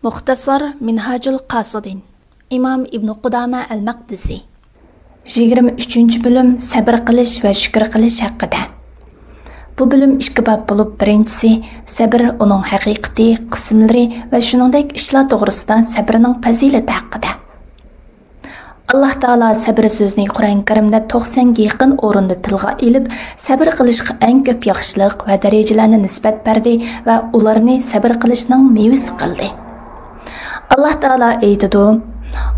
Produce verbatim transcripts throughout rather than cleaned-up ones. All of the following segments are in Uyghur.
مۇختەسار مىنھاجۇل قاسىدىن، ئىمام ئىبنۇ قۇدامە ئەل مەقدىسى. يىگىرمە ئۈچىنچى بۆلۈم، سەبىر قىلىش ۋە شۈكۈر قىلىش ھەققىدە. بۇ بۆلۈم ئىككى باب بولۇپ، بىرىنچىسى سەبىر، ئۇنىڭ ھەقىقىتى، قىسىملىرى ۋە شۇنىڭدەك ئىشلار توغرىسىدا سەبىرنىڭ پەزىلىتى ھەققىدە. ئاللاھ تائالا سەبىر سۆزىنى قۇرئان كەرىمدە توقسانغا يېقىن ئورۇندا تىلغا ئېلىپ، سەبىر قىلىشقا ئەڭ كۆپ ياخشىلىق ۋە دەرىجىلەرنى نىسبەت بەردى ۋە ئۇلارنى سەبىر قىلىشنىڭ مېۋىسى قىلدى. ئاللاھ تائالا ئېيتىدۇ،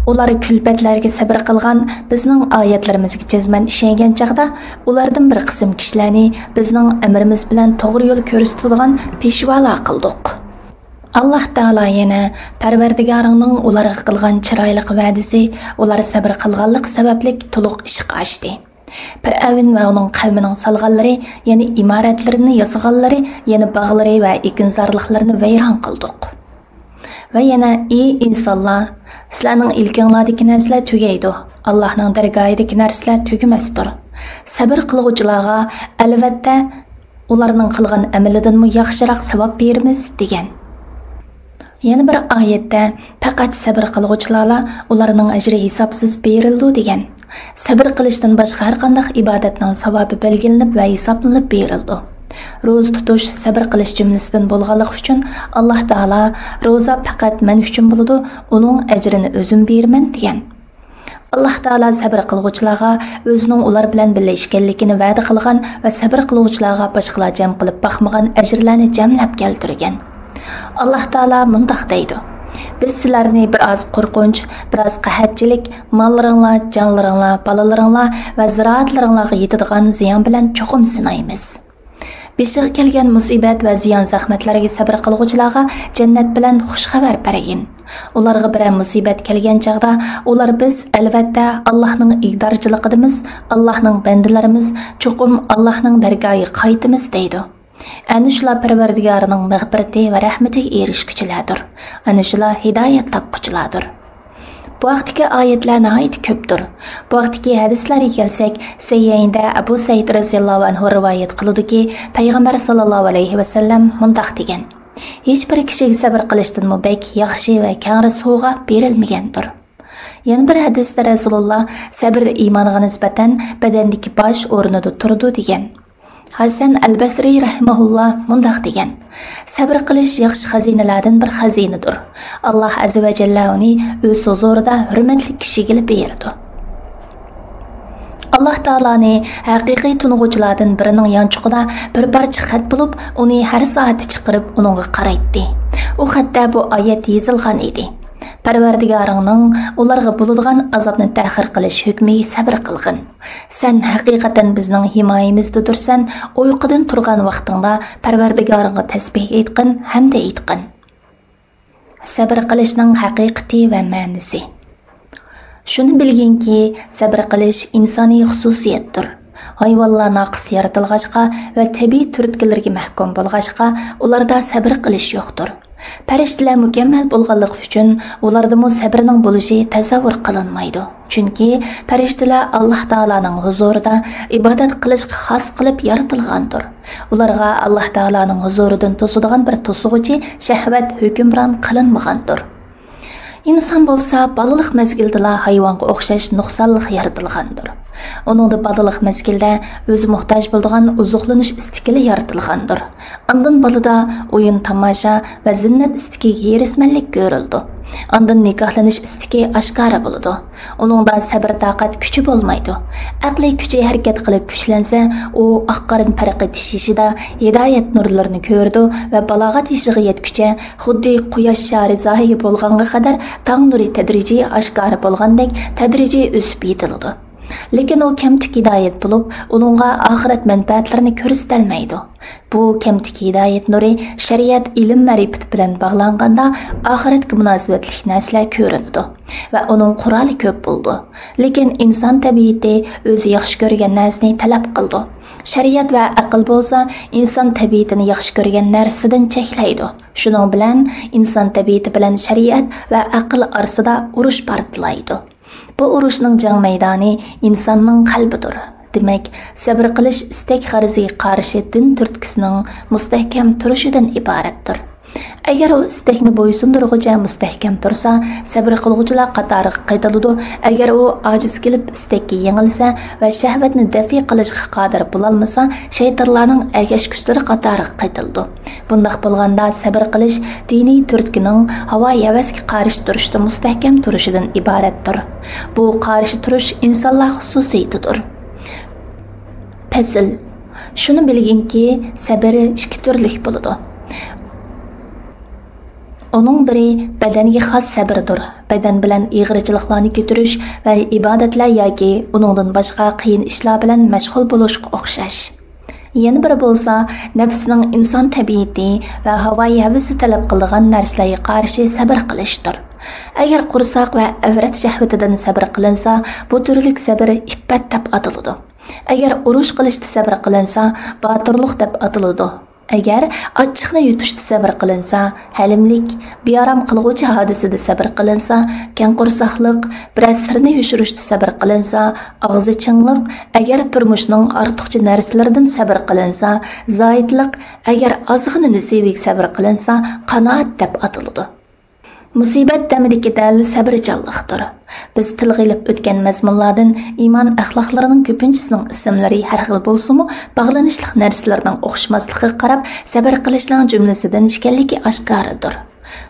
ئۇلار كۈلپەتلەرگە سەبىر قىلغان، بىزنىڭ ئايەتلىرىمىزگە جەزمەن ئىشەنگەن چاغدا، ئۇلاردىن بىر قىسىم كىشىلەرنى بىزنىڭ ئەمرىمىز بىلەن توغرا يول كۆرسىتىدىغان پېشۋالار قىلدۇق. ئاللاھ تائالا يەنە، پەرۋەردىگارىڭنىڭ ئۇلارغا قىلغان چىرايلىق ۋەدىسى ئۇلار سەبىر قىلغانلىقى سەۋەبلىك تولۇق ئىشقا ئاشتى. پىرئەۋن ۋە ئۇنىڭ قەۋمىنىڭ سالغانلىرى، يەنى ئىمارەتلىرىنى ياسىغانلىرى، يەنى باغلىرى ۋە ئېكىنزارلىقلىرىنى ۋەيران قىلدۇق. ۋە يەنە، ئى ئىنسانلار، سىلەرنىڭ ئىلكىڭلاردىكى نەرسىلەر تۈگەيدۇ، ئاللاھنىڭ دەرگاھىدىكى نەرسىلەر تۈگىمەستۇر. سەبىر قىلغۇچىلارغا، ئەلۋەتتە، ئۇلارنىڭ قىلغان ئەمىلىدىنمۇ ياخشىراق ساۋاب بېرىمىز، دېگەن. يەنە بىر ئايەتتە، پەقەت سەبىر قىلغۇچىلارلا، ئۇلارنىڭ ئەجرى ھېسابسىز بېرىلىدۇ، دېگەن. سەبىر قىلىشتىن باشقا ھەر قانداق ئىبادەتنىڭ ساۋابى بەلگىلىنىپ ۋە ھېسابلىنىپ بېرىلىدۇ. روزا تۇتۇش سەبىر قىلىش جۈملىسىدىن بولغانلىقى ئۈچۈن، ئاللاھ تائالا، روزا پەقەت مەن ئۈچۈن بولىدۇ، ئۇنىڭ ئەجرىنى ئۆزۈم بېرىمەن، دېگەن. ئاللاھ تائالا سەبىر قىلغۇچىلارغا ئۆزىنىڭ ئۇلار بىلەن بىللە ئىكەنلىكىنى ۋەدە قىلغان ۋە سەبىر قىلغۇچىلارغا باشقىلار جەم قىلىپ باقمىغان ئەجىرلەرنى جەملەپ كەلتۈرگەن. ئاللاھ تائالا مۇنداق دەيدۇ، بىز سىلەرنى بىر ئاز قورقۇنچ، بىر ئاز قەھەتچىلىك، ماللىرىڭلار، جانلىرىڭلار، بالىلىرىڭلار ۋە زىرائەتلىرىڭلارغا يېتىدىغان زىيان بىلەن چوقۇم سىنايمىز. بېشىغا كەلگەن مۇسىبەت ۋە زىيان-زەخمەتلەرگە سەبرى قىلغۇچىلارغا جەننەت بىلەن خۇش خەۋەر بەرگىن. ئۇلارغا بىرەر مۇسىبەت كەلگەن چاغدا، ئۇلار، بىز، ئەلۋەتتە، ئاللاھنىڭ ئىگىدارچىلىقىدىمىز، ئاللاھنىڭ بەندىلىرىمىز، چوقۇم ئاللاھنىڭ دەرگاھىغا قايتىمىز، دەيدۇ. ئەنە شۇلار پەرۋەردىگارىنىڭ مەغپىرىتى ۋە رەھمىتىگە ئېرىشكۈچىلەردۇر. ئەنە شۇلار ھىدايەت تاپقۇچىلاردۇر. بۇ ھەقتىكى ئايەتلەر ناھايىتى كۆپتۇر. بۇ ھەقتىكى ھەدىسلەرگە كەلسەك، سەھىھەيندە ئەبۇ سەئىد رەزىياللاھۇ ئەنھۇ رىۋايەت قىلىدۇكى، پەيغەمبەر ساللاللاھۇ ئەلەيھى ۋەسەللەم مۇنداق دېگەن، ھېچبىر كىشىگە سەبر قىلىشتىنمۇ بەك ياخشى ۋە كەڭرى سوۋغا بېرىلمىگەندۇر. يەنە بىر ھەدىستە رەسۇلۇللا، سەبر ئىمانغا نىسبەتەن بەدەندىكى باش ئورنىدا تۇرىدۇ، دېگەن. ھەسەن ئەل بەسرى رەھىمەھۇللا مۇنداق دېگەن، سەبر قىلىش ياخشى خەزىنىلەردىن بىر خەزىنىدۇر. ئاللاھ ئەززە ۋە جەللە ئۇنى ئۆز ھۇزۇرىدا ھۆرمەتلىك كىشىگىلا بېرىدۇ. ئاللاھ تائالانى ھەقىقىي تونۇغۇچىلاردىن بىرىنىڭ يانچۇقىدا بىر پارچە خەت بولۇپ، ئۇنى ھەر سائەتتە چىقىرىپ ئۇنىڭغا قارايتتى. ئۇ خەتتە بۇ ئايەت يېزىلغان ئىدى، پەرۋەردىگارىڭنىڭ ئۇلارغا بولىدىغان ئازابنى تەخىر قىلىش ھۆكمىگە سەبر قىلغىن. سەن ھەقىقەتەن بىزنىڭ ھىمايىمىزدىدۇرسەن، ئۇيقۇدىن تۇرغان ۋاقتىڭدا پەرۋەردىگارىڭغا تەسبىھ ئېيتقىن ھەمدە ئېيتقىن. سەبر قىلىشنىڭ ھەقىقىتى ۋە مەنىسى. شۇنى بىلگىنكى، سەبر قىلىش ئىنسانىي خۇسۇسىيەتتۇر. ھايۋانلار ناقىس يارىتىلغاچقا ۋە تەبىئىي تۈرتكىلىرىگە مەھكۇم بولغاچقا، ئۇلاردا سەبر قىلىش يوقتۇر. پەرىشتىلەر مۇكەممەل بولغانلىقى ئۈچۈن، ئۇلاردىمۇ سەبرنىڭ بولۇشى تەسەۋۋۇر قىلىنمايدۇ. چۈنكى پەرىشتىلەر ئاللاھ تائالانىڭ ھۇزۇرىدا ئىبادەت قىلىشقا خاس قىلىپ يارىتىلغاندۇر. ئۇلارغا ئاللاھ تائالانىڭ ھۇزۇرىدىن توسىدىغان بىر توسۇغۇچى، شەھۋەت، ھۆكۈمران قىلىنمىغاندۇر. ئىنسان بولسا بالىلىق مەزگىلدىلا ھايۋانغا ئوخشاش نۇقسانلىق يارىتىلغاندۇر. ئۇنىڭدا بالىلىق مەزگىلدە ئۆزى موھتاج بولىدىغان ئوزۇقلىنىش ئىستىكىلا يارىتىلغاندۇر. ئاندىن بالىدا ئويۇن-تاماشا ۋە زىننەت ئىستىكىگە ھېرىسمەنلىك كۆرۈلىدۇ. ئاندىن نىكاھلىنىش ئىستىكى ئاشكارا بولىدۇ. ئۇنىڭدا سەبر-تاقەت كۈچى بولمايدۇ. ئەقلىي كۈچى ھەرىكەت قىلىپ كۈچلەنسە، ئۇ ئاق-قارىنى پەرق ئېتىش يېشىدا ھىدايەت نۇرلىرىنى كۆرىدۇ ۋە بالاغەت يېشىغا يەتكۈچە خۇددى قۇياش شارى زاھىر بولغانغا قەدەر تاڭ نۇرى تەدرىجىي ئاشكارا بولغاندەك تەدرىجىي ئۆسۈپ يېتىلىدۇ. لېكىن ئۇ كەمتۈك ھىدايەت بولۇپ، ئۇنىڭغا ئاخىرەت مەنپەئەتلىرىنى كۆرسىتەلمەيدۇ. بۇ كەمتۈك ھىدايەت نۇرى شەرىئەت، ئىلىم، مەرىپەت بىلەن باغلانغاندا، ئاخىرەتكە مۇناسىۋەتلىك نەرسىلەر كۆرۈنىدۇ ۋە ئۇنىڭ قورالى كۆپ بولىدۇ. لېكىن ئىنسان تەبىئىتى ئۆزى ياخشى كۆرگەن نەرسىنى تەلەپ قىلىدۇ. شەرىئەت ۋە ئەقىل بولسا ئىنسان تەبىئىتىنى ياخشى كۆرگەن نەرسىدىن چەكلەيدۇ. شۇنىڭ بىلەن ئىنسان تەبىئىتى بىلەن شەرىئەت ۋە ئەقىل ئارىسىدا ئۇرۇش پارتلايدۇ. بۇ ئۇرۇشنىڭ جەڭ مەيدانى ئىنساننىڭ قەلبىدۇر. دېمەك، سەبرى قىلىش ئىستەك غەرىزىگە قارشى دىن تۈرتكىسىنىڭ مۇستەھكەم تۇرۇشىدىن ئىبارەتتۇر. ئەگەر ئۇ ئىستەكنى بويسۇندۇرغۇچە مۇستەھكەم تۇرسا، سەبرى قىلغۇچىلار قاتارىغا قېتىلىدۇ. ئەگەر ئۇ ئاجىز كېلىپ ئىستەككە يېڭىلسە ۋە شەھۋەتنى دەفئى قىلىشقا قادىر بولالمىسا، شەيتانلارنىڭ ئەگەشكۈچىلىرى قاتارىغا قېتىلىدۇ. بۇنداق بولغاندا سەبرى قىلىش دىنىي تۈرتكىنىڭ ھاۋا-ھەۋەسكە قارشى تۇرۇشتا مۇستەھكەم تۇرۇشىدىن ئىبارەتتۇر. بۇ قارشى تۇرۇش ئىنسانلار خۇسۇسىيىتىدۇر. پەسىل. شۇنى بىلگىنكى، سەبر ئىككى تۈرلۈك بولىدۇ. ئۇنىڭ بىرى بەدەنگە خاس سەبىردۇر. بەدەن بىلەن ئېغىرچىلىقلارنى كۆتۈرۈش ۋە ئىبادەتلەر ياكى ئۇنىڭدىن باشقا قىيىن ئىشلار بىلەن مەشغۇل بولۇشقا ئوخشاش. يەنە بىرى بولسا، نەپسنىڭ ئىنسان تەبىئىتى ۋە ھاۋايى ھەۋىسى تەلەپ قىلىدىغان نەرسىلەرگە قارشى سەبىر قىلىشتۇر. ئەگەر قورساق ۋە ئەۋرەت شەھۋىتىدىن سەبىر قىلىنسا، بۇ تۈرلۈك سەبىر ئىپپەت دەپ ئاتىلىدۇ. ئەگەر ئۇرۇش قىلىشتا سەبىر قىلىنسا، باتۇرلۇق دەپ ئاتىلىدۇ. ئەگەر ئاچچىقنى يۇتۇشتا سەبىر قىلىنسا، ھەلىملىك، بىئارام قىلغۇچى ھادىسىدە سەبىر قىلىنسا، كەڭ قورساقلىق، بىرەر سىرنى يوشۇرۇشتا سەبىر قىلىنسا، ئاغزى چىڭلىق، ئەگەر تۇرمۇشنىڭ ئارتۇقچە نەرسىلىرىدىن سەبىر قىلىنسا، زاھىدلىق، ئەگەر ئازغىنە نېسىۋىگە سەبىر قىلىنسا، قانائەت دەپ ئاتىلىدۇ. مۇسىبەت دەمىدىكى دەل سەبرچانلىقتۇر. بىز تىلغا ئېلىپ ئۆتكەن مەزمۇنلاردىن ئىمان ئەخلاقلىرىنىڭ كۆپىنچىسىنىڭ ئىسىملىرى ھەر خىل بولسىمۇ، باغلىنىشلىق نەرسىلىرىنىڭ ئوخشىماسلىقىغا قاراپ، سەبر قىلىشنىڭ جۈملىسىدىن ئىكەنلىكى ئاشكارىدۇر.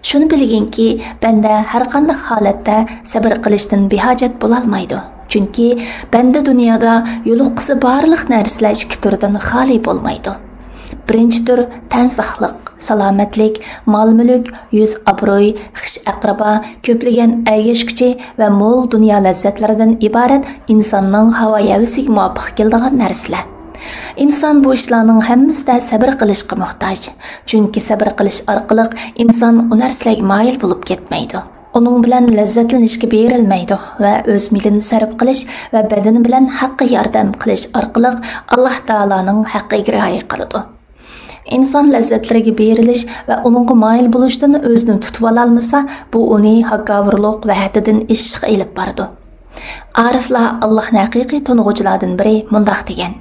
شۇنى بىلگىنكى، بەندە ھەرقانداق ھالەتتە سەبر قىلىشتىن بىھاجەت بولالمايدۇ. چۈنكى بەندە دۇنيادا يولۇققۇسى بارلىق نەرسىلەر ئىككى تۈردىن خالىي بولمايدۇ. بىرىنچى تۈر تەن ساقلىق، سالامەتلىك، مال-مۈلۈك، يۈز-ئابرۇي، خىش-ئەقرىبا، كۆپلىگەن ئەگەشكۈچى ۋە مول دۇنيا لەززەتلىرىدىن ئىبارەت ئىنساننىڭ ھاۋا-ھەۋىسىگە مۇۋاپىق كېلىدىغان نەرسىلەر. ئىنسان بۇ ئىشلارنىڭ ھەممىسىدە سەبر قىلىشقا موھتاج. چۈنكى سەبر قىلىش ئارقىلىق ئىنسان ئۇ نەرسىلەرگە مايىل بولۇپ كەتمەيدۇ. ئۇنىڭ بىلەن لەززەتلىنىشكە بېرىلمەيدۇ ۋە ئۆز مېلىنى سەرپ قىلىش ۋە بەدىنى بىلەن ھەققە ياردەم قىلىش ئارقىلىق ئاللاھ تائالانىڭ ھەققىگە رىئايە قىلىدۇ. ئىنسان لەززەتلىرىگە بېرىلىش ۋە ئۇنىڭغا مايىل بولۇشتىن ئۆزىنى تۇتۇۋالالمىسا، بۇ ئۇنى ھاكاۋۇرلۇق ۋە ھەددىدىن ئېشىشقا ئېلىپ بارىدۇ. ئارىفلار، ئاللاھنى ھەقىقىي تونۇغۇچىلاردىن بىرى مۇنداق دېگەن: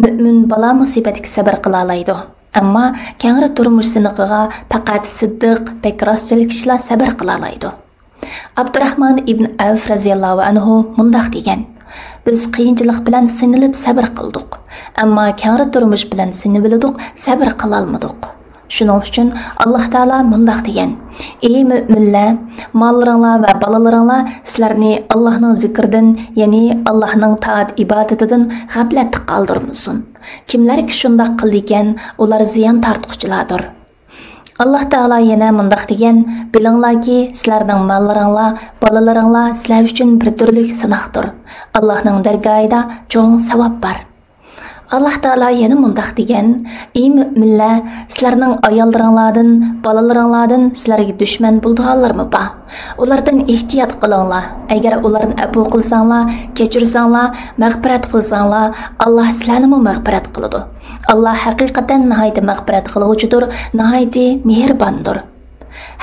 مۆمىن بالا-مۇسىبەتكە سەبر قىلالايدۇ، ئەمما كەڭرى تۇرمۇش سىنىقىغا پەقەت سىددىق، بەك راستچىل كىشىلا سەبر قىلالايدۇ. ئابدۇراھمان ئىبن ئەۋف رەزىياللاھۇ ئەنھۇ مۇنداق دېگەن: بىز قىيىنچىلىق بىلەن سىنىلىپ سەبر قىلدۇق، ئەمما كەڭرى تۇرمۇش بىلەن سىنىۋېلىدۇق، سەبر قىلالمىدۇق. شۇنىڭ ئۈچۈن ئاللاھ تائالا مۇنداق دېگەن: ئى مۆمىنلەر، ماللىرىڭلار ۋە بالىلىرىڭلار سىلەرنى ئاللاھنىڭ زىكرىدىن، يەنى ئاللاھنىڭ تائەت ئىبادىتىدىن غەپلەتتە قالدۇرمىسۇن. كىملەركى شۇنداق قىلىدىكەن، ئۇلار زىيان تارتقۇچىلاردۇر. ئاللاھ تائالا يەنە مۇنداق دېگەن: بىلىڭلاركى، سىلەرنىڭ ماللىرىڭلار، بالىلىرىڭلار سىلەر ئۈچۈن بىر تۈرلۈك سىناقتۇر. ئاللاھنىڭ دەرگاھىدا چوڭ ساۋاب بار. ئاللاھ تائالا يەنە مۇنداق دېگەن: ئى مۆمىنلەر، سىلەرنىڭ ئاياللىرىڭلاردىن، بالىلىرىڭلاردىن سىلەرگە دۈشمەن بولىدىغانلىرىمۇ بار. ئۇلاردىن ئېھتىيات قىلىڭلار. ئەگەر ئۇلارنى ئەپۇ قىلساڭلار، كەچۈرسەڭلار، مەغپىرەت قىلساڭلار، ئاللاھ سىلەرنىمۇ مەغپىرەت قىلىدۇ. ئاللاھ ھەقىقەتەن ناھايىتى مەغپىرەت قىلغۇچىدۇر، ناھايىتى مېھرىباندۇر.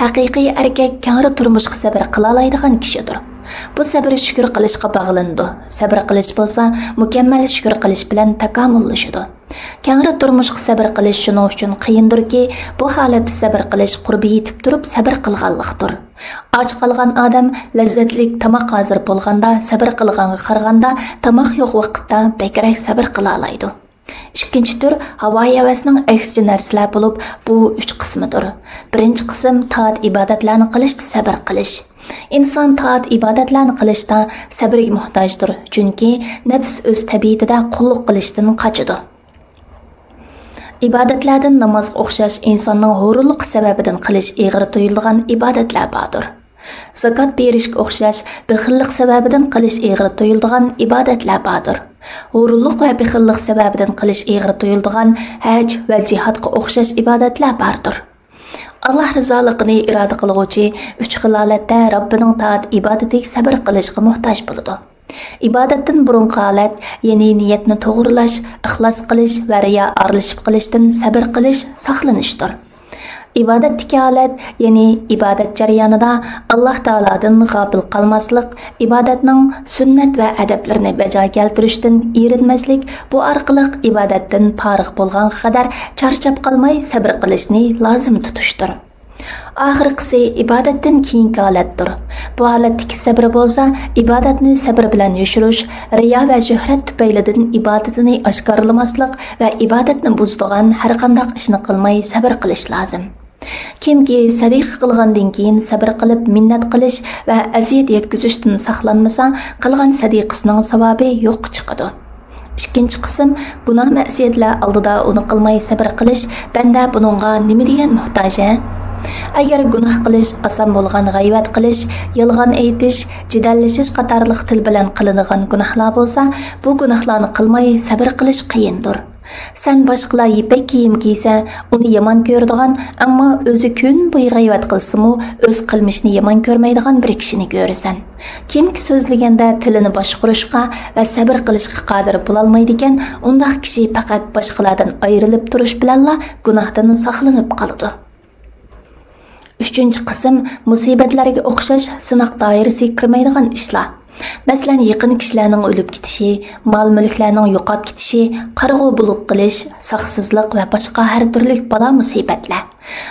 ھەقىقىي ئەركەك كەڭرى تۇرمۇشقا سەبر قىلالايدىغان كىشىدۇر. بۇ سەبر شۈكۈر قىلىشقا باغلىنىدۇ. سەبر قىلىش بولسا مۇكەممەل شۈكۈر قىلىش بىلەن تاكامۇللىشىدۇ. كەڭرى تۇرمۇشقا سەبر قىلىش شۇنىڭ ئۈچۈن قىيىندۇركى، بۇ ھالەتتە سەبر قىلىش قۇربى يېتىپ تۇرۇپ سەبر قىلغانلىقتۇر. ئاچ قالغان ئادەم لەززەتلىك تاماق ھازىر بولغاندا سەبر قىلغانغا قارىغاندا، تاماق يوق ۋاقىتتا بەكرەك سەبر قىلالايدۇ. ئىككىنچى تۈر ھاۋا-ھەۋەسنىڭ ئەكسىچە نەرسىلەر بولۇپ، بۇ ئۈچ قىسمىدۇر. بىرىنچى قىسىم تائەت-ئىبادەتلەرنى قىلىشتا سەبر قىلىش. ئىنسان تائەت-ئىبادەتلەرنى قىلىشتا سەبرگە موھتاجدۇر، چۈنكى نەپس ئۆز تەبىئىتىدە قۇللۇق قىلىشتىن قاچىدۇ. ئىبادەتلەردىن نامازغا ئوخشاش ئىنساننىڭ ھۇرۇنلۇقى سەۋەبىدىن قىلىش ئېغىر تۇيۇلىدىغان ئىبادەتلەر باردۇر. زاكات بېرىشكە ئوخشاش بېخىللىق سەۋەبىدىن قىلىش ئېغىر تۇيۇلىدىغان ئىبادەتلەر باردۇر. ھۇرۇنلۇق ۋە بېخىللىق سەۋەبىدىن قىلىش ئېغىر تۇيۇلىدىغان ھەج ۋە جىھادقا ئوخشاش ئىبادەتلەر باردۇر. ئاللاھ رىزالىقىنى ئىرادە قىلغۇچى ئۈچ خىل ھالەتتە رەببىنىڭ تائەت ئىبادىتىگە سەبر قىلىشقا موھتاج بولىدۇ. ئىبادەتتىن بۇرۇنقى ھالەت، يەنى نىيەتنى توغرىلاش، ئىخلاس قىلىش ۋە رىيا ئارىلىشىپ قېلىشتىن سەبر قىلىش، ساقلىنىشتۇر. ئىبادەتتىكى ھالەت، يەنى ئىبادەت جەريانىدا ئاللاھ تائالادىن غاپىل قالماسلىق، ئىبادەتنىڭ سۈننەت ۋە ئەدەپلىرىنى بەجا كەلتۈرۈشتىن ئېرىنمەسلىك، بۇ ئارقىلىق ئىبادەتتىن پارىغ بولغانغا قەدەر چارچاپ قالماي سەبر قىلىشنى لازىم تۇتۇشتۇر. ئاخىرقىسى ئىبادەتتىن كېيىنكى ھالەتتۇر. بۇ ھالەتتىكى سەبرى بولسا، ئىبادەتنى سەبرى بىلەن يوشۇرۇش، رىيا ۋە شۆھرەت تۈپەيلىدىن ئىبادىتىنى ئاشكارىلىماسلىق ۋە ئىبادەتنى بۇزىدىغان ھەرقانداق ئىشنى قىلماي سەبرى قىلىش لازىم. كىمكى سەدىقە قىلغاندىن كېيىن سەبرى قىلىپ مىننەت قىلىش ۋە ئەزىيەت يەتكۈزۈشتىن ساقلانمىسا، قىلغان سەدىقىسىنىڭ ساۋابى يوققا چىقىدۇ. ئىككىنچى قىسىم، گۇناھ-مەسىيەتلەر ئالدىدا ئۇنى قىلماي سەبرى قىلىش، بەندە بۇنىڭغا نېمە دېگەن موھتاج، ھە؟ ئەگەر گۇناھ قىلىش ئاسان بولغان غەيۋەت قىلىش، يالغان ئېيتىش، جېدەللىشىش قاتارلىق تىل بىلەن قىلىنىدىغان گۇناھلار بولسا، بۇ گۇناھلارنى قىلماي سەبرى قىلىش قىيىندۇر. سەن باشقىلار يىپەك كىيىم كىيسە، ئۇنى يامان كۆرىدىغان، ئەمما ئۆزى كۈن بويى غەيۋەت قىلسىمۇ، ئۆز قىلمىشىنى يامان كۆرمەيدىغان بىر كىشىنى كۆرىسەن. كىمكى سۆزلىگەندە تىلىنى باشقۇرۇشقا ۋە سەبرى قىلىشقا قادىر بولالمايدىكەن، ئۇنداق كىشى پەقەت باشقىلاردىن ئايرىلىپ تۇرۇش بىلەنلا گۇناھتىن ساقلىنىپ قالىدۇ. ئۈچىنچى قىسىم، مۇسىبەتلەرگە ئوخشاش سىناق دائىرىسىگە كىرمەيدىغان ئىشلار. مەسىلەن، يېقىن كىشىلەرنىڭ ئۆلۈپ كېتىشى، مال-مۈلۈكلەرنىڭ يوقاپ كېتىشى، قارىغۇ بولۇپ قېلىش، ساقسىزلىق ۋە باشقا ھەر تۈرلۈك بالا-مۇسىبەتلەر.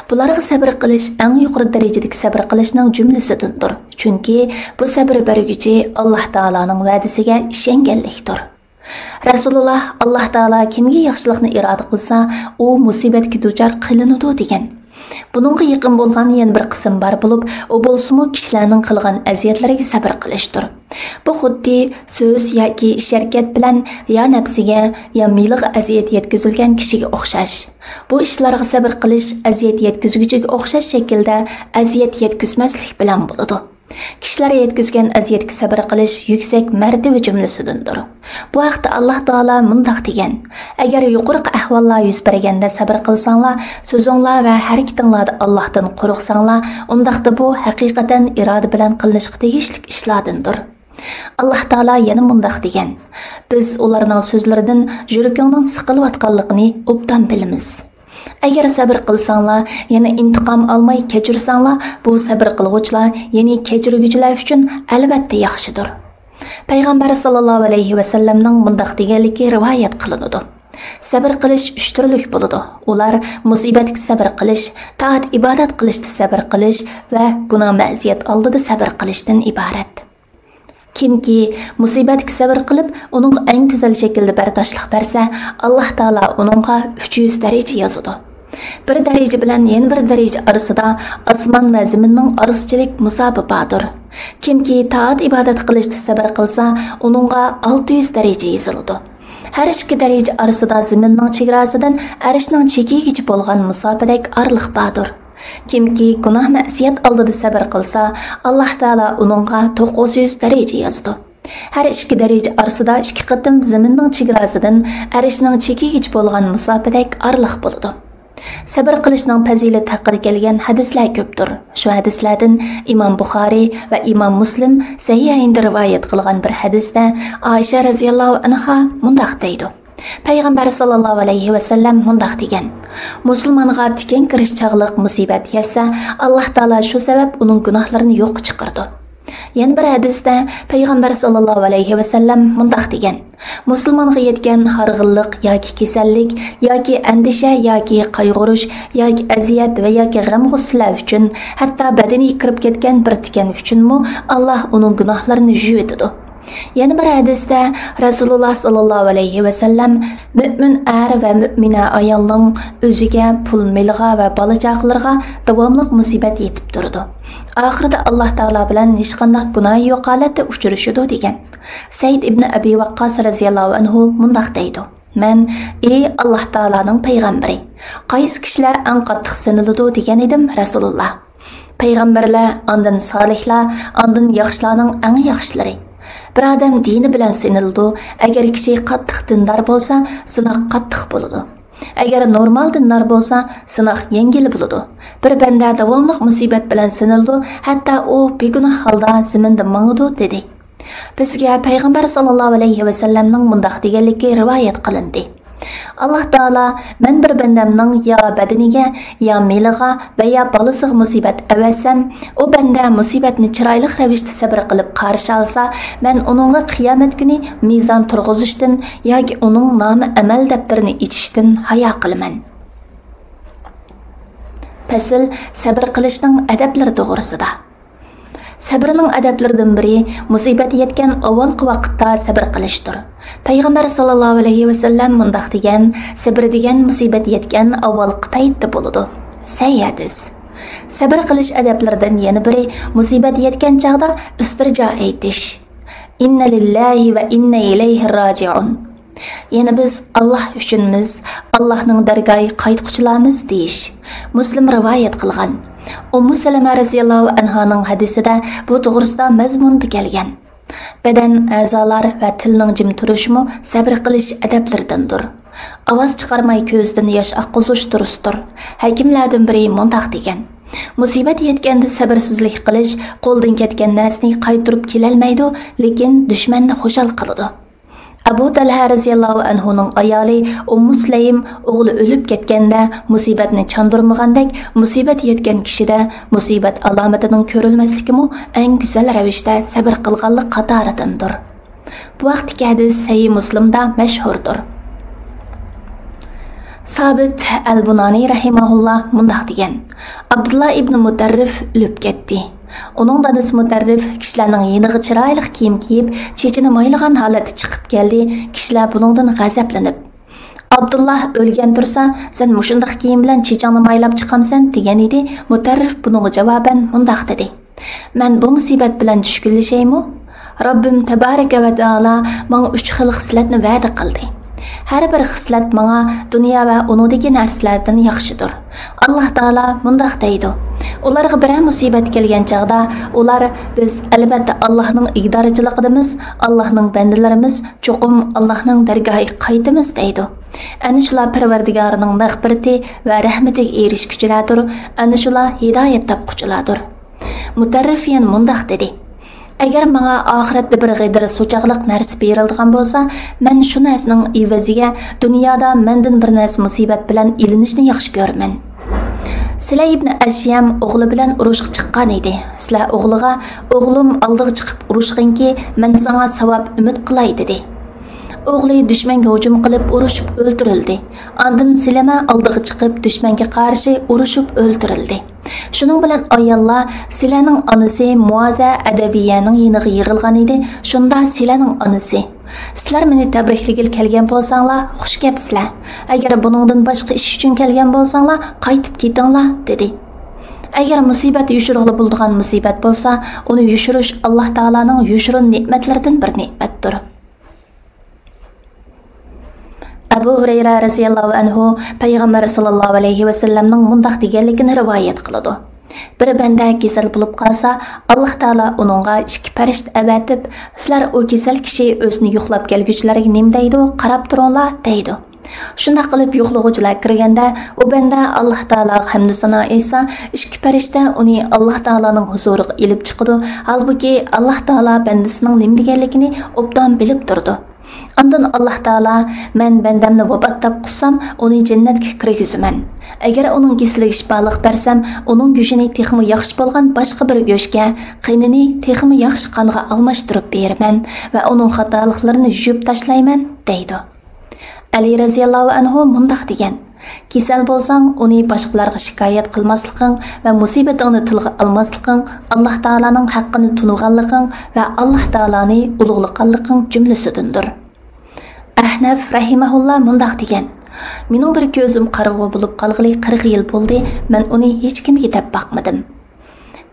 بۇلارغا سەبرى قىلىش ئەڭ يۇقىرى دەرىجىدىكى سەبرى قىلىشنىڭ جۈملىسىدىندۇر. چۈنكى بۇ سەبرى بەرگۈچى ئاللاھ تائالانىڭ ۋەدىسىگە ئىشەنگەنلىكتۇر. رەسۇلۇللاھ، «ئاللاھ تائالا كىمگە ياخشىلىقنى ئىرادە قىلسا، ئۇ مۇسىبەتكە دۇچار قىلىنىدۇ» دېگەن. بۇنىڭغا يېقىن بولغان يەنە بىر قىسىم بار بولۇپ، ئۇ بولسىمۇ كىشىلەرنىڭ قىلغان ئەزىيەتلىرىگە سەبرى قىلىشتۇر. بۇ خۇددى سۆز ياكى ئىش-ھەرىكەت بىلەن يا نەپسىگە، يا مېلىغا ئەزىيەت يەتكۈزۈلگەن كىشىگە ئوخشاش. بۇ ئىشلارغا سەبرى قىلىش ئەزىيەت يەتكۈزگۈچىگە ئوخشاش شەكىلدە ئەزىيەت يەتكۈزمەسلىك بىلەن بولىدۇ. كىشىلەر يەتكۈزگەن ئەزىيەتكە سەبرى قىلىش يۈكسەك مەرتىۋە جۈملىسىدىندۇر. بۇ ھەقتە ئاللاھ تائالا مۇنداق دېگەن: «ئەگەر يۇقىرىقى ئەھۋاللار يۈز بەرگەندە سەبرى قىلساڭلار، سۆزۈڭلار ۋە ھەرىكىتىڭلاردا ئاللاھتىن قورقساڭلار، ئۇنداقتا بۇ ھەقىقەتەن ئىرادە بىلەن قىلىنىشقا تېگىشلىك ئىشلاردىندۇر.» ئاللاھ تائالا يەنە مۇنداق دېگەن: «بىز ئۇلارنىڭ سۆزلىرىدىن يۈرىكىڭنىڭ سىقىلىۋاتقانلىقىنى ئوبدان بىلىمىز.» ئەگەر سەبرى قىلساڭلار، يەنى ئىنتىقام ئالماي كەچۈرسەڭلار، بۇ سەبرى قىلغۇچىلار، يەنى كەچۈرگۈچىلەر ئۈچۈن ئەلۋەتتە ياخشىدۇر. پەيغەمبەر ساللاللاھۇ ئەلەيھى ۋەسەللەمنىڭ مۇنداق دېگەنلىكى رىۋايەت قىلىنىدۇ: سەبرى قىلىش ئۈچ تۈرلۈك بولىدۇ. ئۇلار مۇسىبەتكە سەبرى قىلىش، تائەت-ئىبادەت قىلىشتا سەبرى قىلىش ۋە گۇناھ-مەسىيەت ئالدىدا سەبرى قىلىشتىن ئىبارەت. كىمكى مۇسىبەتكە سەۋر قىلىپ، ئۇنىڭغا ئەڭ گۈزەل شەكىلدە بەرداشلىق بەرسە، ئاللاھ تائالا ئۇنىڭغا ئۈچ يۈز دەرىجە يازىدۇ. بىر دەرىجە بىلەن يەنە بىر دەرىجە ئارىسىدا ئاسمان ۋە زېمىننىڭ ئارىسىچىلىك مۇساپە باردۇر. كىمكى تائەت-ئىبادەت قىلىشتا سەۋر قىلسا، ئۇنىڭغا ئالتە يۈز دەرىجە يېزىلىدۇ. ھەر ئىككى دەرىجە ئارىسىدا زېمىننىڭ چېگراسىدىن ئەرشنىڭ چېكىگىچە بولغان مۇساپىدەك ئارىلىق باردۇر. كىمكى گۇناھ-مەسىيەت ئالدىدا سەۋر قىلسا، ئاللاھ تائالا ئۇنىڭغا توققۇز يۈز دەرىجە يازىدۇ. ھەر ئىككى دەرىجە ئارىسىدا ئىككى قېتىم زېمىننىڭ چېگراسىدىن ئەرشنىڭ چېكىگىچە بولغان مۇساپىدەك ئارىلىق بولىدۇ. سەۋر قىلىشنىڭ پەزىلىتى ھەققىدە كەلگەن ھەدىسلەر كۆپتۇر. شۇ ھەدىسلەردىن ئىمام بۇخارىي ۋە ئىمام مۇسلىم سەھىھەيندا رىۋايەت قىلغان بىر ھەدىستە ئائىشە رەزىياللاھۇ ئەنھا مۇنداق دەيدۇ: پەيغەمبەر ساللاللاھۇ ئەلەيھى ۋەسەللەم مۇنداق دېگەن: مۇسۇلمانغا تىكەن كىرىش چاغلىق مۇسىبەت يەتسە، ئاللاھ تائالا شۇ سەۋەب ئۇنىڭ گۇناھلىرىنى يوققا چىقىرىدۇ. يەنە بىر ھەدىستە پەيغەمبەر ساللاللاھۇ ئەلەيھى ۋەسەللەم مۇنداق دېگەن: مۇسۇلمانغا يەتكەن ھارغىنلىق ياكى كېسەللىك ياكى ئەندىشە ياكى قايغۇرۇش ياكى ئەزىيەت ۋە ياكى غەم-غۇسسىلەر ئۈچۈن، ھەتتا بەدىنىگە كىرىپ كەتكەن بىر تىكەن ئۈچۈنمۇ ئاللاھ ئۇنىڭ گۇناھلىرىنى يۇيۇۋېتىدۇ. يەنە بىر ھەدىستە رەسۇلۇللاھ ساللاللاھۇ ئەلەيھى ۋەسەللەم: مۆمىن ئەر ۋە مۆمىنە ئايالنىڭ ئۆزىگە، پۇل مېلىغا ۋە بالا-چاقىلىرىغا داۋاملىق مۇسىبەت يېتىپ تۇرىدۇ. ئاخىرىدا ئاللاھ تائالا بىلەن ھېچقانداق گۇناھى يوق ھالەتتە ئۇچرىشىدۇ، دېگەن. سەئىد ئىبنى ئەبى ۋەققاس رەزىياللاھۇ ئەنھۇ مۇنداق دەيدۇ: مەن، ئى ئاللاھ تائالانىڭ پەيغەمبىرى، قايسى كىشىلەر ئەڭ قاتتىق سىنىلىدۇ دېگەن ئىدىم، رەسۇلۇللاھ. پەيغەمبەرلەر، ئاندىن سالىھلار، ئاندىن ياخشىلارنىڭ ئەڭ ياخشىلىرى. بىر ئادەم دىنى بىلەن سىنىلىدۇ، ئەگەر كىشى قاتتىق دىندار بولسا، سىناق قاتتىق بولىدۇ. ئەگەر نورمال دىندار بولسا، سىناق يەڭگىل بولىدۇ. بىر بەندە داۋاملىق مۇسىبەت بىلەن سىنىلىدۇ، ھەتتا ئۇ بىگۇناھ ھالدا زېمىندا ماڭىدۇ، دېدى. بىزگە پەيغەمبەر ساللاللاھۇ ئەلەيھى ۋەسەللەمنىڭ مۇنداق دېگەنلىكى رىۋايەت قىلىندى: ئاللاھ تائالا، مەن بىر بەندەمنىڭ يا بەدىنىگە، يا مېلىغا ۋە يا بالىسىغا مۇسىبەت ئەۋەتسەم، ئۇ بەندە مۇسىبەتنى چىرايلىق رەۋىشتە سەبرى قىلىپ قارشى ئالسا، مەن ئۇنىڭغا قىيامەت كۈنى مىزان تۇرغۇزۇشتىن ياكى ئۇنىڭ نامە ئەمەل دەپتىرىنى ئېچىشتىن ھايا قىلىمەن. پەسىل، سەبرى قىلىشنىڭ ئەدەپلىرى توغرىسىدا. سەبرىنىڭ ئەدەپلىرىدىن بىرى، مۇسىبەت يەتكەن ئاۋۋالقى ۋاقىتتا سەبرى قىلىشتۇر. پەيغەمبەر ساللاللاھۇ ئەلەيھى ۋەسەللەم مۇنداق دېگەن: «سەبرى دېگەن مۇسىبەت يەتكەن ئاۋۋالقى پەيتتە بولىدۇ.» سەھىھ ھەدىس. سەبرى قىلىش ئەدەپلىرىدىن يەنە بىرى، مۇسىبەت يەتكەن چاغدا ئىستىرجا ئېيتىش. «ئىننا لىللاھى ۋە ئىننا ئىلەيھى راجىئۇن.» يەنە بىز «ئاللاھ ئۈچۈنمىز، ئاللاھنىڭ دەرگاھىغا قايتقۇچىلارمىز» دېيىش. مۇسلىم رىۋايەت قىلغان. ئۇممۇ سەلەمە رەزىياللاھۇ ئەنھانىڭ ھەدىسىدە بۇ توغرىسىدا مەزمۇندا كەلگەن. بەدەن، ئەزالار ۋە تىلنىڭ جىم تۇرۇشىمۇ سەبرى قىلىش ئەدەپلىرىدىندۇر. ئاۋاز چىقارماي كۆزدىن ياش ئاققۇزۇش دۇرۇستۇر. ھەكىملەردىن بىرى مۇنداق دېگەن: «مۇسىبەت يەتكەندە سەبرسىزلىك قىلىش قولدىن كەتكەن نەرسىنى قايتۇرۇپ كېلەلمەيدۇ، لېكىن دۈشمەننى خۇشال قىلىدۇ.» ئەبۇ تەلھە رەزىياللاھۇ ئەنھۇنىڭ ئايالى ئۇممۇ سۇلەيم ئوغلى ئۆلۈپ كەتكەندە مۇسىبەتنى چاندۇرمىغاندەك، مۇسىبەت يەتكەن كىشىدە مۇسىبەت ئالامىتىنىڭ كۆرۈلمەسلىكىمۇ ئەڭ گۈزەل رەۋىشتە سەبرى قىلغانلىق قاتارىدىندۇر. بۇ ھەقتىكى ھەدىس سەھىھ مۇسلىمدا مەشھۇردۇر. سابىت ئەل بۇنانى رەھىمەھۇللا مۇنداق دېگەن: «ئابدۇللا ئىبنى مۇتەررىف ئۆلۈپ كەتتى. ئۇنىڭ دادىسى مۇتەررىف كىشىلەرنىڭ يېنىغا چىرايلىق كىيىم كىيىپ، چېچىنى مايلىغان ھالەتتە چىقىپ كەلدى. كىشىلەر بۇنىڭدىن غەزەپلىنىپ، 'ئابدۇللا ئۆلگەن تۇرسا، سەن مۇشۇنداق كىيىم بىلەن چېچىڭنى مايلاپ چىقامسەن؟' دېگەن ئىدى. مۇتەررىف بۇنىڭغا جاۋابەن مۇنداق دېدى: 'مەن بۇ مۇسىبەت بىلەن چۈشكۈنلىشەيمۇ؟ رەببىم تەبارەكە ۋە تائالا ماڭا ئۈچ خىل خىسلەتنى ۋەدە قىلدى. ھەر بىر خىسلەت ماڭا دۇنيا ۋە ئۇنىڭدىكى نەرسىلەردىن ياخشىدۇر. ئاللاھ تائالا مۇنداق دەيدۇ: ئۇلارغا بىرەر مۇسىبەت كەلگەن چاغدا، ئۇلار، بىز ئەلۋەتتە ئاللاھنىڭ ئىگىدارچىلىقىدىمىز، ئاللاھنىڭ بەندىلىرىمىز، چوقۇم ئاللاھنىڭ دەرگاھىغا قايتىمىز دەيدۇ. ئەنە شۇلار پەرۋەردىگارىنىڭ مەغپىرىتى ۋە رەھمىتىگە ئېرىشكۈچىلەردۇر، ئەنە شۇلار ھىدايەت تاپقۇچىلاردۇر.'» مۇتەررىف يەنە مۇنداق دېدى: ئەگەر ماڭا ئاخىرەتتە بىر غېدىر سۇچاقلىق نەرسە بېرىلىدىغان بولسا، مەن شۇ نەرسىنىڭ ئېۋەزىگە دۇنيادا مەندىن بىر نەرسە مۇسىبەت بىلەن ئېلىنىشنى ياخشى كۆرىمەن. سىلەي ئىبنى ئەشيەم ئوغلى بىلەن ئۇرۇشقا چىققان ئىدى. سىلەر ئوغلىغا: «ئوغلۇم ئالدىغا چىقىپ ئۇرۇشقىنكى، مەن ساڭا ساۋاب ئۈمىد قىلاي» دېدى. ئوغلى دۈشمەنگە ھۇجۇم قىلىپ ئۇرۇشۇپ ئۆلتۈرۈلدى. ئاندىن سىلەمە ئالدىغا چىقىپ دۈشمەنگە قارشى ئۇرۇشۇپ ئۆلتۈرۈلدى. شۇنىڭ بىلەن ئاياللار سىلەنىڭ ئانىسى مۇئازە ئەدەۋىيەنىڭ يېنىغا يىغىلغان ئىدى. شۇندا سىلەنىڭ ئانىسى: «سىلەر مېنى تەبرىكلىگىلى كەلگەن بولساڭلار، خۇش كەپسىلەر. ئەگەر بۇنىڭدىن باشقا ئىش ئۈچۈن كەلگەن بولساڭلار، قايتىپ كېتىڭلار» دېدى. ئەگەر مۇسىبەت يوشۇرغىلى بولىدىغان مۇسىبەت بولسا، ئۇنى يوشۇرۇش ئاللاھ تائالانىڭ يوشۇرۇن نېمەتلىرىدىن بىر نېمەتتۇر. ئەبۇ ھۇرەيرە رەزىياللاھۇ ئەنھۇ پەيغەمبەر ساللاللاھۇ ئەلەيھى ۋەسەللەمنىڭ مۇنداق دېگەنلىكىنى رىۋايەت قىلىدۇ: بىر بەندە كېسەل بولۇپ قالسا، ئاللاھ تائالا ئۇنىڭغا ئىككى پەرىشتە ئەۋەتىپ، «سىلەر ئۇ كېسەل كىشى ئۆزىنى يوقلاپ كەلگۈچىلەرگە نېمە دەيدۇ، قاراپ تۇرۇڭلار» دەيدۇ. شۇنداق قىلىپ يوقلىغۇچىلار كىرگەندە، ئۇ بەندە ئاللاھ تائالاغا ھەمدۇ سانا ئېيتسا، ئىككى پەرىشتە ئۇنى ئاللاھ تائالانىڭ ھۇزۇرىغا ئېلىپ چىقىدۇ. ھالبۇكى، ئاللاھ تائالا بەندىسىنىڭ نېمە دېگەنلىكىنى ئوبدان بىلىپ تۇرىدۇ. ئاندىن ئاللاھ تائالا: «مەن بەندەمنى ۋاپات تاپقۇزسام، ئۇنى جەننەتكە كىرگۈزىمەن. ئەگەر ئۇنىڭ كېسىلىگە شىپالىق بەرسەم، ئۇنىڭ گۆشىنى تېخىمۇ ياخشى بولغان باشقا بىر گۆشكە، قېنىنى تېخىمۇ ياخشى قانغا ئالماشتۇرۇپ بېرىمەن ۋە ئۇنىڭ خاتالىقلىرىنى يۇيۇپ تاشلايمەن» دەيدۇ. ئەلى رەزىياللاھۇ ئەنھۇ مۇنداق دېگەن: «كېسەل بولساڭ، ئۇنى باشقىلارغا شىكايەت قىلماسلىقىڭ ۋە مۇسىبىتىڭنى تىلغا ئالماسلىقىڭ، ئاللاھ تائالانىڭ ھەققىنى تونۇغانلىقىڭ ۋە ئاللاھ تائالانى ئۇلۇغلىغانلىقىڭ جۈملىسىدىندۇر.» ئەھنەف رەھىمەھۇللا مۇنداق دېگەن: «مېنىڭ بىر كۆزۈم قارىغۇ بولۇپ قالغىلى قىرىق يىل بولدى، مەن ئۇنى ھېچكىمگە دەپ باقمىدىم.»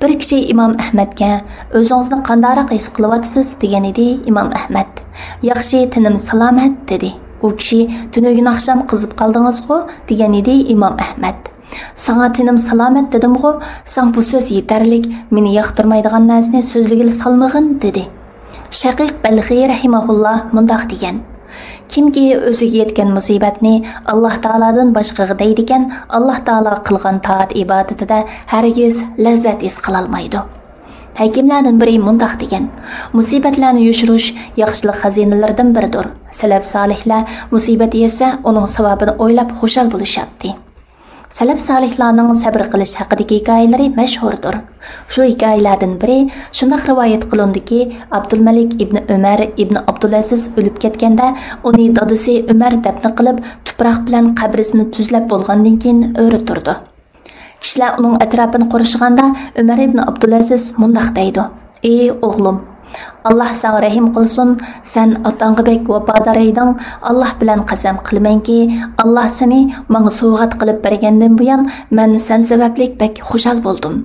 بىر كىشى ئىمام ئەھمەدكە: «ئۆزىڭىزنى قانداقراق ھېس قىلىۋاتىسىز؟» دېگەن ئىدى. ئىمام ئەھمەد: «ياخشى، تېنىم سالامەت» دېدى. ئۇ كىشى: «تۈنۈگۈن ئاخشام قىزىپ قالدىڭىزغۇ؟» دېگەن ئىدى ئىمام ئەھمەد. «ساڭا تېنىم سالامەت دېدىمغۇ، ساڭا بۇ سۆز يېتەرلىك، مېنى ياقتۇرمايدىغان نەرسىنى سۆزلىگىلى سالمىغىن» دېدى. شەقىق بەلخىي رەھىمەھۇللا مۇنداق دېگەن: «كىمكى ئۆزىگە يەتكەن مۇسىبەتنى ئاللاھ تائالادىن باشقىغا دەيدىكەن، ئاللاھ تائالا قىلغان تائەت ئىبادىتىدە ھەرگىز لەززەت ھېس قىلالمايدۇ.» ھەكىملەردىن بىرى مۇنداق دېگەن: «مۇسىبەتلەرنى يوشۇرۇش ياخشىلىق خەزىنىلىرىدىن بىرىدۇر. سەلەپ سالىھلار مۇسىبەت يەتسە، ئۇنىڭ ساۋابىنى ئويلاپ خۇشال بولۇشاتتى.» سەلەپ سالىھلارنىڭ سەبرى قىلىش ھەققىدىكى ھېكايىلىرى مەشھۇردۇر. شۇ ھېكايىلەردىن بىرى، شۇنداق رىۋايەت قىلىنىدۇكى، ئابدۇلمەلىك ئىبنى ئۆمەر ئىبنى ئابدۇلئەزىز ئۆلۈپ كەتكەندە، ئۇنى دادىسى ئۆمەر دەپنە قىلىپ، تۇپراق بىلەن قەبرىسىنى تۈزلەپ بولغاندىن كېيىن ئۆرە تۇرىدۇ. كىشىلەر ئۇنىڭ ئەتراپىنى قورشىغاندا، ئۆمەر ئىبن ئابدۇلئەزىز مۇنداق دەيدۇ: «ئى ئوغلۇم، ئاللاھ ساڭا رەھىم قىلسۇن، سەن ئاتاڭغا بەك ۋاپادار ئىدىڭ، ئاللاھ بىلەن قەسەم قىلىمەنكى، ئاللاھ سېنى ماڭا سوۋغات قىلىپ بەرگەندىن بۇيان، مەن سەن سەۋەبلىك بەك خۇشال بولدۇم.»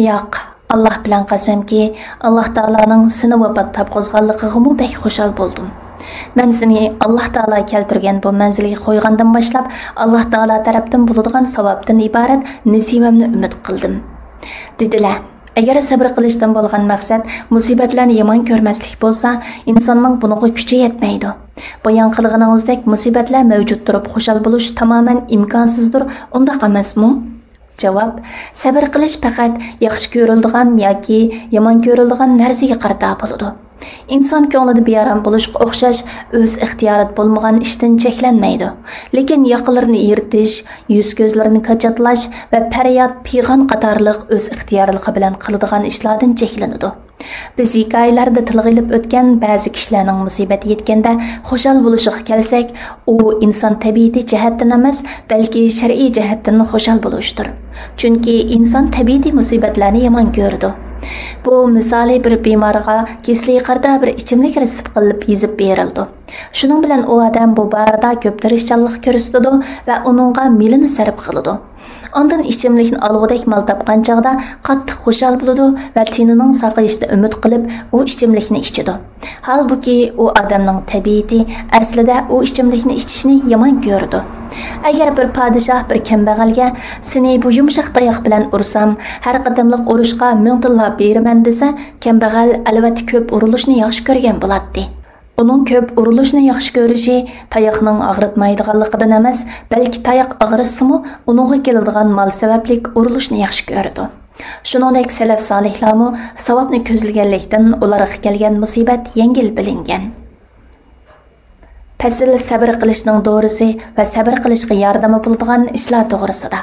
ياق، ئاللاھ بىلەن قەسەمكى، ئاللاھ تائالانىڭ سېنى ۋاپات تاپقۇزغانلىقىغىمۇ بەك خۇشال بولدۇم. مەن سېنى ئاللاھ تائالا كەلتۈرگەن بۇ مەنزىلگە قويغاندىن باشلاپ، ئاللاھ تائالا تەرەپتىن بولىدىغان ساۋابتىن ئىبارەت نېسىۋەمنى ئۈمىد قىلدىم، دېدىلە. ئەگەر سەبرى قىلىشتىن بولغان مەقسەت مۇسىبەتلەرنى يامان كۆرمەسلىك بولسا، ئىنساننىڭ بۇنىڭغا كۈچى يەتمەيدۇ. بايان قىلغىنىڭىزدەك، مۇسىبەتلەر مەۋجۇت تۇرۇپ خۇشال بولۇش تامامەن ئىمكانسىزدۇر، ئۇنداق ئەمەسمۇ؟ جاۋاب: سەبرى قىلىش پەقەت ياخشى كۆرۈلىدىغان ياكى يامان كۆرۈلىدىغان نەرسىگە قارىتا بولىدۇ. ئىنسان كۆڭلىدە بىئارام بولۇشقا ئوخشاش ئۆز ئىختىيارىدا بولمىغان ئىشتىن چەكلەنمەيدۇ. لېكىن ياقىلىرىنى ئېرىتىش، يۈز-كۆزلىرىنى كاچاتلاش ۋە پەرياد، پىغان قاتارلىق ئۆز ئىختىيارلىقى بىلەن قىلىدىغان ئىشلاردىن چەكلىنىدۇ. بىز ھېكايىلەردە تىلغا ئېلىپ ئۆتكەن بەزى كىشىلەرنىڭ مۇسىبەت يەتكەندە خۇشال بولۇشىغا كەلسەك، ئۇ ئىنسان تەبىئىتى جەھەتتىن ئەمەس، بەلكى شەرئىي جەھەتتىن خۇشال بولۇشتۇر. چۈنكى ئىنسان تەبىئىتى مۇسىبەتلەرنى يامان كۆرىدۇ. بۇ مىسالى بىر بىمارغا كېسىلىگە قارىتا بىر ئىچىملىك رېتسېپ قىلىپ يېزىپ بېرىلىدۇ. شۇنىڭ بىلەن ئۇ ئادەم بۇ بارىدا كۆپ تىرىشچانلىق كۆرسىتىدۇ ۋە ئۇنىڭغا مېلىنى سەرپ قىلىدۇ. ئاندىن ئىچىملىكنى ئالغۇدەك مال تاپقان چاغدا قاتتىق خۇشال بولىدۇ ۋە تېنىنىڭ ساقىيىشىنى ئۈمىد قىلىپ، ئۇ ئىچىملىكنى ئىچىدۇ. ھالبۇكى، ئۇ ئادەمنىڭ تەبىئىتى ئەسلىدە ئۇ ئىچىملىكنى ئىچىشنى يامان كۆرىدۇ. ئەگەر بىر پادىشاھ بىر كەمبەغەلگە، «سېنى بۇ يۇمشاق تاياق بىلەن ئۇرسام، ھەر قېتىملىق ئۇرۇشقا مىڭ تىللا بېرىمەن» دېسە، كەمبەغەل ئەلۋەتتە كۆپ ئۇرۇلۇشنى ياخشى كۆرگەن بولاتتى. ئۇنىڭ كۆپ ئۇرۇلۇشنى ياخشى كۆرۈشى تاياقنىڭ ئاغرىتمايدىغانلىقىدىن ئەمەس، بەلكى تاياق ئاغرىتسىمۇ، ئۇنىڭغا كېلىدىغان مال سەۋەبلىك ئۇرۇلۇشنى ياخشى كۆرىدۇ. شۇنىڭدەك سەلەف سالىھلارمۇ ساۋابنى كۆزلىگەنلىكتىن، ئۇلارغا كەلگەن مۇسىبەت يەڭگىل بىلىنگەن. پەسىل سەبرى قىلىشنىڭ دورىسى ۋە سەبرى قىلىشقا ياردىمى بولىدىغان ئىشلار توغرىسىدا.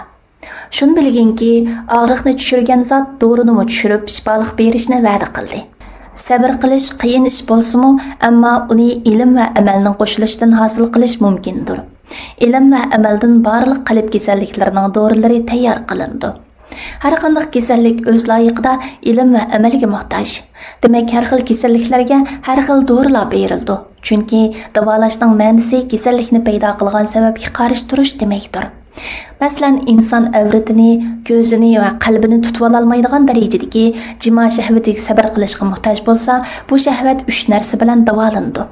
شۇنى بىلگىنكى، ئاغرىقنى چۈشۈرگەن زات دورىنىمۇ چۈشۈرۈپ، شىپالىق بېرىشنى ۋەدە قىلدى. سەبرى قىلىش قىيىن ئىش بولسىمۇ، ئەمما ئۇنى ئىلىم ۋە ئەمەلنىڭ قوشۇلۇشىدىن ھاسىل قىلىش مۇمكىندۇر. ئىلىم ۋە ئەمەلدىن بارلىق قەلب كېسەللىكلىرىنىڭ دورىلىرى تەييار قىلىنىدۇ. ھەر قانداق كېسەللىك ئۆز لايىقىدا ئىلىم ۋە ئەمەلگە موھتاج. دېمەك، ھەر خىل كېسەللىكلەرگە ھەر خىل دورىلار بېرىلىدۇ. چۈنكى داۋالاشنىڭ مەنىسى كېسەللىكنى پەيدا قىلغان سەۋەبكە قارشى تۇرۇش دېمەكتۇر. مەسىلەن، ئىنسان ئەۋرىتىنى، كۆزىنى ۋە قەلبىنى تۇتۇۋالالمايدىغان دەرىجىدىكى جىما شەھۋىتىگە سەبرى قىلىشقا موھتاج بولسا، بۇ شەھۋەت ئۈچ نەرسە بىلەن داۋالىنىدۇ.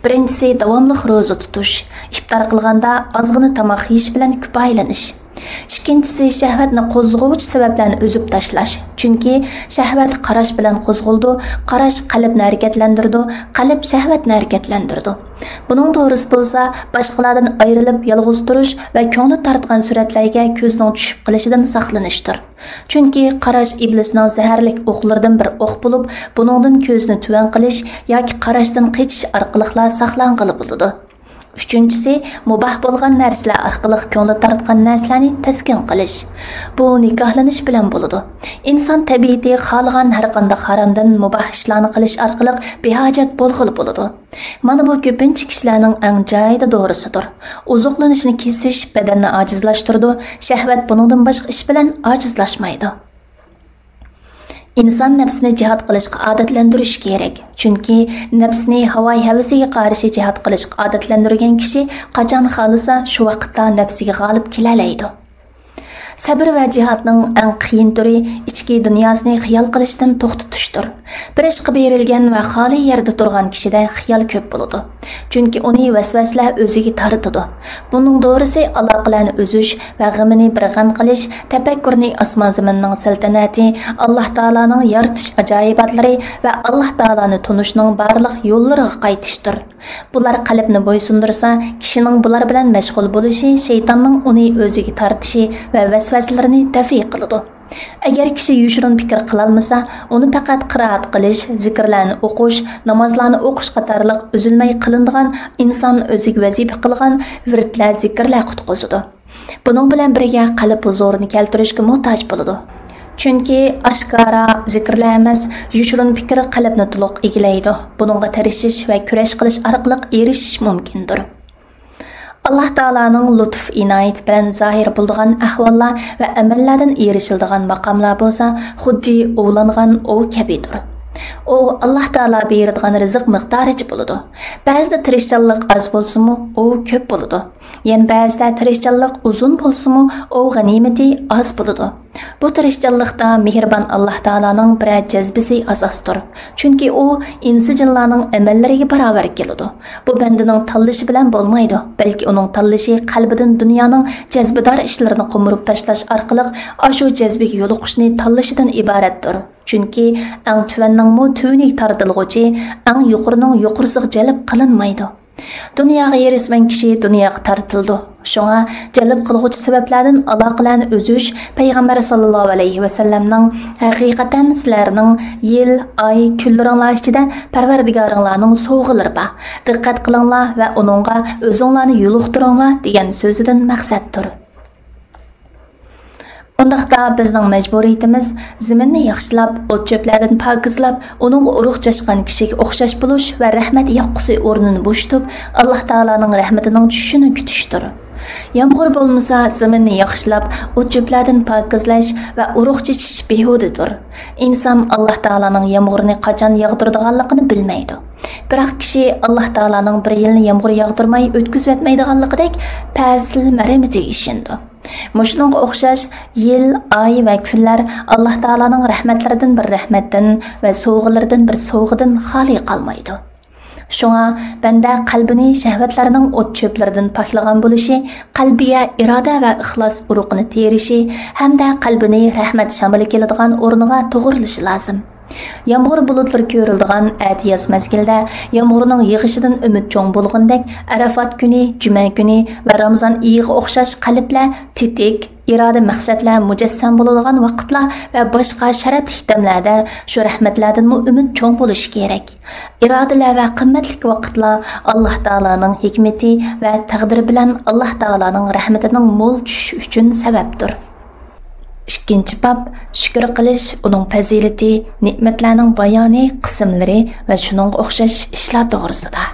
بىرىنچىسى، داۋاملىق روزا تۇتۇش، ئىپتار قىلغاندا ئازغىنا تاماق يېيىش بىلەن كۇپايىلىنىش. ئىككىنچىسى، شەھۋەتنى قوزغىغۇچى سەۋەبلەرنى ئۈزۈپ تاشلاش. چۈنكى شەھۋەت قاراش بىلەن قوزغىلىدۇ، قاراش قەلبنى ھەرىكەتلەندۈرىدۇ، قەلب شەھۋەتنى ھەرىكەتلەندۈرىدۇ. بۇنىڭ دورىسى بولسا، باشقىلاردىن ئايرىلىپ يالغۇز تۇرۇش ۋە كۆڭلى تارتقان سۈرەتلەرگە كۆزنىڭ چۈشۈپ قېلىشىدىن ساقلىنىشتۇر. چۈنكى قاراش ئىبلىسنىڭ زەھەرلىك ئوقلىرىدىن بىر ئوق بولۇپ، بۇنىڭدىن كۆزنى تۆۋەن قىلىش ياكى قاراشتىن قېچىش ئارقىلىقلا ساقلانغىلى بولىدۇ. ئۈچىنچىسى، مۇباھ بولغان نەرسىلەر ئارقىلىق كۆڭلى تارتقان نەرسىلەرنى تەسكىن قىلىش. بۇ نىكاھلىنىش بىلەن بولىدۇ. ئىنسان تەبىئىتى خالىغان ھەر قانداق ھارامدىن مۇباھ ئىشلارنى قىلىش ئارقىلىق بىھاجەت بولغىلى بولىدۇ. مانا بۇ كۆپىنچە كىشىلەرنىڭ ئەڭ جايىدا دورىسىدۇر. ئوزۇقلىنىشنى كېسىش بەدەننى ئاجىزلاشتۇرىدۇ، شەھۋەت بۇنىڭدىن باشقا ئىش بىلەن ئاجىزلاشمايدۇ. ئىنسان نەپسىنى جىھاد قىلىشقا ئادەتلەندۈرۈش كېرەك. چۈنكى نەپسىنى ھاۋايى ھەۋىسىگە قارشى جىھاد قىلىشقا ئادەتلەندۈرگەن كىشى قاچان خالىسا، شۇ ۋاقىتتا نەپسىگە غالىب كېلەلەيدۇ. سەبر ۋە جىھادنىڭ ئەڭ قىيىن تۈرى ئىچكى دۇنياسىنى خىيال قىلىشتىن توختىتىشتۇر. بىر ئىشقا بېرىلگەن ۋە خالىي يەردە تۇرغان كىشىدە خىيال كۆپ بولىدۇ. چۈنكى ئۇنى ۋەسۋەسىلەر ئۆزىگە تارتىدۇ. بۇنىڭ دورىسى ئالاقىلەرنى ئۈزۈش ۋە غېمىنى بىر غەم قىلىش، تەپەككۇرنى ئاسمان زېمىننىڭ سەلتەنەتى، ئاللاھ تائالانىڭ يارىتىش ئاجايىباتلىرى ۋە ئاللاھ تائالانى تونۇشنىڭ بارلىق يوللىرىغا قايتىشتۇر. بۇلار قەلبنى بويسۇندۇرسا، كىشىنىڭ بۇلار بىلەن مەشغۇل بولۇشى شەيتاننىڭ ئۇنى ئۆزىگە تارتىشى ۋە ۋەسۋەسىلىرىنى دەفئى قىلىدۇ. ئەگەر كىشى يوشۇرۇن پىكىر قىلالمىسا، ئۇنى پەقەت قىرائەت قىلىش، زىكىرلەرنى ئوقۇش، نامازلارنى ئوقۇش قاتارلىق ئۈزۈلمەي قىلىنىدىغان، ئىنسان ئۆزىگە ۋەزىپە قىلغان ۋىردلەر، زىكىرلەر قۇتقۇزىدۇ. بۇنىڭ بىلەن بىرگە قەلب ھۇزۇرىنى كەلتۈرۈشكە موھتاج بولىدۇ. چۈنكى ئاشكارا زىكىرلەر ئەمەس، يوشۇرۇن پىكىر قەلبنى تولۇق ئىگىلەيدۇ. بۇنىڭغا تىرىشىش ۋە كۈرەش قىلىش ئارقىلىق ئېرىشىش مۇمكىندۇر. ئاللاھ تائالانىڭ لۇتۇف ئىنايىتى بىلەن زاھىر بولىدىغان ئەھۋاللار ۋە ئەمەللەردىن ئېرىشىلىدىغان ماقاملار بولسا خۇددى ئوۋلانغان ئوۋ كەبىدۇر. ئوۋ ئاللاھ تائالا بېرىدىغان رىزىق مىقدارىچە بولىدۇ. بەزىدە تىرىشچانلىق ئاز بولسىمۇ، ئوۋ كۆپ بولىدۇ. يەنە بەزىدە تىرىشچانلىق ئۇزۇن بولسىمۇ، ئوۋ غەنىيمىتى ئاز بولىدۇ. بۇ تىرىشچانلىقتا مېھرىبان ئاللاھ تائالانىڭ بىرەر جەزبىسى ئاساستۇر. چۈنكى ئۇ ئىنسى جىنلارنىڭ ئەمەللىرىگە باراۋەر كېلىدۇ. بۇ بەندىنىڭ تاللىشى بىلەن بولمايدۇ، بەلكى ئۇنىڭ تاللىشى قەلبىدىن دۇنيانىڭ جەزبىدار ئىشلىرىنى قومۇرۇپ تاشلاش ئارقىلىق ئاشۇ جەزبىگە يولۇقۇشنى تاللىشىدىن ئىبارەتتۇر. چۈنكى ئەڭ تۆۋەننىڭمۇ تۆۋىنىگە تارتىلغۇچى ئەڭ يۇقىرىنىڭ يۇقىرىسىغا جەلپ قىلىنمايدۇ. دۇنياغا ھېرىسمەن كىشى دۇنياغا تارتىلىدۇ. شۇڭا جەلپ قىلغۇچى سەۋەبلەردىن ئالاقىلەرنى ئۈزۈش پەيغەمبەر ساللاللاھۇ ئەلەيھى ۋەسەللەمنىڭ «ھەقىقەتەن سىلەرنىڭ يىل، ئاي، كۈنلىرىڭلار ئىچىدە پەرۋەردىگارىڭلارنىڭ سوۋغىلىرى بار. دىققەت قىلىڭلار ۋە ئۇنىڭغا ئۆزۈڭلارنى يولۇقتۇرۇڭلار» دېگەن سۆزىدىن مەقسەتتۇر. ئۇنداقتا بىزنىڭ مەجبۇرىيىتىمىز زېمىننى ياخشىلاپ، ئوت-چۆپلەردىن پاكىزلاپ، ئۇنىڭغا ئۇرۇق چاچقان كىشىگە ئوخشاش بولۇش ۋە رەھمەت ياغقۇسى ئورنىنى بوشىتىپ، ئاللاھ تائالانىڭ رەھمىتىنىڭ چۈشۈشىنى كۈتۈشتۇر. يامغۇر بولمىسا، زېمىننى ياخشىلاپ، ئوت-چۆپلەردىن پاكىزلاش ۋە ئۇرۇق چېچىش بىھۇدىدۇر. ئىنسان ئاللاھ تائالانىڭ يامغۇرىنى قاچان ياغدۇرىدىغانلىقىنى بىلمەيدۇ. بىراق كىشى ئاللاھ تائالانىڭ بىر يىلنى يامغۇر ياغدۇرماي ئۆتكۈزۈۋەتمەيدىغانلىقىدەك پەزىل مەرھىمىتىگە ئىشىنىدۇ. مۇشۇنىڭغا ئوخشاش يىل، ئاي ۋە كۈنلەر ئاللاھ تائالانىڭ رەھمەتلىرىدىن بىر رەھمەتتىن ۋە سوۋغىلىرىدىن بىر سوۋغىدىن خالىي قالمايدۇ. شۇڭا بەندە قەلبىنى شەھۋەتلەرنىڭ ئوت-چۆپلىرىدىن پاكلىغان بولۇشى، قەلبىگە ئىرادە ۋە ئىخلاس ئۇرۇقىنى تېرىشى ھەمدە قەلبىنى رەھمەت شامىلى كېلىدىغان ئورنىغا توغرىلىشى لازىم. يامغۇر بۇلۇتلىرى كۆرۈلىدىغان ئەتىياز مەزگىلدە يامغۇرنىڭ يېغىشىدىن ئۈمىد چوڭ بولغىنىدەك، ئەرەفات كۈنى، جۈمە كۈنى ۋە رامىزان ئېيىغا ئوخشاش قەلبلەر تېتىك، ئىرادە، مەقسەتلەر مۇجەسسەم بولىدىغان ۋاقىتلار ۋە باشقا شەرەپلىك دەملەردە شۇ رەھمەتلەردىنمۇ ئۈمىد چوڭ بولۇشى كېرەك. ئىرادىلەر ۋە قىممەتلىك ۋاقىتلار ئاللاھ تائالانىڭ ھېكمىتى ۋە تەقدىرى بىلەن ئاللاھ تائالانىڭ رەھمىتىنىڭ مول چۈشۈشى ئۈچۈن سەۋەبتۇر. ئىككىنچى باب، شۈكۈر قىلىش، ئۇنىڭ پەزىلىتى، نېمەتلەرنىڭ بايانى، قىسىملىرى ۋە شۇنىڭغا ئوخشاش ئىشلار توغرىسىدا.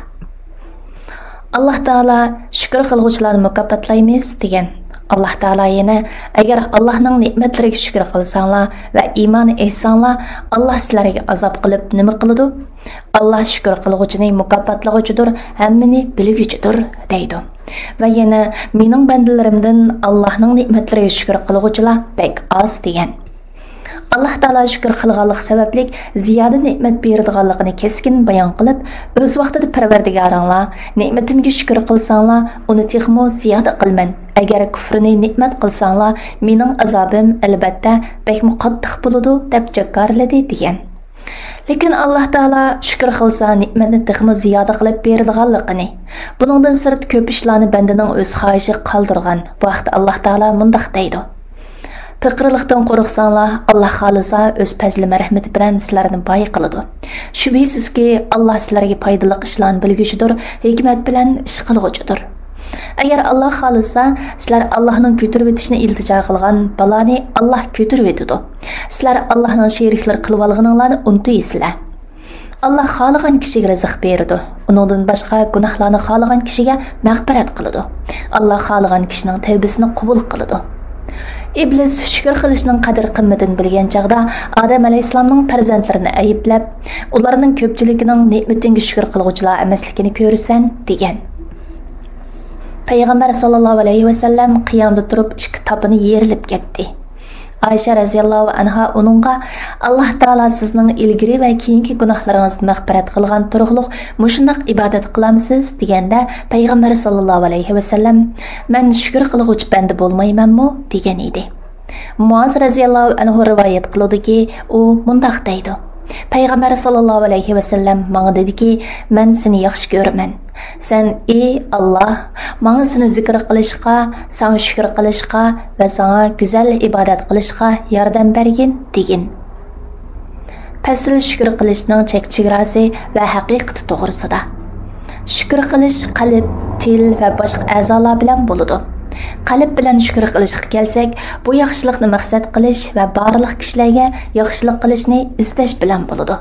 ئاللاھ تائالا «شۈكۈر قىلغۇچىلارنى مۇكاپاتلايمىز» دېگەن. ئاللاھ تائالا يەنە: «ئەگەر ئاللاھنىڭ نېمەتلىرىگە شۈكۈر قىلساڭلار ۋە ئىمان ئېيتساڭلار، ئاللاھ سىلەرگە ئازاب قىلىپ نېمە قىلىدۇ؟ ئاللاھ شۈكۈر قىلغۇچىنى مۇكاپاتلىغۇچىدۇر، ھەممىنى بىلگۈچىدۇر» دەيدۇ. ۋە يەنە: «مېنىڭ بەندىلىرىمدىن ئاللاھنىڭ نېمەتلىرىگە شۈكۈر قىلغۇچىلار بەك ئاز» دېگەن. ئاللاھ تائالا شۈكۈر قىلغانلىق سەۋەبلىك زىيادە نېمەت بېرىدىغانلىقىنى كەسكىن بايان قىلىپ، ئۆز ۋاقتىدا: «پەرۋەردىگارىڭلار نېمىتىمگە شۈكۈر قىلساڭلار، ئۇنى تېخىمۇ زىيادە قىلىمەن. ئەگەر كۇفرىنى نېمەت قىلساڭلار، مېنىڭ ئازابىم، ئەلۋەتتە، بەكمۇ قاتتىق بولىدۇ» دەپ جاكارلىدى دېگەن. لېكىن ئاللاھ تائالا شۈكۈر قىلسا نېمەتنى تېخىمۇ زىيادە قىلىپ بېرىدىغانلىقىنى، بۇنىڭدىن سىرت كۆپ ئىشلارنى بەندىنىڭ ئۆز خاھىشىغا قالدۇرغان. بۇ ھەقتە ئاللاھ تائالا مۇنداق دەيدۇ: «پېقىرلىقتىن قورقساڭلار، ئاللاھ خالىسا ئۆز پەزلى مەرھىمىتى بىلەن سىلەرنى باي قىلىدۇ. شۈبھىسىزكى، ئاللاھ سىلەرگە پايدىلىق ئىشلارنى بىلگۈچىدۇر، ھېكمەت بىلەن ئىش قىلغۇچىدۇر. ئەگەر ئاللاھ خالىسا، سىلەر ئاللاھنىڭ كۆتۈرۈۋېتىشىنى ئىلتىجا قىلغان بالانى ئاللاھ كۆتۈرۈۋېتىدۇ. سىلەر ئاللاھنىڭ شېرىكلىرى قىلىۋالغىنىڭلارنى ئۇنتۇيسىلەر. ئاللاھ خالىغان كىشىگە رىزىق بېرىدۇ. ئۇنىڭدىن باشقا گۇناھلارنى خالىغان كىشىگە مەغپىرەت قىلىدۇ. ئاللاھ خالىغان كىشىنىڭ تەۋبىسىنى قوبۇل قىلىدۇ.» ئىبلىس شۈكۈر قىلىشنىڭ قەدىر-قىممىتىنى بىلگەن چاغدا ئادەم ئەلەيھىسسالامنىڭ پەرزەنتلىرىنى ئەيىبلەپ، «ئۇلارنىڭ كۆپچىلىكىنىڭ نېمىتىڭگە شۈكۈر قىلغۇچىلار ئەمەسلىكىنى كۆرىسەن» دېگەن. پەيغەمبەر ساللاللاھۇ ئەلەيھى ۋەسەللەم قىيامدا تۇرۇپ ئىككى تاپىنى يېرىلىپ كەتتى. ئائىشە رەزىياللاھۇ ئەنھا ئۇنىڭغا: «ئاللاھ تائالا سىزنىڭ ئىلگىرى ۋە كېيىنكى گۇناھلىرىڭىزنى مەغپىرەت قىلغان تۇرۇقلۇق مۇشۇنداق ئىبادەت قىلامسىز؟» دېگەندە، پەيغەمبەر ساللاللاھۇ ئەلەيھى ۋەسەللەم: «مەن شۈكۈر قىلغۇچى بەندە بولمايمەنمۇ؟» دېگەن ئىدى. مۇئاز رەزىياللاھۇ ئەنھۇ رىۋايەت قىلىدۇكى، ئۇ مۇنداق دەيدۇ: پەيغەمبەر ساللاللاھۇ ئەلەيھى ۋەسەللەم ماڭا دېدىكى، «مەن سېنى ياخشى كۆرىمەن. سەن، ئى ئاللاھ، ماڭا سېنى زىكىر قىلىشقا، ساڭا شۈكۈر قىلىشقا ۋە ساڭا گۈزەل ئىبادەت قىلىشقا ياردەم بەرگىن» دېگىن. پەسىل شۈكۈر قىلىشنىڭ چەك-چېگراسى ۋە ھەقىقىتى توغرىسىدا. شۈكۈر قىلىش قەلب، تىل ۋە باشقا ئەزالار بىلەن بولىدۇ. قەلب بىلەن شۈكۈر قىلىشقا كەلسەك، بۇ ياخشىلىقنى مەقسەت قىلىش ۋە بارلىق كىشىلەرگە ياخشىلىق قىلىشنى ئىستەش بىلەن بولىدۇ.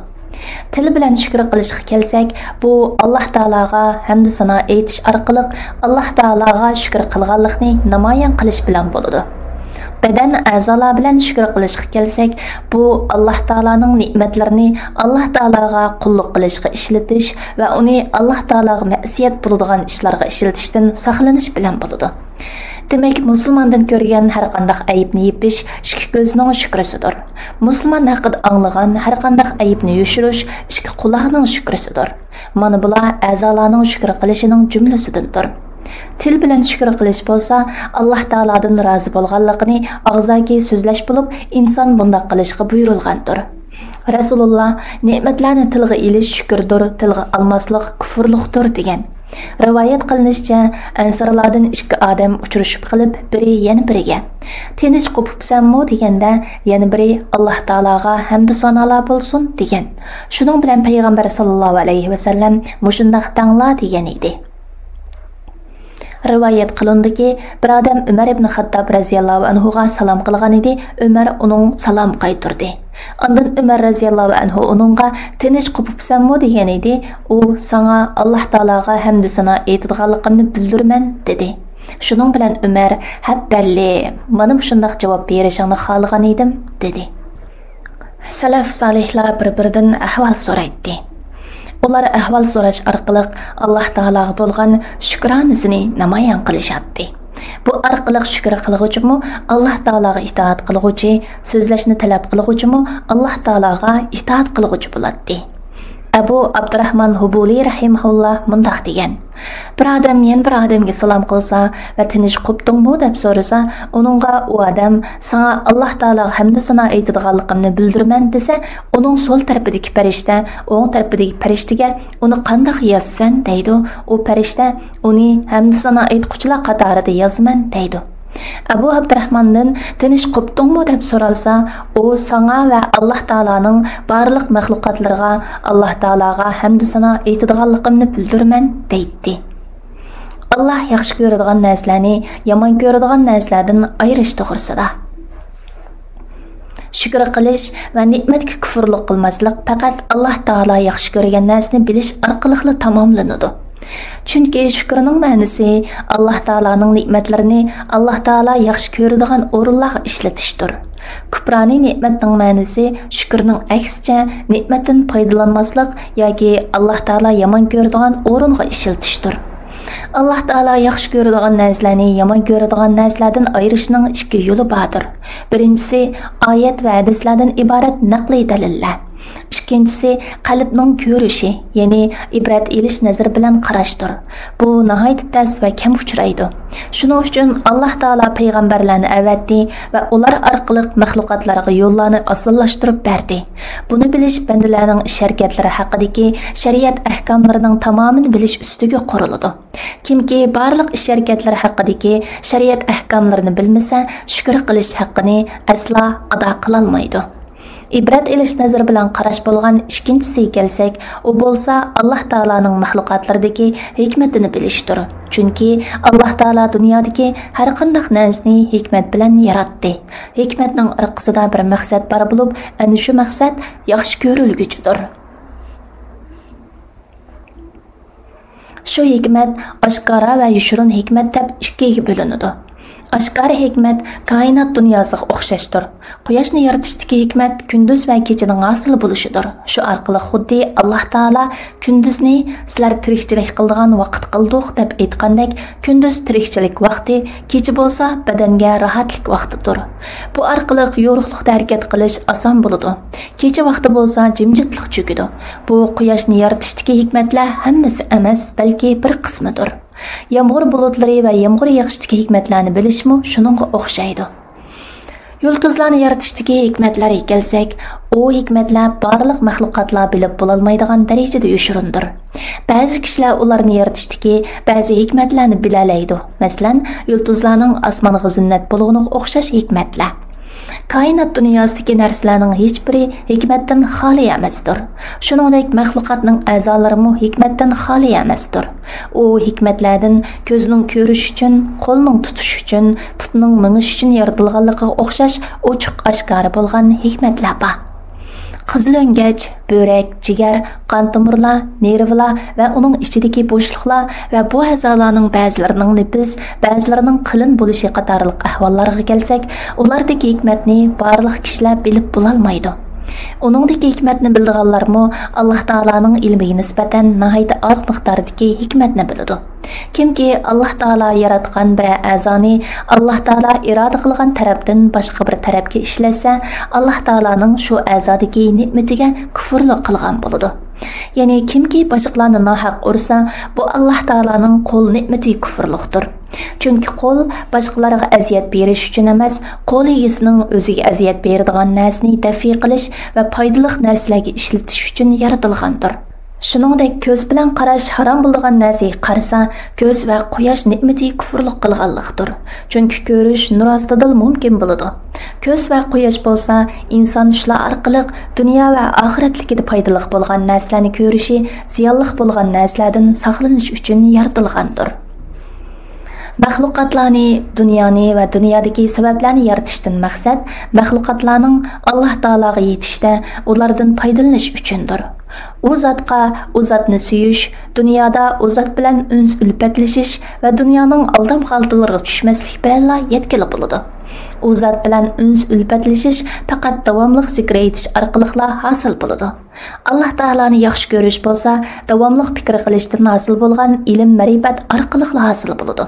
تىل بىلەن شۈكۈر قىلىشقا كەلسەك، بۇ ئاللاھ تائالاغا ھەمدۇ سانا ئېيتىش ئارقىلىق ئاللاھ تائالاغا شۈكۈر قىلغانلىقنى نامايان قىلىش بىلەن بولىدۇ. بەدەن ئەزالار بىلەن شۈكۈر قىلىشقا كەلسەك، بۇ ئاللاھ تائالانىڭ نېمەتلىرىنى ئاللاھ تائالاغا قۇللۇق قىلىشقا ئىشلىتىش ۋە ئۇنى ئاللاھ تائالاغا مەسىيەت بولىدىغان ئىشلارغا ئىشلىتىشتىن ساقلىنىش بىلەن بولىدۇ. دېمەك، مۇسۇلماندىن كۆرگەن ھەرقانداق ئەيىبنى يېپىش ئىككى كۆزنىڭ شۈكرىسىدۇر. مۇسۇلمان ھەققىدە ئاڭلىغان ھەرقانداق ئەيىبنى يوشۇرۇش ئىككى قۇلاقنىڭ شۈكرىسىدۇر. مانا بۇلار ئەزالارنىڭ شۈكۈر قىلىشىنىڭ جۈملىسىدىندۇر. تىل بىلەن شۈكۈر قىلىش بولسا، ئاللاھ تائالادىن رازى بولغانلىقىنى ئاغزاكى سۆزلەش بولۇپ، ئىنسان بۇنداق قىلىشقا بۇيرۇلغاندۇر. رەسۇلۇللا، نېمەتلەرنى تىلغا ئېلىش شۈكۈردۇر، تىلغا ئالماسلىق كۇفۇرلۇقتۇر، دېگەن. رىۋايەت قىلىنىشىچە، ئەنسارلاردىن ئىككى ئادەم ئۇچرىشىپ قېلىپ، بىرى يەنە بىرىگە، «تىنچ قوپۇپسەنمۇ؟» دېگەندە، يەنە بىرى، «ئاللاھ تائالاغا ھەمدۇ سانالار بولسۇن» دېگەن. شۇنىڭ بىلەن پەيغەمبەر ساللاللاھۇ ئەلەيھى ۋەسەللەم، «مۇشۇنداق دەڭلار» دېگەن ئىدى. رىۋايەت قىلىنىدۇكى، بىر ئادەم ئۆمەر ئىبن خەتتاب رەزىياللاھۇ ئەنھۇغا سالام قىلغان ئىدى، ئۆمەر ئۇنىڭ سالام قايتۇردى. ئاندىن ئۆمەر رەزىياللاھۇ ئەنھۇ ئۇنىڭغا، «تىنچ قوپۇپسەنمۇ؟» دېگەن ئىدى. ئۇ، «ساڭا ئاللاھ تائالاغا ھەمدۇ سانا ئېيتىدىغانلىقىمنى بىلدۈرىمەن» دېدى. شۇنىڭ بىلەن ئۆمەر، «ھەببەللى، مانا مۇشۇنداق جاۋاب بېرىشىڭنى خالىغان ئىدىم» دېدى. سەلەف سالىھلار بىر-بىرىدىن ئەھۋال سورايتتى. ئۇلار ئەھۋال سوراش ئارقىلىق ئاللاھ تائالاغا بولغان شۈكرانىسىنى نامايان قىلىشاتتى. بۇ ئارقىلىق شۈكۈر قىلغۇچىمۇ ئاللاھ تائالاغا ئىتائەت قىلغۇچى، سۆزلەشنى تەلەپ قىلغۇچىمۇ ئاللاھ تائالاغا ئىتائەت قىلغۇچى بولاتتى. ئەبۇ ئابدۇراھمان ھۇبۇلى رەھىمەھۇللا مۇنداق دېگەن: بىر ئادەم يەنە بىر ئادەمگە سالام قىلسا ۋە «تىنچ قوپتۇڭمۇ؟» دەپ سورىسا، ئۇنىڭغا ئۇ ئادەم «ساڭا ئاللاھ تائالاغا ھەمدۇ سانا ئېيتىدىغانلىقىمنى بىلدۈرىمەن» دېسە، ئۇنىڭ سول تەرىپىدىكى پەرىشتە ئوڭ تەرىپىدىكى پەرىشتىگە، «ئۇنى قانداق يازىسەن؟» دەيدۇ. ئۇ پەرىشتە، «ئۇنى ھەمدۇ سانا ئېيتقۇچىلار قاتارىدا يازىمەن» دەيدۇ. ئەبۇ ئابدۇراھماندىن «تىنچ قوپتۇڭمۇ؟» دەپ سورالسا، ئۇ «ساڭا ۋە ئاللاھ تائالانىڭ بارلىق مەخلۇقاتلىرىغا ئاللاھ تائالاغا ھەمدۇ سانا ئېيتىدىغانلىقىمنى بىلدۈرىمەن» دەيتتى. ئاللاھ ياخشى كۆرىدىغان نەرسىلەرنى يامان كۆرىدىغان نەرسىلەردىن ئايرىش توغرىسىدا. شۈكۈر قىلىش ۋە نېمەتكە كۇفۇرلۇق قىلماسلىق پەقەت ئاللاھ تائالا ياخشى كۆرگەن نەرسىنى بىلىش ئارقىلىقلا تاماملىنىدۇ. چۈنكى شۈكۈرنىڭ مەنىسى ئاللاھ تائالانىڭ نېمەتلىرىنى ئاللاھ تائالا ياخشى كۆرىدىغان ئورۇنلارغا ئىشلىتىشتۇر. كۇپرانىي نېمەتنىڭ مەنىسى شۈكۈرنىڭ ئەكسىچە نېمەتتىن پايدىلانماسلىق ياكى ئاللاھ تائالا يامان كۆرىدىغان ئورۇنغا ئىشلىتىشتۇر. ئاللاھ تائالا ياخشى كۆرىدىغان نەرسىلەرنى يامان كۆرىدىغان نەرسىلەردىن ئايرىشنىڭ ئىككى يولى باردۇر. بىرىنچىسى، ئايەت ۋە ھەدىسلەردىن ئىبارەت نەقلىي دەلىللەر. ئىككىنچىسى، قەلبنىڭ كۆرۈشى، يەنى ئىبرەت ئېلىش نەزىرى بىلەن قاراشتۇر. بۇ ناھايىتى تەس ۋە كەم ئۇچرايدۇ. شۇنىڭ ئۈچۈن ئاللاھ تائالا پەيغەمبەرلەرنى ئەۋەتتى ۋە ئۇلار ئارقىلىق مەخلۇقاتلارغا يوللارنى ئاسانلاشتۇرۇپ بەردى. بۇنى بىلىش بەندىلەرنىڭ ئىش-ھەرىكەتلىرى ھەققىدىكى شەرىئەت ئەھكاملىرىنىڭ تامامىنى بىلىش ئۈستىگە قۇرۇلىدۇ. كىمكى بارلىق ئىش-ھەرىكەتلىرى ھەققىدىكى شەرىئەت ئەھكاملىرىنى بىلمىسە، شۈكۈر قىلىش ھەققىنى ئەسلا ئادا قىلالمايدۇ. ئىبرەت ئېلىش نەزىرى بىلەن قاراش بولغان ئىككىنچىسىگە كەلسەك، ئۇ بولسا ئاللاھ تائالانىڭ مەخلۇقاتلىرىدىكى ھېكمىتىنى بىلىشتۇر. چۈنكى ئاللاھ تائالا دۇنيادىكى ھەرقانداق نەرسىنى ھېكمەت بىلەن ياراتتى. ھېكمەتنىڭ ئارقىسىدا بىر مەقسەت بار بولۇپ، ئەنە شۇ مەقسەت ياخشى كۆرۈلگۈچىدۇر. شۇ ھېكمەت ئاشكارا ۋە يوشۇرۇن ھېكمەت دەپ ئىككىگە بۆلۈنىدۇ. ئاشكارا ھېكمەت كائىنات دۇنياسىغا ئوخشاشتۇر. قۇياشنى يارىتىشتىكى ھېكمەت كۈندۈز ۋە كېچىنىڭ ھاسىل بولۇشىدۇر. شۇ ئارقىلىق خۇددى ئاللاھ تائالا كۈندۈزنى «سىلەر تىرىكچىلىك قىلىدىغان ۋاقىت قىلدۇق» دەپ ئېيتقاندەك، كۈندۈز تىرىكچىلىك ۋاقتى، كېچە بولسا بەدەنگە راھەتلىك ۋاقتىدۇر. بۇ ئارقىلىق يورۇقلۇقتا ھەرىكەت قىلىش ئاسان بولىدۇ. كېچە ۋاقتى بولسا جىمجىتلىق چۆكىدۇ. بۇ قۇياشنى يارىتىشتىكى ھېكمەتلەر ھەممىسى ئەمەس، بەلكى بىر قىسمىدۇر. يامغۇر بۇلۇتلىرى ۋە يامغۇر يېغىشتىكى ھېكمەتلەرنى بىلىشمۇ شۇنىڭغا ئوخشايدۇ. يۇلتۇزلارنى يارىتىشتىكى ھېكمەتلەرگە كەلسەك، ئۇ ھېكمەتلەر بارلىق مەخلۇقاتلار بىلىپ بولالمايدىغان دەرىجىدە يوشۇرۇندۇر. بەزى كىشىلەر ئۇلارنى يارىتىشتىكى بەزى ھېكمەتلەرنى بىلەلەيدۇ. مەسىلەن، يۇلتۇزلارنىڭ ئاسمانغا زىننەت بولغىنىغا ئوخشاش ھېكمەتلەر. كائىنات دۇنياسىدىكى نەرسىلەرنىڭ ھېچبىرى ھېكمەتتىن خالىي ئەمەستۇر. شۇنىڭدەك مەخلۇقاتنىڭ ئەزالىرىمۇ ھېكمەتتىن خالىي ئەمەستۇر. ئۇ ھېكمەتلەردىن كۆزنىڭ كۆرۈشى ئۈچۈن، قولنىڭ تۇتۇشى ئۈچۈن، پۇتنىڭ مېڭىشى ئۈچۈن يارىتىلغانلىقىغا ئوخشاش ئوچۇق ئاشكارا بولغان ھېكمەتلەر بار. قىزىلۆڭگەچ، بۆرەك، جىگەر، قان تومۇرلار، نېرۋىلار ۋە ئۇنىڭ ئىچىدىكى بوشلۇقلار ۋە بۇ ئەزالارنىڭ بەزىلىرىنىڭ نېپىز، بەزىلىرىنىڭ قېلىن بولۇشى قاتارلىق ئەھۋاللارغا كەلسەك، ئۇلاردىكى ھېكمەتنى بارلىق كىشىلەر بىلىپ بولالمايدۇ. ئۇنىڭدىكى ھېكمەتنى بىلىدىغانلارمۇ ئاللاھ تائالانىڭ ئىلمىگە نىسبەتەن ناھايىتى ئاز مىقداردىكى ھېكمەتنى بىلىدۇ. كىمكى ئاللاھ تائالا ياراتقان بىرەر ئەزانى ئاللاھ تائالا ئىرادە قىلغان تەرەپتىن باشقا بىر تەرەپكە ئىشلەتسە، ئاللاھ تائالانىڭ شۇ ئەزادىكى نېمىتىگە كۇفۇرلۇق قىلغان بولىدۇ. يەنى كىمكى باشقىلارنى ناھەق ئۇرسا، بۇ ئاللاھ تائالانىڭ قول نېمىتى كۇفۇرلۇقتۇر. چۈنكى قول باشقىلارغا ئەزىيەت بېرىش ئۈچۈن ئەمەس، قول ئىگىسىنىڭ ئۆزىگە ئەزىيەت بېرىدىغان نەرسىنى دەفئى قىلىش ۋە پايدىلىق نەرسىلەرگە ئىشلىتىش ئۈچۈن يارىتىلغاندۇر. شۇنىڭدەك كۆز بىلەن قاراش ھارام بولىدىغان نەرسىگە قارىسا، كۆز ۋە قۇياش نېمىتى كۇفۇرلۇق قىلغانلىقتۇر. چۈنكى كۆرۈش نۇر ئاستىدىلا مۇمكىن بولىدۇ. كۆز ۋە قۇياش بولسا ئىنسان شۇلار ئارقىلىق دۇنيا ۋە ئاخىرەتلىكىدە پايدىلىق بولغان نەرسىلەرنى كۆرۈشى، زىيانلىق بولغان نەرسىلەردىن ساقلىنىش ئۈچۈن يارىتىلغاندۇر. مەخلۇقاتلارنى، دۇنيانى ۋە دۇنيادىكى سەۋەبلەرنى يارىتىشتىن مەقسەت مەخلۇقاتلارنىڭ ئاللاھ تائالاغا يېتىشتە ئۇلاردىن پايدىلىنىش ئۈچۈندۇر. ئۇ زاتقا ئۇ زاتنى سۆيۈش، دۇنيادا ئۇ زات بىلەن ئۈنس-ئۈلپەتلىشىش ۋە دۇنيانىڭ ئالدام-غالتىلىرىغا چۈشمەسلىك بىلەنلا يەتكىلى بولىدۇ. ئۇ زات بىلەن ئۈنس-ئۈلپەتلىشىش پەقەت داۋاملىق زىكىر ئېيتىش ئارقىلىقلا ھاسىل بولىدۇ. ئاللاھ تائالانى ياخشى كۆرۈش بولسا، داۋاملىق پىكىر قىلىشتىن ھاسىل بولغان ئىلىم-مەرىپەت ئارقىلىقلا ھاسىل بولىدۇ.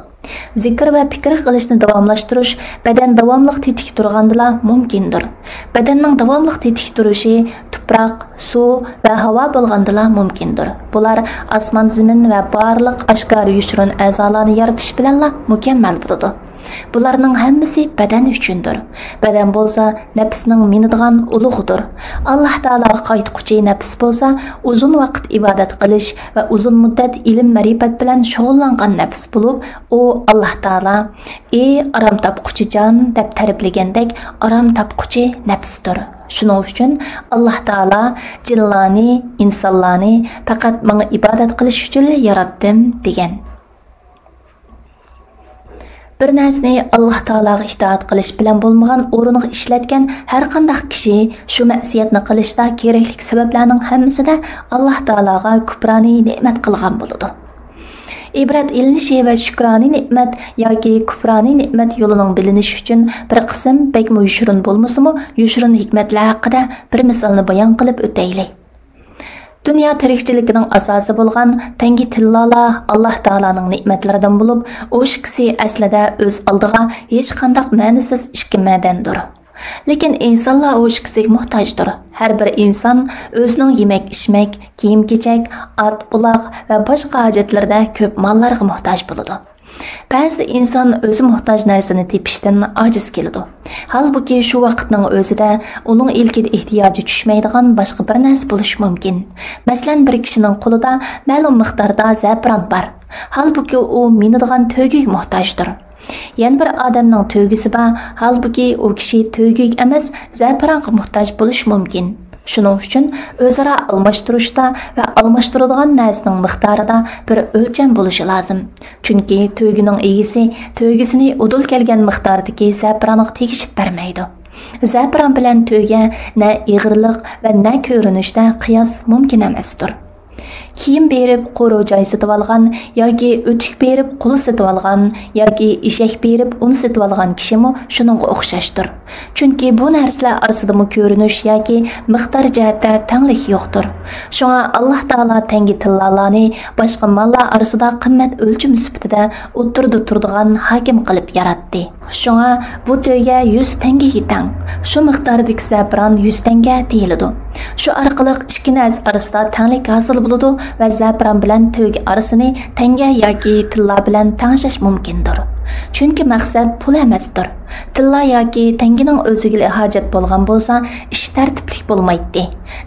زىكىر ۋە پىكىر قىلىشنى داۋاملاشتۇرۇش بەدەن داۋاملىق تېتىك تۇرغاندىلا مۇمكىندۇر. بەدەننىڭ داۋاملىق تېتىك تۇرۇشى تۇپراق، سۇ ۋە ھاۋا بولغاندىلا مۇمكىندۇر. بۇلار ئاسمان، زېمىن ۋە بارلىق ئاشكارا يوشۇرۇن ئەزالارنى يارىتىش بىلەنلا مۇكەممەل بولىدۇ. بۇلارنىڭ ھەممىسى بەدەن ئۈچۈندۇر. بەدەن بولسا نەپسنىڭ مىنىدىغان ئۇلۇغىدۇر. ئاللاھ تائالاغا قايتقۇچى نەپس بولسا ئۇزۇن ۋاقىت ئىبادەت قىلىش ۋە ئۇزۇن مۇددەت ئىلىم-مەرىپەت بىلەن شۇغۇللانغان نەپس بولۇپ، ئۇ ئاللاھ تائالا، ئى ئارام تاپقۇچى جان، دەپ تەرىپلىگەندەك ئارام تاپقۇچى نەپستۇر. شۇنىڭ ئۈچۈن ئاللاھ تائالا جىنلارنى، ئىنسانلارنى پەقەت ماڭا ئىبادەت قىلىش ئۈچۈنلا ياراتتىم، دېگەن. بىر نەرسىنى ئاللاھ تائالاغا ئىتائەت قىلىش بىلەن بولمىغان ئورۇنغا ئىشلەتكەن ھەرقانداق كىشى شۇ مەسىيەتنى قىلىشتا كېرەكلىك سەۋەبلەرنىڭ ھەممىسىدە ئاللاھ تائالاغا كۇپرانى نېمەت قىلغان بولىدۇ. ئىبرەت ئېلىنىشى ۋە شۈكرانى نېمەت ياكى كۇپرانى نېمەت يولىنىڭ بىلىنىشى ئۈچۈن بىر قىسىم بەكمۇ يوشۇرۇن بولمىسىمۇ يوشۇرۇن ھېكمەتلەر ھەققىدە بىر مىسالنى بايان قىلىپ ئۆتەيلى. دۇنيا تىرىكچىلىكىنىڭ ئاساسى بولغان تەڭگە تىللالار ئاللاھ تائالانىڭ نېمەتلىرىدىن بولۇپ، ئۇ ئىككىسى ئەسلىدە ئۆز ئالدىغا ھېچقانداق مەنىسىز ئىككى مەدەندۇر. لېكىن ئىنسانلار ئۇ ئىككىسىگە موھتاجدۇر. ھەر بىر ئىنسان ئۆزىنىڭ يېمەك-ئىچمەك، كىيىم-كېچەك، ئات-ئۇلاق ۋە باشقا ھاجەتلىرىدە كۆپ ماللارغا موھتاج بولىدۇ. بەزىدە ئىنسان ئۆزى موھتاج نەرسىنى تېپىشتىن ئاجىز كېلىدۇ. ھالبۇكى، شۇ ۋاقىتنىڭ ئۆزىدە ئۇنىڭ ئىلكىدە ئېھتىياجى چۈشمەيدىغان باشقا بىر نەرسە بولۇشى مۇمكىن. مەسىلەن، بىر كىشىنىڭ قولىدا مەلۇم مىقداردا زەپىران بار. ھالبۇكى، ئۇ مىنىدىغان تۆگىگە موھتاجدۇر. يەنە بىر ئادەمنىڭ تۆگىسى بار، ھالبۇكى، ئۇ كىشى تۆگىگە ئەمەس، زەپىرانغا موھتاج بولۇشى مۇمكىن. شۇنىڭ ئۈچۈن ئۆزئارا ئالماشتۇرۇشتا ۋە ئالماشتۇرىدىغان نەرسىنىڭ مىقدارىدا بىر ئۆلچەم بولۇشى لازىم. چۈنكى تۆگىنىڭ ئىگىسى تۆگىسىنى ئۇدۇل كەلگەن مىقداردىكى زەپىرانغا تېگىشىپ بەرمەيدۇ. زەپىران بىلەن تۆگە نە ئېغىرلىق ۋە نە كۆرۈنۈشتە قىياس مۇمكىن ئەمەستۇر. كىيىم بېرىپ قورۇ جاي سېتىۋالغان ياكى ئۆتۈك بېرىپ قۇل سېتىۋالغان ياكى ئېشەك بېرىپ ئۇن سېتىۋالغان كىشىمۇ شۇنىڭغا ئوخشاشتۇر. چۈنكى بۇ نەرسىلەر ئارىسىدىمۇ كۆرۈنۈش ياكى مىقدار جەھەتتە تەڭلىك يوقتۇر. شۇڭا ئاللاھ تائالا تەڭگە تىللالارنى باشقا ماللار ئارىسىدا قىممەت ئۆلچىمى سۈپىتىدە ئوتتۇرىدا تۇرىدىغان ھاكىم قىلىپ ياراتتى. شۇڭا بۇ تۆگە يۈز تەڭگىگە تەڭ. شۇ مىقداردىكى زەپىران يۈز تەڭگە دېيىلىدۇ. شۇ ئارقىلىق ئىككى نەرسە ئارىسىدا تەڭلىك ھاسىل بولىدۇ ۋە زەپىران بىلەن تۆگە ئارىسىنى تەڭگە ياكى تىللا بىلەن تەڭشەش مۇمكىندۇر. چۈنكى مەقسەت پۇل ئەمەستۇر. تىللا ياكى تەڭگىنىڭ ئۆزىگىلا ھاجەت بولغان بولسا، ئىش تەرتىپلىك بولمايتتى.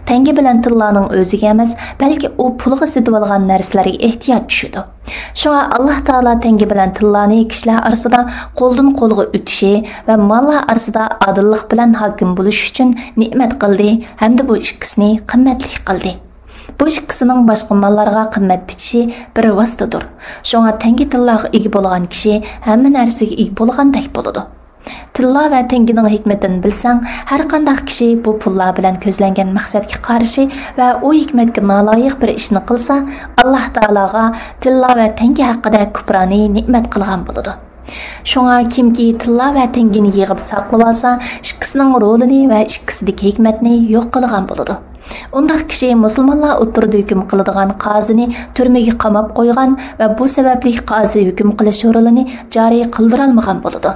تەڭگە بىلەن تىللانىڭ ئۆزىگە ئەمەس، بەلكى ئۇ پۇلغا سېتىۋالغان نەرسىلەرگە ئېھتىياج چۈشىدۇ. شۇڭا ئاللاھ تائالا تەڭگە بىلەن تىللانى كىشىلەر ئارىسىدا قولدىن قولغا ئۆتۈشى ۋە ماللار ئارىسىدا ئادىللىق بىلەن ھاكىم بولۇشى ئۈچۈن نېمەت قىلدى ھەمدە بۇ ئىككىسىنى قىممەتلىك قىلدى. بۇ ئىككىسىنىڭ باشقا ماللارغا قىممەت بىچىشى بىر ۋاسىتىدۇر. شۇڭا تەڭگە تىللاغا ئىگە بولغان كىشى ھەممە نەرسىگە ئىگە بولغاندەك بولىدۇ. تىللا ۋە تەڭگىنىڭ ھېكمىتىنى بىلسەڭ، ھەرقانداق كىشى بۇ پۇللار بىلەن كۆزلەنگەن مەقسەتكە قارشى ۋە ئۇ ھېكمەتكە نالايىق بىر ئىشنى قىلسا، ئاللاھ تائالاغا تىللا ۋە تەڭگە ھەققىدە كۇپرانى نېمەت قىلغان بولىدۇ. شۇڭا كىمكى تىللا ۋە تەڭگىنى يىغىپ ساقلىۋالسا، ئىككىسىنىڭ رولىنى ۋە ئىككىسىدىكى ھېكمەتنى يوق قىلغان بولىدۇ. ئۇنداق كىشى مۇسۇلمانلار ئوتتۇرىدا ھۆكۈم قىلىدىغان قازىنى تۈرمىگە قاماپ قويغان ۋە بۇ سەۋەبلىك قازى ھۆكۈم قىلىش رولىنى جارى قىلدۇرالمىغان بولىدۇ.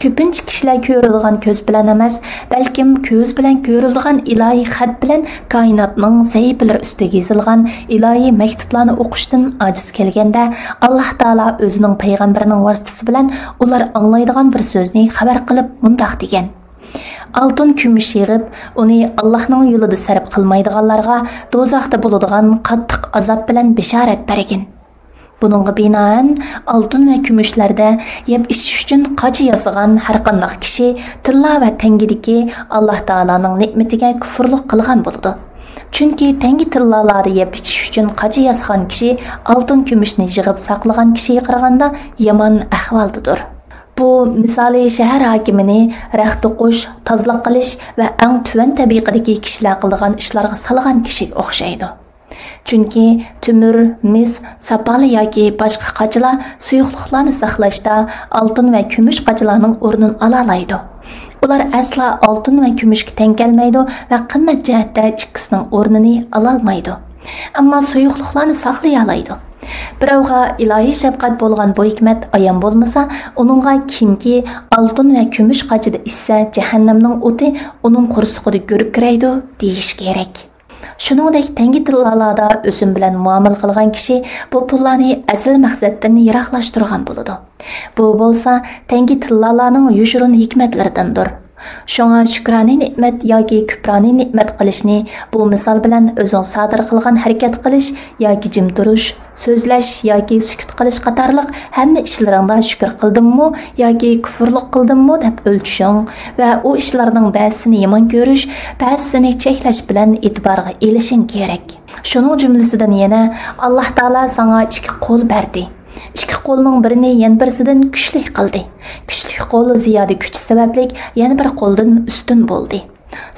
كۆپىنچە كىشىلەر كۆرۈلىدىغان كۆز بىلەن ئەمەس، بەلكىم كۆز بىلەن كۆرۈلىدىغان ئىلاھىي خەت بىلەن كائىناتنىڭ سەھىپىلىرى ئۈستىگە يېزىلغان ئىلاھىي مەكتۇپلارنى ئوقۇشتىن ئاجىز كەلگەندە، ئاللاھ تائالا ئۆزىنىڭ پەيغەمبىرىنىڭ ۋاسىتىسى بىلەن ئۇلار ئاڭلايدىغان بىر سۆزنى خەۋەر قىلىپ مۇنداق دېگەن: ئالتۇن كۈمۈش يىغىپ، ئۇنى ئاللاھنىڭ يولىدا سەرپ قىلمايدىغانلارغا دوزاختا بولىدىغان قاتتىق ئازاب بىلەن بېشارەت بەرگىن. بۇنىڭغا بىنائەن، ئالتۇن ۋە كۈمۈشلەردە يەپ ئىچىش ئۈچۈن قاچا ياسىغان ھەرقانداق كىشى تىللا ۋە تەڭگىدىكى ئاللاھ تائالانىڭ نېمىتىگە كۇفۇرلۇق قىلغان بولىدۇ. چۈنكى تەڭگە تىللالاردا يەپ ئىچىش ئۈچۈن قاچا ياسىغان كىشى ئالتۇن كۈمۈشنى يىغىپ ساقلىغان كىشىگە قارىغاندا يامان ئەھۋالدىدۇر. بۇ مىسالى شەھەر ھاكىمىنى رەخت توقۇش، تازىلىق قىلىش ۋە ئەڭ تۆۋەن تەبىقىدىكى كىشىلەر قىلىدىغان ئىشلارغا سالغان كىشىگە ئوخشايدۇ. چۈنكى تۆمۈر، مىس، ساپالە ياكى باشقا قاچىلار سۇيۇقلۇقلارنى ساقلاشتا ئالتۇن ۋە كۈمۈش قاچىلارنىڭ ئورنىنى ئالالايدۇ. ئۇلار ئەسلا ئالتۇن ۋە كۈمۈشكە تەڭ كەلمەيدۇ ۋە قىممەت جەھەتتە ئىككىسىنىڭ ئورنىنى ئالالمايدۇ. ئەمما سۇيۇقلۇقلارنى ساقلىيالايدۇ. بىراۋغا ئىلاھىي شەپقەت بولغان بۇ ھېكمەت ئايان بولمىسا، ئۇنىڭغا كىمكى ئالتۇن ۋە كۈمۈش قاچىدا ئىچسە، جەھەننەمنىڭ ئوتى ئۇنىڭ قورسىقىدا گۈركىرەيدۇ، دېيىش كېرەك. شۇنىڭدەك تەڭگە تىللاlarda ئۆسۈم بىلەن مۇئامىلە قىلغان كىشى بۇ پۇللارنى ئەسلى مەقسەتتىن يىراقلاشتۇرغان بولىدۇ. بۇ بولسا تەڭگە تىللالارنىڭ يوشۇرۇن ھېكمەتلىرىدىندۇر. شۇڭا شۈكرانە نېمەت ياكى كۈپرانە نېمەت قىلىشنى بۇ مىسال بىلەن ئۆزۈڭ سادىر قىلغان ھەرىكەت قىلىش ياكى جىم تۇرۇش، سۆزلەش ياكى سۈكۈت قىلىش قاتارلىق ھەممە ئىشلىرىڭدا شۈكۈر قىلدىممۇ ياكى كۇفۇرلۇق قىلدىممۇ دەپ ئۆلچىشىڭ ۋە ئۇ ئىشلارنىڭ بەزىسىنى يامان كۆرۈش، بەزىسىنى چەكلەش بىلەن ئېتىبارغا ئېلىشىڭ كېرەك. شۇنىڭ جۈملىسىدىن يەنە، ئاللاھ تائالا ساڭا ئىككى قول بەردى. ئىككى قولنىڭ بىرىنى يەنە بىرسىدىن كۈچلۈك قىلدى. كۈچلۈك قول زىيادە كۈچى سەۋەبلىك يەنە بىر قولدىن ئۈستۈن بولدى.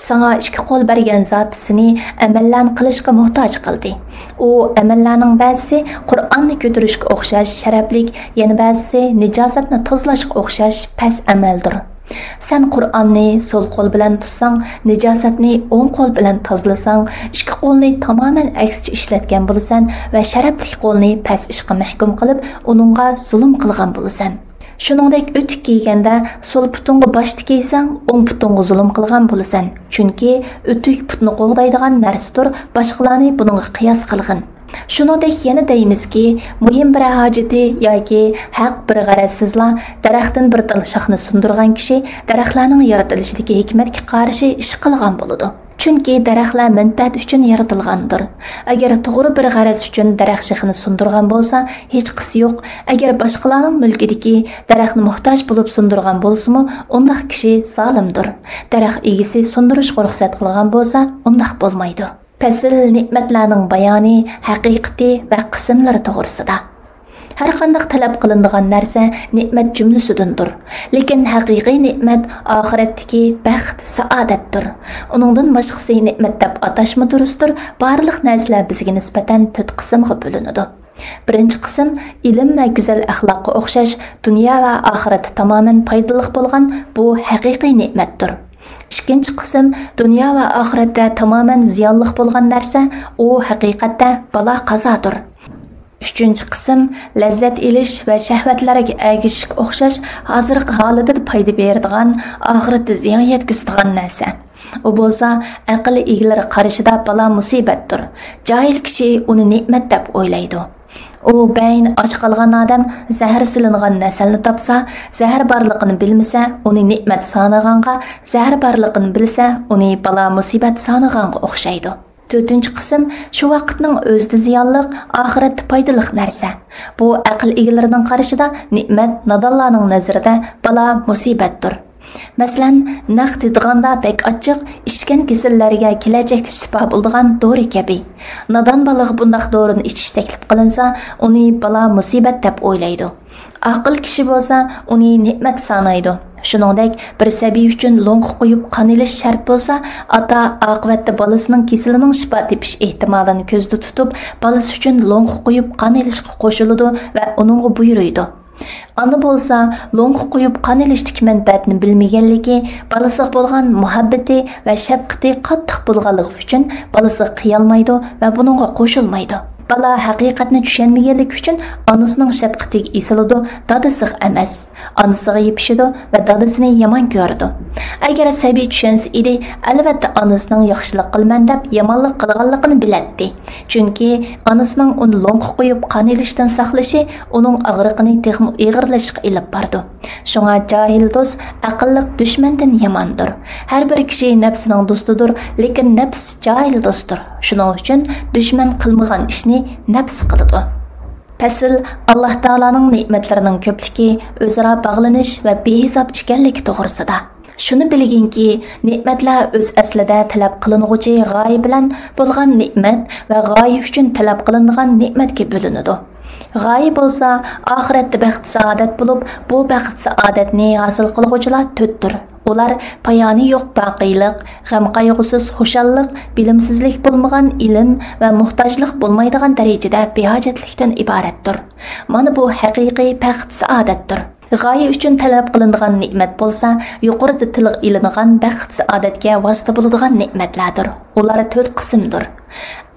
ساڭا ئىككى قول بەرگەن زات سېنى ئەمەللەرنى قىلىشقا موھتاج قىلدى. ئۇ ئەمەللەرنىڭ بەزىسى قۇرئاننى كۆتۈرۈشكە ئوخشاش شەرەپلىك، يەنە بەزىسى نىجاسەتنى تازىلاشقا ئوخشاش پەس ئەمەلدۇر. سەن قۇرئاننى سول قول بىلەن تۇتساڭ، نىجاسەتنى ئوڭ قول بىلەن تازىلىساڭ، ئىككى قولنى تامامەن ئەكسىچە ئىشلەتكەن بولىسەن ۋە شەرەپلىك قولنى پەس ئىشقا مەھكۇم قىلىپ، ئۇنىڭغا زۇلۇم قىلغان بولىسەن. شۇنىڭدەك ئۆتۈك كىيگەندە سول پۇتۇڭغا باشتا كىيسەڭ، ئوڭ پۇتۇڭغا زۇلۇم قىلغان بولىسەن. چۈنكى ئۆتۈك پۇتنى قوغدايدىغان نەرسىدۇر، باشقىلارنى بۇنىڭغا قىياس قىلغىن. شۇنىڭدەك يەنە دەيمىزكى، مۇھىم بىر ھاجىتى ياكى ھەق بىر غەرەزسىزلا دەرەختىن بىر تال شاخنى سۇندۇرغان كىشى دەرەخلەرنىڭ يارىتىلىشىدىكى ھېكمەتكە قارشى ئىش قىلغان بولىدۇ. چۈنكى دەرەخلەر مەنپەئەت ئۈچۈن يارىتىلغاندۇر. ئەگەر توغرا بىر غەرەز ئۈچۈن دەرەخ شېخىنى سۇندۇرغان بولسا، ھېچقىسى يوق. ئەگەر باشقىلارنىڭ مۈلكىدىكى دەرەخنى موھتاج بولۇپ سۇندۇرغان بولسىمۇ، ئۇنداق كىشى زالىمدۇر. دەرەخ ئىگىسى سۇندۇرۇشقا رۇخسەت قىلغان بولسا، ئۇنداق بولمايدۇ. پەسىل نېمەتلەرنىڭ بايانى، ھەقىقىتى ۋە قىسىملىرى توغرىسىدا. ھەرقانداق تەلەپ قىلىنىدىغان نەرسە نېمەت جۈملىسىدىندۇر. لېكىن ھەقىقىي نېمەت ئاخىرەتتىكى بەخت، سائادەتتۇر. ئۇنىڭدىن باشقىسى نېمەت دەپ ئاتاشمۇ دۇرۇستۇر، بارلىق نەرسىلەر بىزگە نىسبەتەن تۆت قىسىمغا بۆلۈنىدۇ. بىرىنچى قىسىم، ئىلىم ۋە گۈزەل ئەخلاققا ئوخشاش دۇنيا ۋە ئاخىرەتتە تامامەن پايدىلىق بولغان بۇ ھەقىقىي نېمەتتۇر. ئىككىنچى قىسىم، دۇنيا ۋە ئاخىرەتتە تامامەن زىيانلىق بولغان نەرسە، ئۇ ھەقىقەتتە بالا-قازادۇر. ئۈچىنچى قىسىم، لەززەت ئېلىش ۋە شەھۋەتلەرگە ئەگىشىشكە ئوخشاش ھازىرقى ھالىتىدە پايدا بېرىدىغان، ئاخىرەتتە زىيان يەتكۈزىدىغان نەرسە. ئۇ بولسا ئەقىل ئىگىلىرى قارىشىدا بالا مۇسىبەتتۇر. جاھىل كىشى ئۇنى نېمەت دەپ ئويلايدۇ. ئۇ بەينى ئاچ قالغان ئادەم زەھەر سېلىنغان نەسەلنى تاپسا، زەھەر بارلىقىنى بىلمىسە، ئۇنى نېمەت سانىغانغا، زەھەر بارلىقىنى بىلسە، ئۇنى بالا مۇسىبەت سانىغانغا ئوخشايدۇ. تۆتىنچى قىسىم، شۇ ۋاقىتنىڭ ئۆزىدە زىيانلىق، ئاخىرەتتە پايدىلىق نەرسە. بۇ ئەقىل ئىگىلىرىنىڭ قارىشىدا نېمەت، نادانلارنىڭ نەزىرىدە بالا، مۇسىبەتتۇر. مەسىلەن، نەق تېتىغاندا بەك ئاچچىق، ئىچكەن كېسەللەرگە كېلەچەكتە شىپا بولىدىغان دورا كەبى. نادان بالىغا بۇنداق دورىنى ئىچىش تەكلىپ قىلىنسا، ئۇنى بالا مۇسىبەت دەپ ئويلايدۇ. ئاقىل كىشى بولسا ئۇنى نېمەت سانايدۇ. شۇنىڭدەك، بىر سەبىي ئۈچۈن لوڭقا قويۇپ قان ئېلىش شەرت بولسا، ئاتا ئاقىۋەتتە بالىسىنىڭ كېسىلىنىڭ شىپا تېپىش ئېھتىمالىنى كۆزدە تۇتۇپ، بالىسى ئۈچۈن لوڭقا قويۇپ قان ئېلىشقا قوشۇلىدۇ ۋە ئۇنىڭغا بۇيرۇيدۇ. ئانا بولسا لوڭقا قويۇپ قان ئېلىشتىكى مەنپەئەتنى بىلمىگەنلىكى، بالىسىغا بولغان مۇھەببىتى ۋە شەپقىتى قاتتىق بولغانلىقى ئۈچۈن بالىسىغا قىيالمايدۇ ۋە بۇنىڭغا قوشۇلمايدۇ. بالا ھەقىقەتنى چۈشەنمىگەنلىكى ئۈچۈن ئانىسىنىڭ شەپقىتىگە ئېسىلىدۇ، دادىسىغا ئەمەس. ئانىسىغا يېپىشىدۇ ۋە دادىسىنى يامان كۆرىدۇ. ئەگەر سەبىي چۈشەنسە ئىدى، ئەلۋەتتە ئانىسىنىڭ ياخشىلىق قىلىمەن دەپ يامانلىق قىلغانلىقىنى بىلەتتى. چۈنكى ئانىسىنىڭ ئۇنى لوڭقا قويۇپ قان ئېلىشتىن ساقلىشى ئۇنىڭ ئاغرىقىنى تېخىمۇ ئېغىرلىشىشقا ئېلىپ بارىدۇ. شۇڭا جاھىل دوست ئەقىللىق دۈشمەندىن ياماندۇر. ھەر بىر كىشى نەپسىنىڭ دوستىدۇر، لېكىن نەپس جاھىل دوستتۇر. شۇنىڭ ئۈچۈن دۈشمەن قىلمىغان ئىشنى نەپس قىلىدۇ. پەسىل، ئاللاھ تائالانىڭ نېمەتلىرىنىڭ كۆپلۈكى، ئۆزئارا باغلىنىش ۋە بىھېساب ئىكەنلىكى توغرىسىدا. شۇنى بىلگىنكى، نېمەتلەر ئۆز ئەسلىدە تەلەپ قىلىنغۇچى غايە بىلەن بولغان نېمەت ۋە غايە ئۈچۈن تەلەپ قىلىنىدىغان نېمەتكە بۆلۈنىدۇ. غايە بولسا ئاخىرەتتە بەخت-سائادەت بولۇپ، بۇ بەخت-سائادەتنى ھاسىل قىلغۇچىلار تۆتتۇر. ئۇلار پايانى يوق باقىيلىق، غەم-قايغۇسىز خۇشاللىق، بىلىمسىزلىك بولمىغان ئىلىم ۋە موھتاجلىق بولمايدىغان دەرىجىدە بىھاجەتلىكتىن ئىبارەتتۇر. مانا بۇ ھەقىقىي بەخت-سائادەتتۇر. غايە ئۈچۈن تەلەپ قىلىنىدىغان نېمەت بولسا، يۇقىرىدا تىلغا ئېلىنغان بەخت-سائادەتكە ۋاسىتە بولىدىغان نېمەتلەردۇر. ئۇلار تۆت قىسىمدۇر.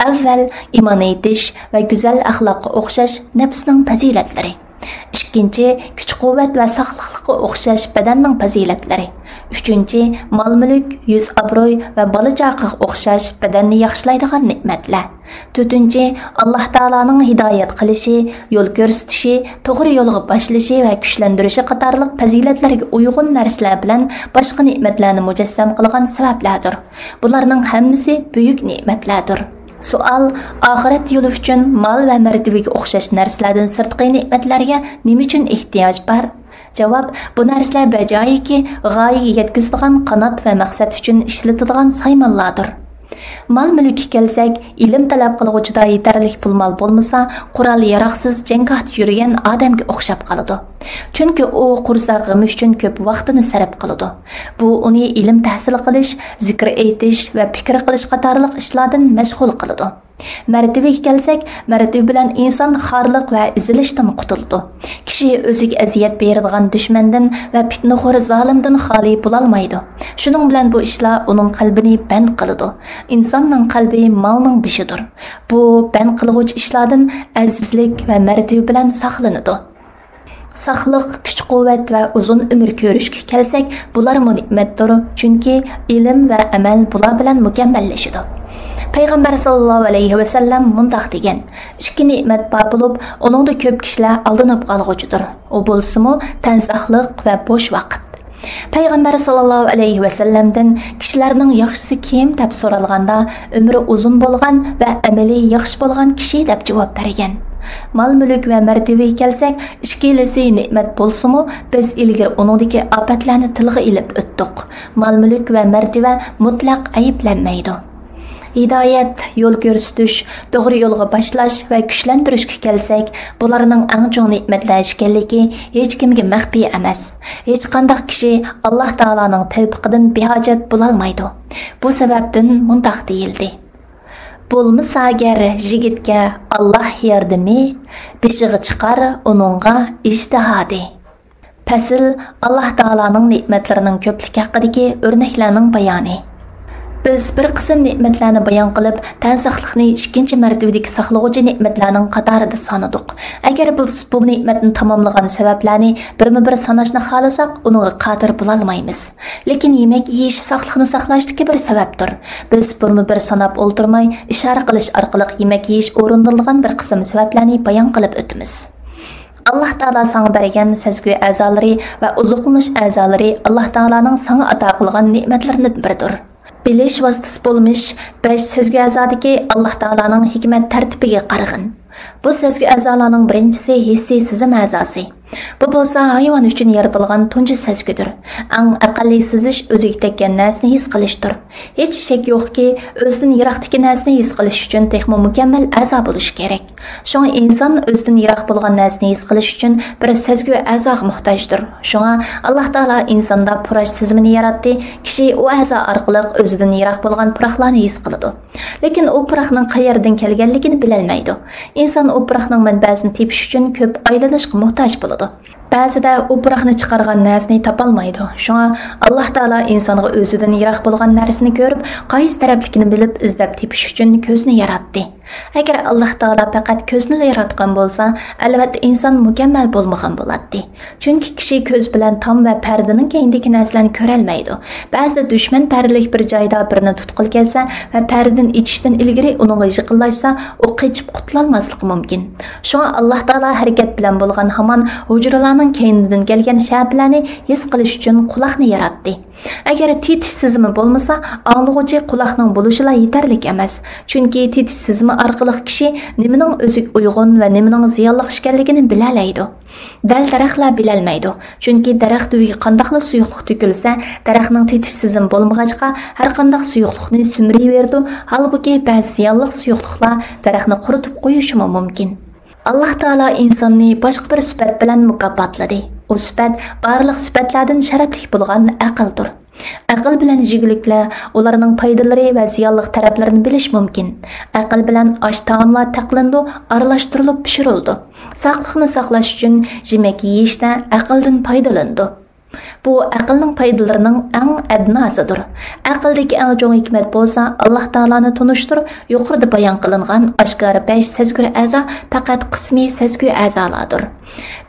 ئەۋۋەل، ئىمان ئېيتىش ۋە گۈزەل ئەخلاققا ئوخشاش نەپسنىڭ پەزىلەتلىرى. ئىككىنچى، كۈچ-قۇۋۋەت ۋە ساقلىقلىققا ئوخشاش بەدەننىڭ پەزىلەتلىرى. ئۈچىنچى، مال-مۈلۈك، يۈز-ئابرۇي ۋە بالا-چاقىغا ئوخشاش بەدەننى ياخشىلايدىغان نېمەتلەر. تۆتىنچى، ئاللاھ تائالانىڭ ھىدايەت قىلىشى، يول كۆرسىتىشى، توغرا يولغا باشلىشى ۋە كۈچلەندۈرۈشى قاتارلىق پەزىلەتلەرگە ئۇيغۇن نەرسىلەر بىلەن باشقا نېمەتلەرنى مۇجەسسەم قىلغان سەۋەبلەردۇر. بۇلارنىڭ ھەممىسى بۈيۈك نېمەتلەردۇر. سوئال، ئاخىرەت يولى ئۈچۈن مال ۋە مەرتىۋىگە ئوخشاش نەرسىلەردىن سىرتقى نېمەتلەرگە نېمە ئۈچۈن ئېھتىياج بار؟ جاۋاب، بۇ نەرسىلەر بەجايىكى غايىگە يەتكۈزىدىغان قانات ۋە مەقسەت ئۈچۈن ئىشلىتىدىغان سايمانلاردۇر. مال-مۈلۈككە كەلسەك، ئىلىم تەلەپ قىلغۇچىدا يېتەرلىك پۇل-مال بولمىسا، قورال-ياراغسىز جەڭگاھتا يۈرگەن ئادەمگە ئوخشاپ قالىدۇ. چۈنكى ئۇ قورساق غېمى ئۈچۈن كۆپ ۋاقتىنى سەرپ قىلىدۇ. بۇ ئۇنى ئىلىم تەھسىل قىلىش، زىكىر ئېيتىش ۋە پىكىر قىلىش قاتارلىق ئىشلاردىن مەشغۇل قىلىدۇ. مەرتىۋىگە كەلسەك، مەرتىۋە بىلەن ئىنسان خارلىق ۋە ئېزىلىشتىن قۇتۇلىدۇ. كىشى ئۆزىگە ئەزىيەت بېرىدىغان دۈشمەندىن ۋە پىتنىخور زالىمدىن خالىي بولالمايدۇ. شۇنىڭ بىلەن بۇ ئىشلار ئۇنىڭ قەلبىنى بەند قىلىدۇ. ئىنساننىڭ قەلبى مالنىڭ بېشىدۇر. بۇ بەند قىلغۇچى ئىشلاردىن ئەزىزلىك ۋە مەرتىۋە بىلەن ساقلىنىدۇ. ساقلىق، كۈچ-قۇۋۋەت ۋە ئۇزۇن ئۆمۈر كۆرۈشكە كەلسەك، بۇلارمۇ نېمەتتۇر، چۈنكى ئىلىم ۋە ئەمەل بۇلار بىلەن مۇكەممەللىشىدۇ. پەيغەمبەر ساللاللاھۇ ئەلەيھى ۋەسەللەم مۇنداق دېگەن: «ئىككى نېمەت بار بولۇپ، ئۇنىڭدا كۆپ كىشىلەر ئالدىنىپ قالغۇچىدۇر. ئۇ بولسىمۇ تەن ساقلىق ۋە بوش ۋاقىت.» پەيغەمبەر ساللاللاھۇ ئەلەيھى ۋەسەللەمدىن «كىشىلەرنىڭ ياخشىسى كىم؟» دەپ سورالغاندا، «ئۆمرى ئۇزۇن بولغان ۋە ئەمىلى ياخشى بولغان كىشى» دەپ جاۋاب بەرگەن. مال-مۈلۈك ۋە مەرتىۋىگە كەلسەك، ئىككىلىسى نېمەت بولسىمۇ، بىز ئىلگىرى ئۇنىڭدىكى ئاپەتلەرنى تىلغا ئېلىپ ئۆتتۇق. مال-مۈلۈك ۋە مەرتىۋە مۇتلەق ئەيىبلەنمەيدۇ. ھىدايەت، يول كۆرسىتىش، توغرا يولغا باشلاش ۋە كۈچلەندۈرۈشكە كەلسەك، بۇلارنىڭ ئەڭ چوڭ نېمەتلەر ئىكەنلىكى ھېچكىمگە مەخپىي ئەمەس. ھېچقانداق كىشى ئاللاھ تائالانىڭ تەۋپىقىدىن بىھاجەت بولالمايدۇ. بۇ سەۋەبتىن مۇنداق دېيىلدى: «بولمىسا گەر يىگىتكە ئاللاھ ياردىمى، بېشىغا چىقار ئۇنىڭغا ئىجتىھادى.» پەسىل، ئاللاھ تائالانىڭ نېمەتلىرىنىڭ كۆپلۈكى ھەققىدىكى ئۆرنەكلەرنىڭ بايانى. بىز بىر قىسىم نېمەتلەرنى بايان قىلىپ، تەن ساقلىقنى ئىككىنچى مەرتىۋىدىكى ساقلىغۇچى نېمەتلەرنىڭ قاتارىدا سانىدۇق. ئەگەر بىز بۇ نېمەتنى تاماملىغان سەۋەبلەرنى بىرمۇ بىر ساناشنى خالىساق، ئۇنىڭغا قادىر بولالمايمىز. لېكىن يېمەك يېيىش ساقلىقنى ساقلاشتىكى بىر سەۋەبتۇر. بىز بىرمۇ بىر ساناپ ئولتۇرماي، ئىشارە قىلىش ئارقىلىق يېمەك يېيىش ئورۇندىلىدىغان بىر قىسىم سەۋەبلەرنى بايان قىلىپ ئۆتىمىز. ئاللاھ تائالا ساڭا بەرگەن سەزگۈ ئەزالىرى ۋە ئوزۇقلىنىش ئەزالىرى ئاللاھ تائالانىڭ ساڭا ئاتا قىلغان نېمەتلىرىدىن بىرىدۇر. بىلىش ۋاسىتىسى بولمىش بەش سەزگۈ ئەزادىكى ئاللاھ تائالانىڭ ھېكمەت تەرتىپىگە قارىغىن. بۇ سەزگۈ ئەزالارنىڭ بىرىنچىسى ھېسسىي سېزىم ئەزاسى. بۇ بولسا ھايۋان ئۈچۈن يارىتىلغان تۇنجى سەزگۈدۇر. ئەڭ ئەقەللىي سېزىش ئۆزىگە تەگكەن نەرسىنى ھېس قىلىشتۇر. ھېچ شەك يوقكى، ئۆزىدىن يىراقتىكى نەرسىنى ھېس قىلىش ئۈچۈن تېخىمۇ مۇكەممەل ئەزا بولۇشى كېرەك. شۇڭا ئىنسان ئۆزىدىن يىراق بولغان نەرسىنى ھېس قىلىش ئۈچۈن بىر سەزگۈ ئەزاغا موھتاجدۇر. شۇڭا ئاللاھ تائالا ئىنساندا پۇراش سېزىمىنى ياراتتى، كىشى ئۇ ئەزا ئارقىلىق ئۆزىدىن يىراق بولغان پۇراقلارنى ھېس قىلىدۇ. لېكىن ئۇ پۇراقنىڭ قەيەردىن كەلگەنلىكىنى بىلەلمەيدۇ. ئىنسان ئۇ پۇراقنىڭ مەنبەسىنى تېپىش ئۈچۈن كۆپ ئايلىنىشقا موھتاج بولىدۇ. بەزىدە ئۇ پۇراقنى چىقارغان نەرسىنى تاپالمايدۇ. شۇڭا ئاللاھ تائالا ئىنسانغا ئۆزىدىن يىراق بولغان نەرسىنى كۆرۈپ، قايسى تەرەپلىكىنى بىلىپ ئىزدەپ تېپىش ئۈچۈن كۆزنى ياراتتى. ئەگەر ئاللاھ تائالا پەقەت كۆزنىلا ياراتقان بولسا، ئەلۋەتتە ئىنسان مۇكەممەل بولمىغان بولاتتى. چۈنكى كىشى كۆز بىلەن تام ۋە پەردىنىڭ كەينىدىكى نەرسىلەرنى كۆرەلمەيدۇ. بەزىدە دۈشمەن پەردىلىك بىر جايدا بىرنى تۇتقىلى كەلسە ۋە پەردىنى ئېچىشتىن ئىلگىرى ئۇنىڭغا يېقىنلاشسا، ئۇ قېچىپ قۇتۇلالماسلىقى مۇمكىن. شۇڭا ئاللاھ تائالا ھەرىكەت بىلەن بولغان ھامان ھۇجرىلارنىڭ كەينىدىن كەلگەن شەپىلەرنى ھېس قىلىش ئۈچۈن قۇلاقنى ياراتتى. ئەگەر تېتىش سېزىمى بولمىسا، ئاڭلىغۇچى قۇلاقنىڭ بولۇشىلا يېتەرلىك ئەمەس. چۈنكى تېتىش سېزىمى ئارقىلىق كىشى نېمىنىڭ ئۆزىگە ئۇيغۇن ۋە نېمىنىڭ زىيانلىق ئىكەنلىكىنى بىلەلەيدۇ. دەل دەرەخلەر بىلەلمەيدۇ. چۈنكى دەرەخ تۈۋىگە قانداقلا سۇيۇقلۇق تۆكۈلسە، دەرەخنىڭ تېتىش سېزىمى بولمىغاچقا، ھەرقانداق سۇيۇقلۇقنى سۈمۈرۈۋېرىدۇ. ھالبۇكى، بەزى زىيانلىق سۇيۇقلۇقلار دەرەخنى قۇرۇتۇپ قويۇشىمۇ مۇمكىن. ئاللاھ تائالا ئىنساننى باشقا بىر سۈپەت بىلەن مۇكاپاتلىدى. ئۇ سۈپەت بارلىق سۈپەتلەردىن شەرەپلىك بولغان ئەقىلدۇر. ئەقىل بىلەن يېگۈلۈكلەر، ئۇلارنىڭ پايدىلىرى ۋە زىيانلىق تەرەپلىرىنى بىلىش مۇمكىن. ئەقىل بىلەن ئاش-تائاملار تەقلىنىدۇ، ئارىلاشتۇرۇلۇپ پىشۇرۇلىدۇ. ساقلىقنى ساقلاش ئۈچۈن يېمەك يېيىشتە ئەقىلدىن پايدىلىنىدۇ. بۇ ئەقىلنىڭ پايدىلىرىنىڭ ئەڭ ئەدناسىدۇر. ئەقىلدىكى ئەڭ چوڭ ھېكمەت بولسا، ئاللاھ تائالانى تونۇشتۇر. يۇقىرىدا بايان قىلىنغان ئاشكارا بەش سەزگۈر ئەزا پەقەت قىسمى سەزگۈ ئەزالاردۇر.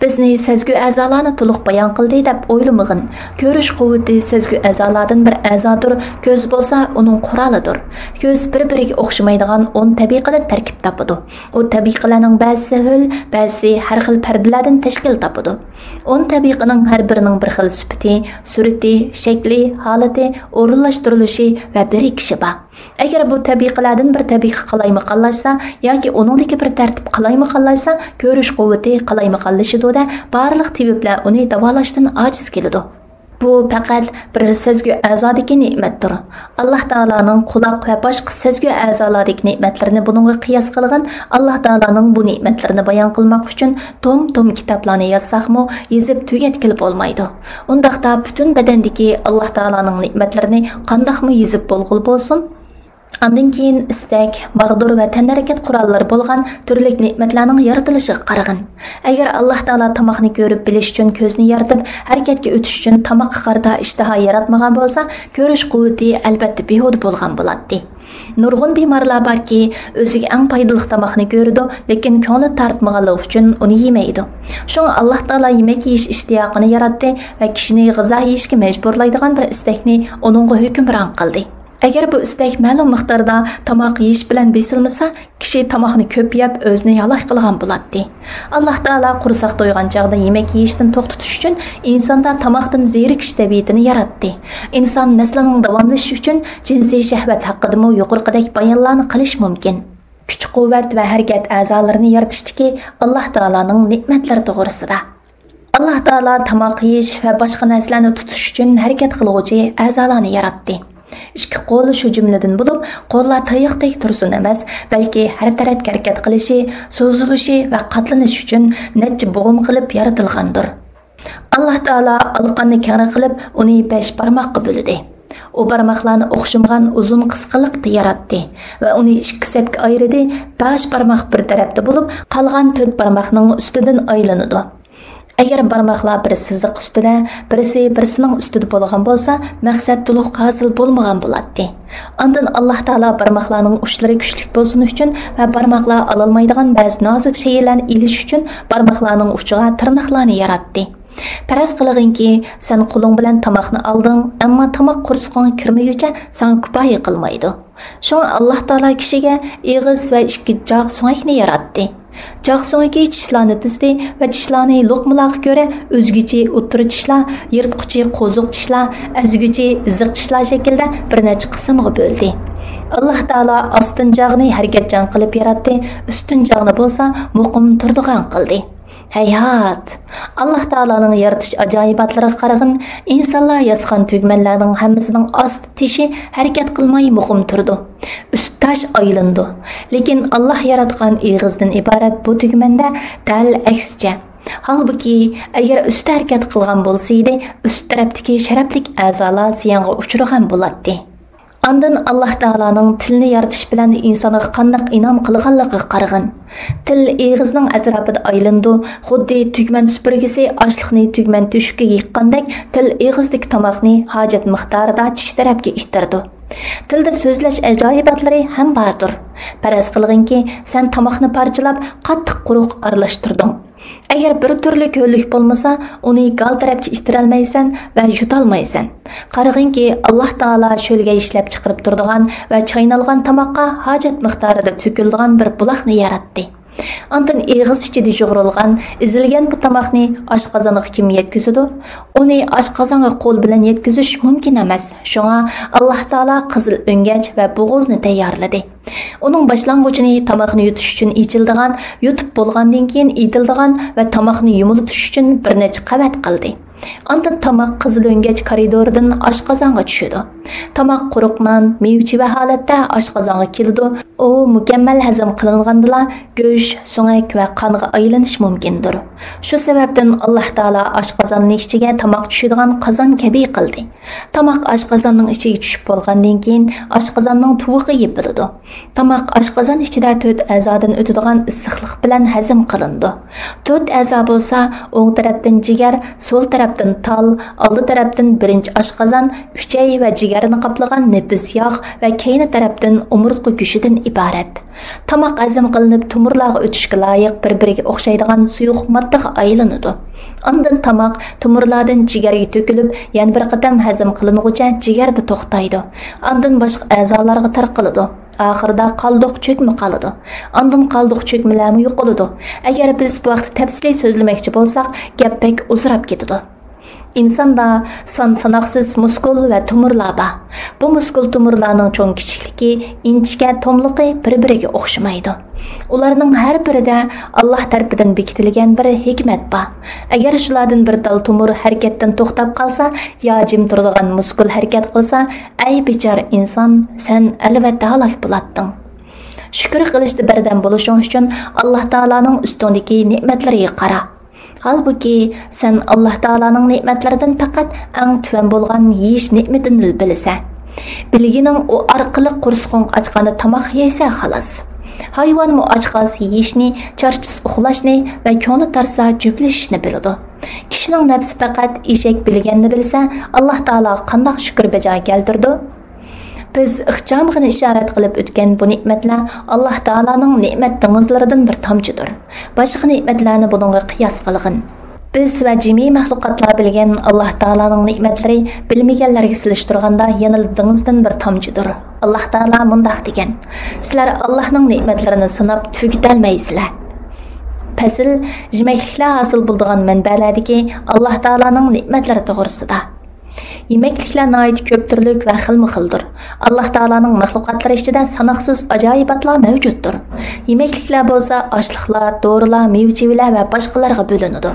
بىزنى سەزگۈ ئەزالارنى تولۇق بايان قىلدى دەپ ئويلىمىغىن. كۆرۈش قۇۋۋىتى سەزگۈ ئەزالاردىن بىر ئەزادۇر، كۆز بولسا ئۇنىڭ قورالىدۇر. كۆز بىر-بىرىگە ئوخشىمايدىغان ئون تەبىقىدىن تەركىب تاپىدۇ. ئۇ تەبىقىلەرنىڭ بەزىسى ھۆل، بەزىسى ھەر خىل پەردىلەردىن تەشكىل تاپىدۇ. ئون تەبىقىنىڭ ھەر بىرىنىڭ بىر خىل سۈپىتى، سۈرىتى، شەكلى، ھالىتى، ئورۇنلاشتۇرۇلۇشى ۋە بىرىكىشى بار. ئەگەر بۇ تەبىقىلەردىن بىر تەبىقە قالايمىقانلاشسا ياكى ئۇنىڭدىكى بىر تەرتىپ قالايمىقانلاشسا، كۆرۈش قۇۋۋىتى قالايمىقانلىشىدۇ-دە، بارلىق تېبىپلەر ئۇنى داۋالاشتىن ئاجىز كېلىدۇ. بۇ پەقەت بىر سەزگۈ ئەزادىكى نېمەتتۇر. ئاللاھ تائالانىڭ قۇلاق ۋە باشقا سەزگۈ ئەزالاردىكى نېمەتلىرىنى بۇنىڭغا قىياس قىلغىن. ئاللاھ تائالانىڭ بۇ نېمەتلىرىنى بايان قىلماق ئۈچۈن توم-توم كىتابلارنى يازساقمۇ، يېزىپ تۈگەتكىلى بولمايدۇ. ئۇنداقتا پۈتۈن بەدەندىكى ئاللاھ تائالانىڭ نېمەتلىرىنى قانداقمۇ يېزىپ بولغىلى بولسۇن؟ ئاندىن كېيىن ئىستەك، ماغدۇر ۋە تەنھەرىكەت قوراللىرى بولغان تۈرلۈك نېمەتلەرنىڭ يارىتىلىشىغا قارىغىن. ئەگەر ئاللاھ تائالا تاماقنى كۆرۈپ بىلىش ئۈچۈن كۆزنى يارىتىپ، ھەرىكەتكە ئۆتۈش ئۈچۈن تاماققا قارىتا ئىشتىھا ياراتمىغان بولسا، كۆرۈش قۇۋۋىتى ئەلۋەتتە بىھۇدە بولغان بولاتتى. نۇرغۇن بىمارلار باركى، ئۆزىگە ئەڭ پايدىلىق تاماقنى كۆرىدۇ، لېكىن كۆڭلى تارتمىغانلىقى ئۈچۈن ئۇنى يېمەيدۇ. شۇڭا ئاللاھ تائالا يېمەك يېيىش ئىشتىياقىنى ياراتتى ۋە كىشىنى غىزا يېيىشكە مەجبۇرلايدىغان بىر ئىستەكنى ئۇنىڭغا ھۆكۈمران قىلدى. ئەگەر بۇ ئىستەك مەلۇم مىقداردا تاماق يېيىش بىلەن بېسىلمىسا، كىشى تاماقنى كۆپ يەپ، ئۆزىنى ھالاك قىلغان بولاتتى. ئاللاھ تائالا قورساق تويغان چاغدا يېمەك يېيىشتىن توختىتىش ئۈچۈن ئىنساندا تاماقتىن زېرىكىش تەبىئىتىنى ياراتتى. ئىنسان نەسلىنىڭ داۋاملىشىشى ئۈچۈن جىنسىي شەھۋەت ھەققىدىمۇ يۇقىرىقىدەك بايانلارنى قىلىش مۇمكىن. كۈچ-قۇۋۋەت ۋە ھەرىكەت ئەزالىرىنى يارىتىشتىكى ئاللاھ تائالانىڭ نېمەتلىرى توغرىسىدا. ئاللاھ تائالا تاماق يېيىش ۋە باشقا نەرسىلەرنى تۇتۇش ئۈچۈن ھەرىكەت قىلغۇچى ئەزالارنى ياراتتى. ئىككى قول شۇ جۈملىدىن بولۇپ، قوللار تاياقتەك تۇرسۇن ئەمەس، بەلكى ھەر تەرەپكە ھەرىكەت قىلىشى، سوزۇلۇشى ۋە قاتلىنىشى ئۈچۈن نەچچە بۇغۇم قىلىپ يارىتىلغاندۇر. ئاللاھ تائالا ئالىقاننى كەڭرى قىلىپ، ئۇنى بەش بارماققا بۆلدى. ئۇ بارماقلارنى ئوخشىمىغان ئۇزۇن قىسقىلىقتا ياراتتى ۋە ئۇنى ئىككى سەپكە ئايرىدى، بەش بارماق بىر تەرەپتە بولۇپ، قالغان تۆت بارماقنىڭ ئۈستىدىن ئايلىنىدۇ. ئەگەر بارماقلار بىر سىزىق ئۈستىدە، بىرسى بىرسىنىڭ ئۈستىدە بولغان بولسا، مەقسەت تولۇق ھاسىل بولمىغان بولاتتى. ئاندىن ئاللاھ تائالا بارماقلارنىڭ ئۇچلىرى كۈچلۈك بولسۇن ئۈچۈن ۋە بارماقلار ئالالمايدىغان بەزى نازۇك شەيئىلەرنى ئېلىش ئۈچۈن بارماقلارنىڭ ئۇچىغا تىرناقلارنى ياراتتى. پەرەز قىلغىنكى، سەن قولۇڭ بىلەن تاماقنى ئالدىڭ، ئەمما تاماق قورسىقىڭغا كىرمىگۈچە ساڭا كۇپايە قىلمايدۇ. شۇڭا ئاللاھ تائالا كىشىگە ئېغىز ۋە ئىككى جاغ سۆڭەكنى ياراتتى. جاغ سۆڭىكى چىشلارنى تىزدى ۋە چىشلارنى لوقمىلارغا كۆرە ئۆزگىچى ئوتتۇرا چىشلار، يىرتقۇچى قوزۇق چىشلار، ئەزگۈچى ئېزىق چىشلار شەكلىدە بىر نەچچە قىسىمغا بۆلدى. ئاللاھ تائالا ئاستىن جاغنى ھەرىكەتچان قىلىپ ياراتتى، ئۈستۈن جاغنى بولسا مۇقىم تۇرىدىغان قىلدى. ھەيھات! ئاللاھ تائالانىڭ يارىتىش ئاجايىباتلىرىغا قارىغىن، ئىنسانلار ياسىغان تۈگمەنلەرنىڭ ھەممىسىنىڭ ئاستى تېشى ھەرىكەت قىلماي مۇقىم تۇرىدۇ. ئۈستى تاش ئايلىنىدۇ. لېكىن ئاللاھ ياراتقان ئېغىزدىن ئىبارەت بۇ تۈگمەندە دەل ئەكسىچە. ھالبۇكى، ئەگەر ئۈستى ھەرىكەت قىلغان بولسا ئىدى، ئۈست تەرەپتىكى شەرەپلىك ئەزالار زىيانغا ئۇچرىغان بولاتتى. ئاندىن ئاللاھ تائالانىڭ تىلنى يارىتىش بىلەن ئىنسانغا قانداق ئىنئام قىلغانلىقىغا قارىغىن. تىل ئېغىزنىڭ ئەتراپىدا ئايلىنىدۇ، خۇددى تۈگمەن سۈپۈرگىسى ئاشلىقنى تۈگمەن تۆشۈككە يىغقاندەك، تىل ئېغىزدىكى تاماقنى ھاجەت مىقدارىدا چىش تەرەپكە ئىتتىرىدۇ. تىلدا سۆزلەش ئاجايىباتلىرى ھەم باردۇر. پەرەز قىلغىنكى، سەن تاماقنى پارچىلاپ، قاتتىق قۇرۇق ئارىلاشتۇردۇڭ. ئەگەر بىر تۈرلۈك ھۆللۈك بولمىسا، ئۇنى گال تەرەپكە ئىتتىرەلمەيسەن ۋە يۇتالمايسەن. قارىغىنكى، ئاللاھ تائالا شۆلگەي ئىشلەپ چىقىرىپ تۇرىدىغان ۋە چاينالغان تاماققا ھاجەت مىقدارىدا تۆكۈلىدىغان بىر بۇلاقنى ياراتتى. ئاندىن ئېغىز ئىچىدە يۇغۇرۇلغان، ئېزىلگەن بۇ تاماقنى ئاشقازانغا كىم يەتكۈزىدۇ؟ ئۇنى ئاشقازانغا قول بىلەن يەتكۈزۈش مۇمكىن ئەمەس. شۇڭا ئاللاھ تائالا قىزىل ئۆڭگەچ ۋە بوغۇزنى تەييارلىدى. ئۇنىڭ باشلانغۇچىنى تاماقنى يۇتۇش ئۈچۈن ئېچىلىدىغان، يۇتۇپ بولغاندىن كېيىن ئېتىلىدىغان ۋە تاماقنى يۇمىلىتىش ئۈچۈن بىر نەچچە قەۋەت قىلدى. ئاندىن تاماق قىزىل ئۆڭگەچ كارىدورىدىن ئاشقازانغا چۈشىدۇ. تاماق قۇرۇق نان، مېۋە-چېۋە ھالەتتە ئاشقازانغا كېلىدۇ. ئۇ مۇكەممەل ھەزىم قىلىنغاندىلا، گۆش، سۆڭەك ۋە قانغا ئايلىنىش مۇمكىندۇر. شۇ سەۋەبتىن ئاللاھ تائالا ئاشقازاننى ئىچىگە تاماق چۈشىدىغان قازان كەبى قىلدى. تاماق ئاشقازاننىڭ ئىچىگە چۈشۈپ بولغاندىن كېيىن، ئاشقازاننىڭ تۇۋىقى يېپىلىدۇ. تاماق ئاشقازان ئىچىدە تۆت ئەزادىن ئۆتىدىغان ئىسسىقلىق بىلەن ھەزىم قىلىنىدۇ. تۆت ئەزا بولسا، ئوڭ تەرەپتىن جىگەر، سول تەرەپتىن تال، ئالدى تەرەپتىن بىرىنچى ئاشقازان، ئۈچەي ۋە جىگەرنى قاپلىغان نېپىز ياغ ۋە كەينى تەرەپتىن ئومۇرتقا گۆشىدىن ئىبارەت. تاماق ھەزىم قىلىنىپ، تومۇرلارغا ئۆتۈشكە لايىق بىر-بىرىگە ئوخشايدىغان سۇيۇق ماددىغا ئايلىنىدۇ. ئاندىن تاماق تومۇرلاردىن جىگەرگە تۆكۈلۈپ، يەنە بىر قېتىم ھەزىم قىلىنغۇچە جىگەردە توختايدۇ. ئاندىن باشقا ئەزالارغا تارقىلىدۇ. ئاخىرىدا قالدۇق چۆكمە قالىدۇ. ئاندىن قالدۇق چۆكمىلەرمۇ يوقىلىدۇ. ئەگەر بىز بۇ ھەقتە تەپسىلىي سۆزلىمەكچى بولساق، گەپ بەك ئۇزىراپ كېتىدۇ. ئىنساندا سان ساناقسىز مۇسكۇل ۋە تومۇرلار بار. بۇ مۇسكۇل تومۇرلارنىڭ چوڭ-كىچىكلىكى، ئىنچىكە توملۇقى بىر-بىرىگە ئوخشىمايدۇ. ئۇلارنىڭ ھەر بىرىدە ئاللاھ تەرىپىدىن بېكىتىلگەن بىر ھېكمەت بار. ئەگەر شۇلاردىن بىر تال تومۇر ھەرىكەتتىن توختاپ قالسا يا جىم تۇرىدىغان مۇسكۇل ھەرىكەت قىلسا، ئەي بىچارە ئىنسان، سەن ئەلۋەتتە ھالاك بولاتتىڭ. شۈكۈر قىلىشتا بەردەم بولۇشۇڭ ئۈچۈن ئاللاھ تائالانىڭ ئۈستۈڭدىكى نېمەتلىرىگە قارا. ھالبۇكى، سەن ئاللاھ تائالانىڭ نېمەتلىرىدىن پەقەت ئەڭ تۆۋەن بولغان يېيىش نېمىتىنىلا بىلىسەن. بىلگىنىڭ ئۇ ئارقىلىق قورسىقىڭ ئاچقاندا تاماق يەيسەن، خالاس. ھايۋانمۇ ئاچقاس يېيىشنى، چارچىسا ئۇخلاشنى ۋە كۆڭلى تارتسا جۈپلىشىشنى بىلىدۇ. كىشىنىڭ نەپسى پەقەت ئېشەك بىلگەننى بىلسە، ئاللاھ تائالاغا قانداق شۈكۈر بەجا كەلتۈرىدۇ؟ بىز ئىخچامغىنا ئىشارەت قىلىپ ئۆتكەن بۇ نېمەتلەر ئاللاھ تائالانىڭ نېمەت دېڭىزلىرىدىن بىر تامچىدۇر. باشقا نېمەتلەرنى بۇنىڭغا قىياس قىلغىن. بىز ۋە جىمى مەخلۇقاتلار بىلگەن ئاللاھ تائالانىڭ نېمەتلىرى بىلمىگەنلەرگە سېلىشتۇرغاندا يەنىلا دېڭىزدىن بىر تامچىدۇر. ئاللاھ تائالا مۇنداق دېگەن: سىلەر ئاللاھنىڭ نېمەتلىرىنى ساناپ تۈگىتەلمەيسىلەر. پەسىل، يېمەكلىكلەر ھاسىل بولىدىغان مەنبەلەردىكى ئاللاھ تائالانىڭ نېمەتلىرى توغرىسىدا. يېمەكلىكلەر ناھايىتى كۆپ تۈرلۈك ۋە خىلمۇ خىلدۇر. ئاللاھ تائالانىڭ مەخلۇقاتلىرى ئىچىدە ساناقسىز ئاجايىباتلار مەۋجۇتتۇر. يېمەكلىكلەر بولسا ئاشلىقلار، دورىلار، مېۋە-چېۋىلەر ۋە باشقىلارغا بۆلۈنىدۇ.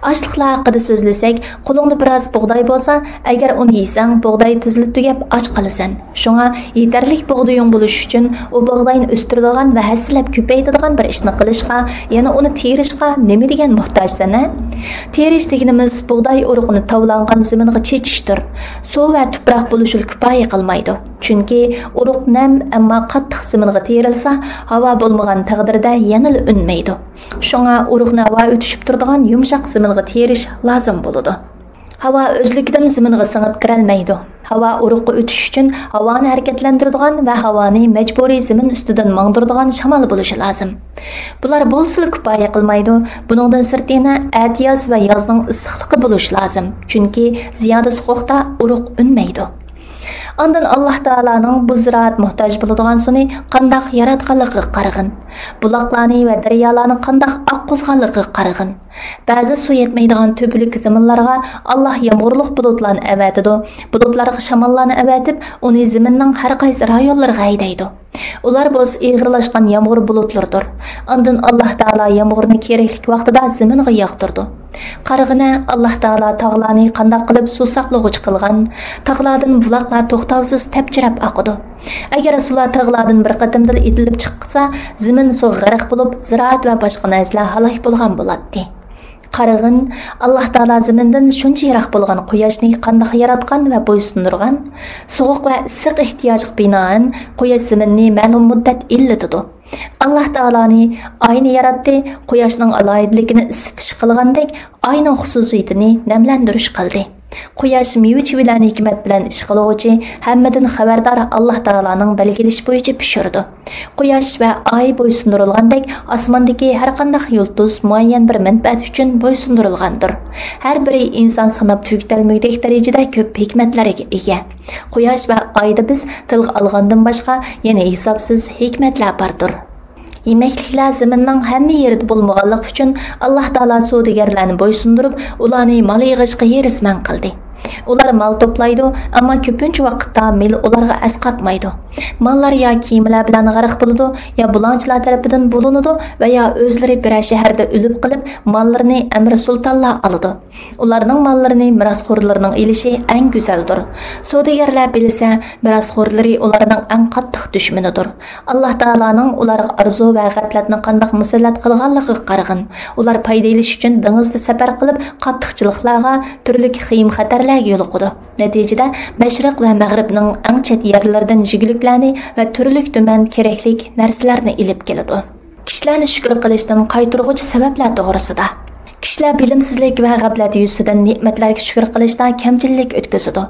ئاشلىقلار ھەققىدە سۆزلىسەك، قولۇڭدا بىراز بۇغداي بولسا، ئەگەر ئۇنى يېسەڭ، بۇغداي تېزلا تۈگەپ ئاچ قالىسەن. شۇڭا يېتەرلىك بۇغدىيىڭ بولۇشى ئۈچۈن ئۇ بۇغداينى ئۆستۈرىدىغان ۋە ھەسسىلەپ كۆپەيتىدىغان بىر ئىشنى قىلىشقا، يەنە ئۇنى تېرىشقا نېمىدېگەن موھتاجسەن، ھە؟ تېرىش دېگىنىمىز بۇغداي ئۇرۇقىنى تاۋلانغان زېمىنغا چېچىشتۇر. سۇ ۋە تۇپراق بولۇشىلا كۇپايە قىلمايدۇ. چۈنكى ئۇرۇق نەم، ئەمما قاتتىق زېمىنغا تېرىلسا، ھاۋا بولمىغان تەقدىردە يەنىلا ئۈنمەيدۇ. شۇڭا ئۇرۇقنى ھاۋا ئۆتۈشۈپ تۇرىدىغان يۇمشاق زېمىنغا تېرىش لازىم بولىدۇ. ھاۋا ئۆزلۈكىدىن زېمىنغا سىڭىپ كىرەلمەيدۇ. ھاۋا ئۇرۇققا ئۆتۈش ئۈچۈن ھاۋانى ھەرىكەتلەندۈرىدىغان ۋە ھاۋانى مەجبۇرىي زېمىن ئۈستىدىن ماڭدۇرىدىغان شامال بولۇشى لازىم. بۇلار بولسىلا كۇپايە قىلمايدۇ. بۇنىڭدىن سىرت يەنە ئەتىياز ۋە يازنىڭ ئىسسىقلىقى بولۇشى لازىم. چۈنكى زىيادە سوغۇقتا ئۇرۇق ئۈنمەيدۇ. ئاندىن ئاللاھ تائالانىڭ بۇ زىرائەت موھتاج بولىدىغان سۇنى قانداق ياراتقانلىقىغا قارىغىن. بۇلاقلارنى ۋە دەريالارنى قانداق ئاققۇزغانلىقىغا قارىغىن. بەزى سۇ يەتمەيدىغان تۆپىلىك زېمىنلارغا ئاللاھ يامغۇرلۇق بۇلۇتلارنى ئەۋەتىدۇ. بۇلۇتلارغا شاماللارنى ئەۋەتىپ، ئۇنى زېمىننىڭ ھەر قايسى رايونلىرىغا ھەيدەيدۇ. ئۇلار بولسا ئېغىرلاشقان يامغۇر بۇلۇتلىرىدۇر. ئاندىن ئاللاھ تائالا يامغۇرنى كېرەكلىك ۋاقتىدا زېمىنغا ياغدۇرىدۇ. قارىغىنە، ئاللاھ تائالا تاغلارنى قانداق قىلىپ سۇ ساقلىغۇچى قىلغان، تاغلاردىن بۇلاقلار توختاۋسىز تەپچىرەپ ئاقىدۇ. ئەگەر سۇلار تاغلاردىن بىر قېتىمدىلا ئېتىلىپ چىقسا، زېمىن سۇغا غەرق بولۇپ، زىرائەت ۋە باشقا نەرسىلەر ھالاك بولغان بولاتتى. قارىغىن، ئاللاھ تائالا زېمىندىن شۇنچە يىراق بولغان قۇياشنى قانداق ياراتقان ۋە بويسۇندۇرغان؟ سوغۇق ۋە ئىسسىق ئېھتىياجغا بىنائەن، قۇياش زېمىننى مەلۇم مۇددەت ئىللىتىدۇ. ئاللاھ تائالانى ئاينى ياراتتى، قۇياشنىڭ ئالاھىدىلىكىنى ئىسسىتىش قىلغاندەك، ئاينىڭ خۇسۇسىيىتىنى نەملەندۈرۈش قىلدى. قۇياش مېۋە-چېۋىلەرنى ھېكمەت بىلەن ئىش قىلغۇچى، ھەممىدىن خەۋەردار ئاللاھ تائالانىڭ بەلگىلىشى بويىچە پىشۇرىدۇ. قۇياش ۋە ئاي بويسۇندۇرۇلغاندەك، ئاسماندىكى ھەر قانداق يۇلتۇز مۇئەييەن بىر مەنپەئەت ئۈچۈن بويسۇندۇرۇلغاندۇر. ھەر بىرى ئىنسان ساناپ تۈگىتەلمىگۈدەك دەرىجىدە كۆپ ھېكمەتلەرگە ئىگە. قۇياش ۋە ئايدا بىز تىلغا ئالغاندىن باشقا يەنە ھېسابسىز ھېكمەتلەر باردۇر. يېمەكلىكلەر زېمىننىڭ ھەممە يېرىدە بولمىغانلىقى ئۈچۈن، ئاللاھ تائالا سودىگەرلەرنى بويسۇندۇرۇپ، ئۇلارنى مال يىغىشقا ھېرىسمەن قىلدى. ئۇلار مال توپلايدۇ، ئەمما كۆپىنچە ۋاقىتتا مېلى ئۇلارغا ئەسقاتمايدۇ. ماللار يا كېمىلەر بىلەن غەرق بولىدۇ، يا بۇلاڭچىلار تەرىپىدىن بۇلىنىدۇ ۋە يا ئۆزلىرى بىرەر شەھەردە ئۆلۈپ قېلىپ، ماللىرىنى ئەمىر سۇلتانلار ئالىدۇ. ئۇلارنىڭ ماللىرىنى مىراسخورلىرىنىڭ ئېلىشى ئەڭ گۈزەلدۇر. سودىگەرلەر بىلسە، مىراسخورلىرى ئۇلارنىڭ ئەڭ قاتتىق دۈشمىنىدۇر. ئاللاھ تائالانىڭ ئۇلارغا ئارزۇ ۋە غەپلەتنى قانداق مۇسەللەت قىلغانلىقىغا قارىغىن. ئۇلار پايدا ئېلىش ئۈچۈن دېڭىزدا سەپەر قىلىپ، قاتتىق چىلىقلارغا، تۈرلۈك خېيىم-خەتەرلەرگە يولۇقىدۇ. نەتىجىدە، مەشرىق ۋە مەغرىبنىڭ ئەڭ چەت يەرلىرىدىن يېگۈلۈكلەرنى ۋە تۈرلۈك تۈمەن كېرەكلىك نەرسىلەرنى ئېلىپ كېلىدۇ. كىشىلەرنى شۈكۈر قىلىشتىن قايتۇرغۇچى سەۋەبلەر توغرىسىدا. كىشىلەر بىلىمسىزلىك ۋە غەپلەت يۈزىسىدىن نېمەتلەرگە شۈكۈر قىلىشتا كەمچىللىك ئۆتكۈزىدۇ.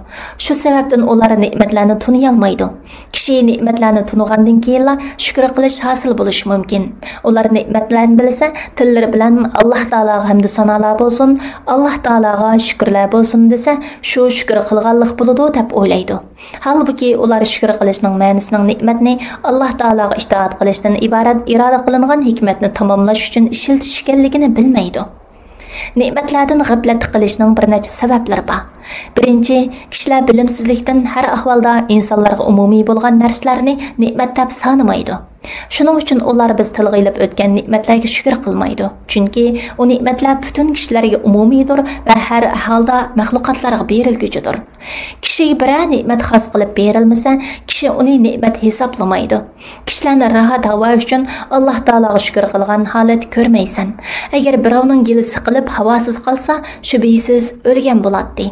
شۇ سەۋەبتىن ئۇلار نېمەتلەرنى تونۇيالمايدۇ. كىشى نېمەتلەرنى تونۇغاندىن كېيىنلا شۈكۈر قىلىش ھاسىل بولۇشى مۇمكىن. ئۇلار نېمەتلەرنى بىلسە، تىللىرى بىلەن «ئاللاھ تائالاغا ھەمدۇ سانالار بولسۇن، ئاللاھ تائالاغا شۈكۈرلەر بولسۇن» دېسە، شۇ شۈكۈر قىلغانلىق بولىدۇ، دەپ ئويلايدۇ. ھالبۇكى، ئۇلار شۈكۈر قىلىشنىڭ مەنىسىنىڭ نېمەتنى ئاللاھ تائالاغا ئىتائەت قىلىشتىن ئىبارەت ئىرادە قىلىنغان ھېكمەتنى تاماملاش ئۈچۈن ئىشلىتىش ئىكەنلىكىنى بىلمەيدۇ. نېمەتلەردىن غەپلەت قىلىشنىڭ بىر نەچچە سەۋەبلىرى بار. بىرىنچى، كىشىلەر بىلىمسىزلىكتىن ھەر ئەھۋالدا ئىنسانلارغا ئومۇمىي بولغان نەرسىلەرنى نېمەت دەپ سانىمايدۇ. شۇنىڭ ئۈچۈن ئۇلار بىز تىلغا ئېلىپ ئۆتكەن نېمەتلەرگە شۈكۈر قىلمايدۇ. چۈنكى ئۇ نېمەتلەر پۈتۈن كىشىلەرگە ئومۇمىيدۇر ۋە ھەر ئەھۋالدا مەخلۇقاتلارغا بېرىلگۈچىدۇر. كىشىگە بىرەر نېمەت خاس قىلىپ بېرىلمىسە، كىشى ئۇنى نېمەت ھېسابلىمايدۇ. كىشىلەرنى راھەت ھاۋا ئۈچۈن ئاللاھ تائالاغا شۈكۈر قىلغان ھالەتتە كۆرمەيسەن. ئەگەر بىراۋنىڭ گېلى سىقىلىپ، ھاۋاسىز قالسا، شۈبھىسىز ئۆلگەن بولاتتى.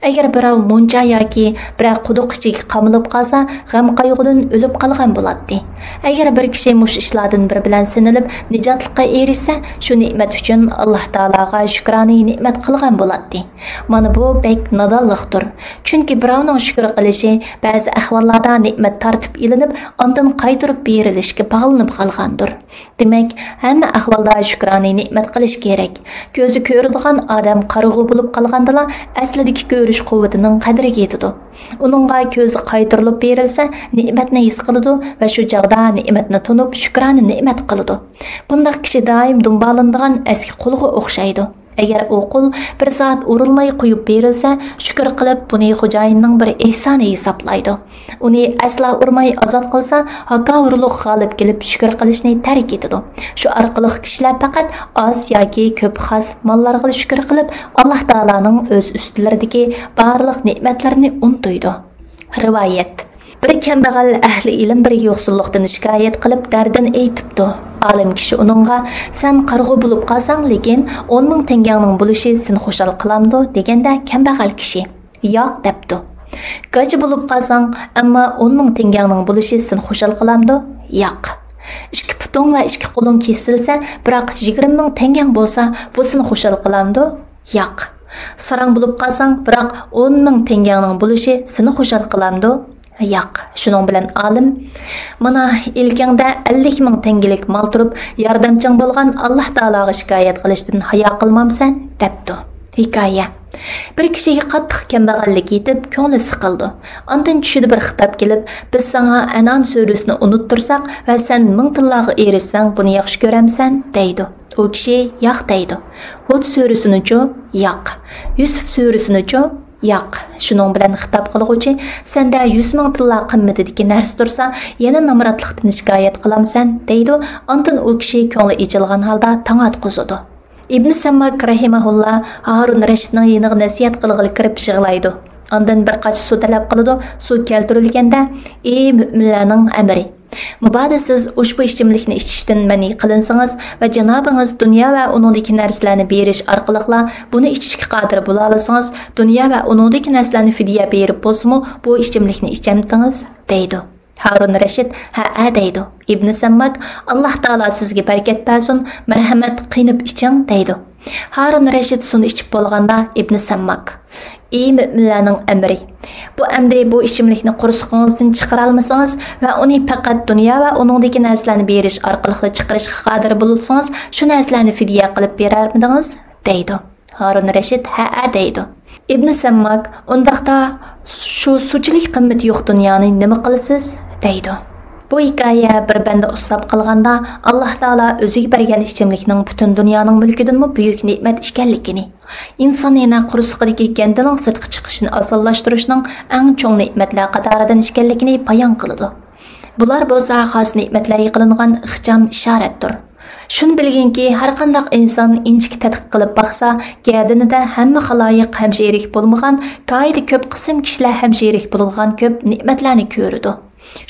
ئەگەر بىراۋ مۇنچا ياكى بىرەر قۇدۇق ئىچىگە قامىلىپ قالسا، غەم-قايغۇدىن ئۆلۈپ قالغان بولاتتى. ئەگەر بىر كىشى مۇشۇ ئىشلاردىن بىرى بىلەن سىنىلىپ، نىجاتلىققا ئېرىشسە، شۇ نېمەت ئۈچۈن ئاللاھ تائالاغا شۈكرانىيە نېمەت قىلغان بولاتتى. مانا بۇ بەك نادانلىقتۇر. چۈنكى بىراۋنىڭ شۈكۈر قىلىشى بەزى ئەھۋاللاردا نېمەت تارتىپ ئېلىنىپ، ئاندىن قايتۇرۇپ بېرىلىشكە باغلىنىپ قالغاندۇر. دېمەك، ھەممە ئەھۋالدا شۈكرانىيە نېمەت قىلىش كېرەك. كۆزى كۆرىدىغان ئادەم قارىغۇ بولۇپ قالغاندىلا، ئەسلىدىكى كۆرۈش قۇۋۋىتىنىڭ قەدرىگە يېتىدۇ. ئۇنىڭغا كۆزى قايتۇرۇلۇپ بېرىلسە، نېمەتنى ھېس قىلىدۇ ۋە شۇ چاغدا نېمەتنى تونۇپ، شۈكرانە نېمەت قىلىدۇ. بۇنداق كىشى دائىم دۇمبالىنىدىغان ئەسكى قۇلغا ئوخشايدۇ. ئەگەر ئۇ قۇل بىر سائەت ئۇرۇلماي قويۇپ بېرىلسە، شۈكۈر قىلىپ، بۇنى خوجايىننىڭ بىر ئېھسانى ھېسابلايدۇ. ئۇنى ئەسلا ئۇرماي ئازاد قىلسا، ھاكاۋۇرلۇق غالىب كېلىپ، شۈكۈر قىلىشنى تەرك ئېتىدۇ. شۇ ئارقىلىق كىشىلەر پەقەت ئاز ياكى كۆپ خاس ماللارغىلا شۈكۈر قىلىپ، ئاللاھ تائالانىڭ ئۆز ئۈستىلىرىدىكى بارلىق نېمەتلىرىنى ئۇنتۇيدۇ. رىۋايەت. بىر كەمبەغەل ئەھلى ئىلىم بىر يوقسۇللۇقتىن شىكايەت قىلىپ، دەردىنى ئېيتىپتۇ. ئالىم كىشى ئۇنىڭغا، «سەن قارىغۇ بولۇپ قالساڭ، لېكىن ئون مىڭ تەڭگەڭنىڭ بولۇشى سېنى خۇشال قىلامدۇ؟» دېگەندە، كەمبەغەل كىشى، «ياق» دەپتۇ. «گاچا بولۇپ قالساڭ، ئەمما ئون مىڭ تەڭگەڭنىڭ بولۇشى سېنى خۇشال قىلامدۇ؟» «ياق.» «ئىككى پۇتۇڭ ۋە ئىككى قولۇڭ كېسىلسە، بىراق يىگىرمە مىڭ تەڭگەڭ بولسا، بۇ سېنى خۇشال قىلامدۇ؟» «ياق.» «ساراڭ بولۇپ قالساڭ، بىراق ئون مىڭ تەڭگەڭنىڭ بولۇشى سېنى خۇشال قىلامدۇ؟» «ياق.» شۇنىڭ بىلەن ئالىم، «مانا، ئىلكىڭدە ئەللىك مىڭ تەڭگىلىك مال تۇرۇپ، ياردەمچىڭ بولغان ئاللاھ تائالاغا شىكايەت قىلىشتىن ھايا قىلمامسەن؟» دەپتۇ. ھېكايە. بىر كىشىگە قاتتىق كەمبەغەللىك يېتىپ، كۆڭلى سىقىلىدۇ. ئاندىن چۈشىدە بىر خىتاب كېلىپ، بىز ساڭا ئەنئام سۈرىسىنى ئۇنتۇرساق ۋە سەن مىڭ تىللاغا ئېرىشسەڭ، بۇنى ياخشى كۆرەمسەن؟ دەيدۇ. ئۇ كىشى ياق دەيدۇ. ھۇد سۈرىسىنىچۇ؟ ياق. يۈسۈپ سۈرىسىنىچۇ؟ ياق. شۇنىڭ بىلەن خىتاب قىلغۇچى، سەندە يۈز مىڭ تىللا قىممىتىدىكى نەرسە تۇرسا، يەنە نامراتلىقتىن شىكايەت قىلامسەن؟ دەيدۇ. ئاندىن ئۇ كىشى كۆڭلى ئېچىلغان ھالدا تاڭ ئاتقۇزىدۇ. ئىبن سەمماك رەھىمەھۇللا ھارۇن رەشىدنىڭ يېنىغا نەسىھەت قىلغىلى كىرىپ يىغلايدۇ. ئاندىن بىر قاچا سۇ تەلەپ قىلىدۇ. سۇ كەلتۈرۈلگەندە، ئى مۆمىنلەرنىڭ ئەمىرى، مۇبادا سىز ئۇشبۇ ئىچىملىكنى ئىچىشتىن مەنئى قىلىنسىڭىز ۋە جانابىڭىز دۇنيا ۋە ئۇنىڭدىكى نەرسىلەرنى بېرىش ئارقىلىقلا بۇنى ئىچىشكە قادىر بولالىسىڭىز، دۇنيا ۋە ئۇنىڭدىكى نەرسىلەرنى فىدىيە بېرىپ بولسىمۇ بۇ ئىچىملىكنى ئىچەمتىڭىز؟ دەيدۇ. ھارۇن رەشىد، ھەئە دەيدۇ. ئىبنى سەمماك، ئاللاھ تائالا سىزگە بەرىكەت بەرسۇن، مەرھەمەت، قىينىپ ئىچىڭ دەيدۇ. ھارۇن رەشىد سۇنى ئىچىپ بولغاندا، ئىبنى سەمماك، ئى مۆمىنلەرنىڭ ئەمىرى، بۇ ئەمدى بۇ ئىچىملىكنى قورسىقىڭىزدىن چىقىرالمىسىڭىز ۋە ئۇنى پەقەت دۇنيا ۋە ئۇنىڭدىكى نەرسىلەرنى بېرىش ئارقىلىقلا چىقىرىشقا قادىر بولسىڭىز، شۇ نەرسىلەرنى فىدىيە قىلىپ بېرەرمىدىڭىز؟ دەيدۇ. ھارۇن رەشىد، ھەئە دەيدۇ. ئىبنى سەمماك، ئۇنداقتا شۇ سۇچىلىك قىممىتى يوق دۇنيانى نېمە قىلىسىز؟ دەيدۇ. بۇ ھېكايە بىر بەندە ئۇسساپ قالغاندا، ئاللاھ تائالا ئۆزىگە بەرگەن ئىچىملىكنىڭ پۈتۈن دۇنيانىڭ مۈلكىدىنمۇ بۈيۈك نېمەت ئىكەنلىكىنى، ئىنسان يەنە قورسىقىدىكى گەندىنىڭ سىرتقا چىقىشىنى ئاسانلاشتۇرۇشنىڭ ئەڭ چوڭ نېمەتلەر قاتارىدىن ئىكەنلىكىنى بايان قىلىدۇ. بۇلار بولسا خاس نېمەتلەرگە قىلىنغان ئىخچام ئىشارەتتۇر. شۇنى بىلگىنكى، ھەرقانداق ئىنسان ئىنچىكە تەتقىق قىلىپ باقسا، گەدىنىدە ھەممە خالايىق ھەمشېرىك بولمىغان، كايىدا كۆپ قىسىم كىشىلەر ھەمشېرىك بولىدىغان كۆپ نېمەتلەرنى كۆرىدۇ.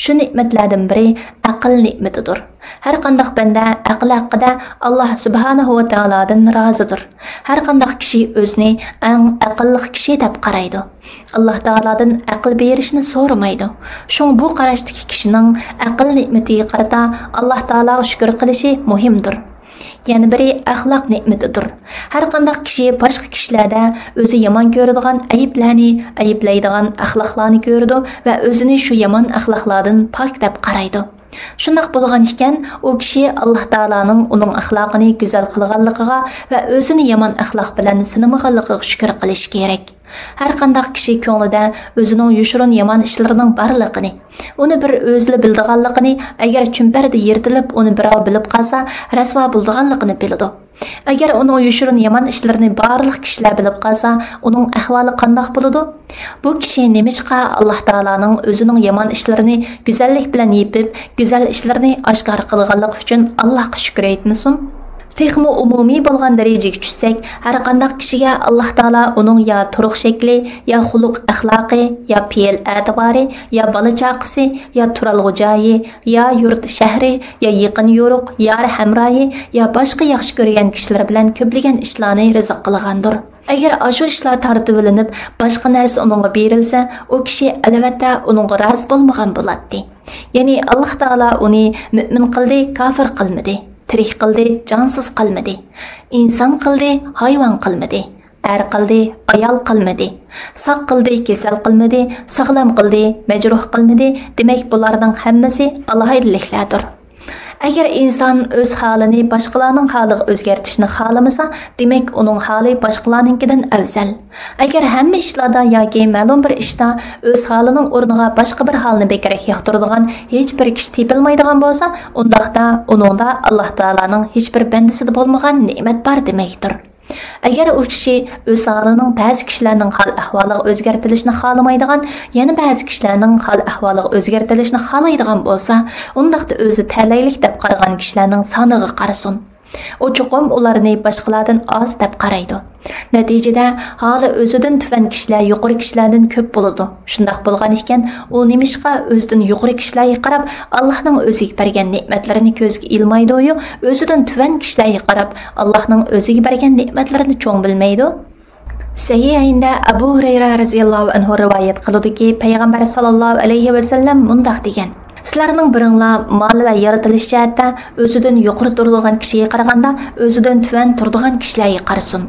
شۇ نېمەتلەردىن بىرى ئەقىل نېمىتىدۇر. ھەرقانداق بەندە ئەقلى ھەققىدە ئاللاھ سۇبھانەھۇ ۋە تائالادىن رازىدۇر. ھەرقانداق كىشى ئۆزىنى ئەڭ ئەقىللىق كىشى دەپ قارايدۇ. ئاللاھ تائالادىن ئەقىل بېرىشنى سورىمايدۇ. شۇڭا بۇ قاراشتىكى كىشىنىڭ ئەقىل نېمىتىگە قارىتا ئاللاھ تائالاغا شۈكۈر قىلىشى مۇھىمدۇر. يەنە بىرى ئەخلاق نېمىتىدۇر. ھەرقانداق كىشى باشقا كىشىلەردە ئۆزى يامان كۆرىدىغان ئەيىبلەرنى، ئەيىبلەيدىغان ئەخلاقلارنى كۆرىدۇ ۋە ئۆزىنى شۇ يامان ئەخلاقلاردىن پاك دەپ قارايدۇ. شۇنداق بولغان ئىكەن، ئۇ كىشى ئاللاھ تائالانىڭ ئۇنىڭ ئەخلاقىنى گۈزەل قىلغانلىقىغا ۋە ئۆزىنى يامان ئەخلاق بىلەن سىنىمىغانلىقىغا شۈكۈر قىلىشى كېرەك. ھەرقانداق كىشى كۆڭلىدە ئۆزىنىڭ يوشۇرۇن يامان ئىشلىرىنىڭ بارلىقىنى، ئۇنى بىر ئۆزىلا بىلىدىغانلىقىنى، ئەگەر چۈمپەردە يىرتىلىپ ئۇنى بىراۋ بىلىپ قالسا، رەسۋا بولىدىغانلىقىنى بىلىدۇ. ئەگەر ئۇنىڭ يوشۇرۇن يامان ئىشلىرىنى بارلىق كىشىلەر بىلىپ قالسا، ئۇنىڭ ئەھۋالى قانداق بولىدۇ؟ بۇ كىشى نېمىشقا ئاللاھ تائالانىڭ ئۆزىنىڭ يامان ئىشلىرىنى گۈزەللىك بىلەن يېپىپ، گۈزەل ئىشلىرىنى ئاشكارا قىلغانلىقى ئۈچۈن ئاللاھقا شۈكۈر ئېيتمىسۇن؟ تېخىمۇ ئومۇمىي بولغان دەرىجىگە چۈشسەك، ھەرقانداق كىشىگە ئاللاھ تائالا ئۇنىڭ يا تۇرۇق شەكلى، يا خۇلق ئەخلاقى، يا پېئىل ئەتىۋارى، يا بالا چاقىسى، يا تۇرالغۇ جايى، يا يۇرت شەھىرى، يا يېقىن يورۇق، يار ھەمراھى، يا باشقا ياخشى كۆرگەن كىشىلىرى بىلەن كۆپلىگەن ئىشلارنى رىزىق قىلغاندۇر. ئەگەر ئاشۇ ئىشلار تارتىۋېلىنىپ، باشقا نەرسە ئۇنىڭغا بېرىلسە، ئۇ كىشى ئەلۋەتتە ئۇنىڭغا رازى بولمىغان بولاتتى. يەنى ئاللاھ تائالا ئۇنى مۆمىن قىلدى، كاپىر قىلمىدى، تىرىك قىلدى، جانسىز قىلمىدى، ئىنسان قىلدى، ھايۋان قىلمىدى، ئەر قىلدى، ئايال قىلمىدى، ساق قىلدى، كېسەل قىلمىدى، ساغلام قىلدى، مەجرۇھ قىلمىدى. دېمەك، بۇلارنىڭ ھەممىسى ئالاھىدىلىكلەردۇر. ئەگەر ئىنسان ئۆز ھالىنى باشقىلارنىڭ ھالىغا ئۆزگەرتىشنى خالىمىسا، دېمەك، ئۇنىڭ ھالى باشقىلارنىڭكىدىن ئەۋزەل. ئەگەر ھەممە ئىشلاردا ياكى مەلۇم بىر ئىشتا ئۆز ھالىنىڭ ئورنىغا باشقا بىر ھالنى بەكرەك ياقتۇرىدىغان ھېچ بىر كىشى تېپىلمايدىغان بولسا، ئۇنداقتا ئۇنىڭدا ئاللاھ تائالانىڭ ھېچ بىر بەندىسىدە بولمىغان نېمەت بار دېمەكتۇر. ئەگەر ئۇ كىشى ئۆز ھالىنىڭ بەزى كىشىلەرنىڭ ھال-ئەھۋالىغا ئۆزگەرتىلىشىنى خالىمايدىغان، يەنە بەزى كىشىلەرنىڭ ھال-ئەھۋالىغا ئۆزگەرتىلىشىنى خالايدىغان بولسا، ئۇنداقتا ئۆزى تەلەيلىك دەپ قارىغان كىشىلەرنىڭ سانىغا قارىسۇن. ئۇ چوقۇم ئۇلارنى باشقىلاردىن ئاز دەپ قارايدۇ. نەتىجىدە، ھالى ئۆزىدىن تۆۋەن كىشىلەر يۇقىرى كىشىلەردىن كۆپ بولىدۇ. شۇنداق بولغان ئىكەن، ئۇ نېمىشقا ئۆزىدىن يۇقىرى كىشىلەرگە قاراپ، ئاللاھنىڭ ئۆزىگە بەرگەن نېمەتلىرىنى كۆزگە ئىلمايدۇ-يۇ، ئۆزىدىن تۆۋەن كىشىلەرگە قاراپ، ئاللاھنىڭ ئۆزىگە بەرگەن نېمەتلىرىنى چوڭ بىلمەيدۇ؟ سەھىھەيندە ئەبۇ ھۇرەيرە رەزىياللاھۇ ئەنھۇ رىۋايەت قىلىدۇكى، پەيغەمبەر ساللاللاھۇ ئەلەيھى ۋەسەللەم مۇنداق دېگەن: سىلەرنىڭ بىرىڭلار مال ۋە يارىتىلىش جەھەتتە ئۆزىدىن يۇقىرى تۇرىدىغان كىشىگە قارىغاندا، ئۆزىدىن تۆۋەن تۇرىدىغان كىشىلەرگە قارىسۇن.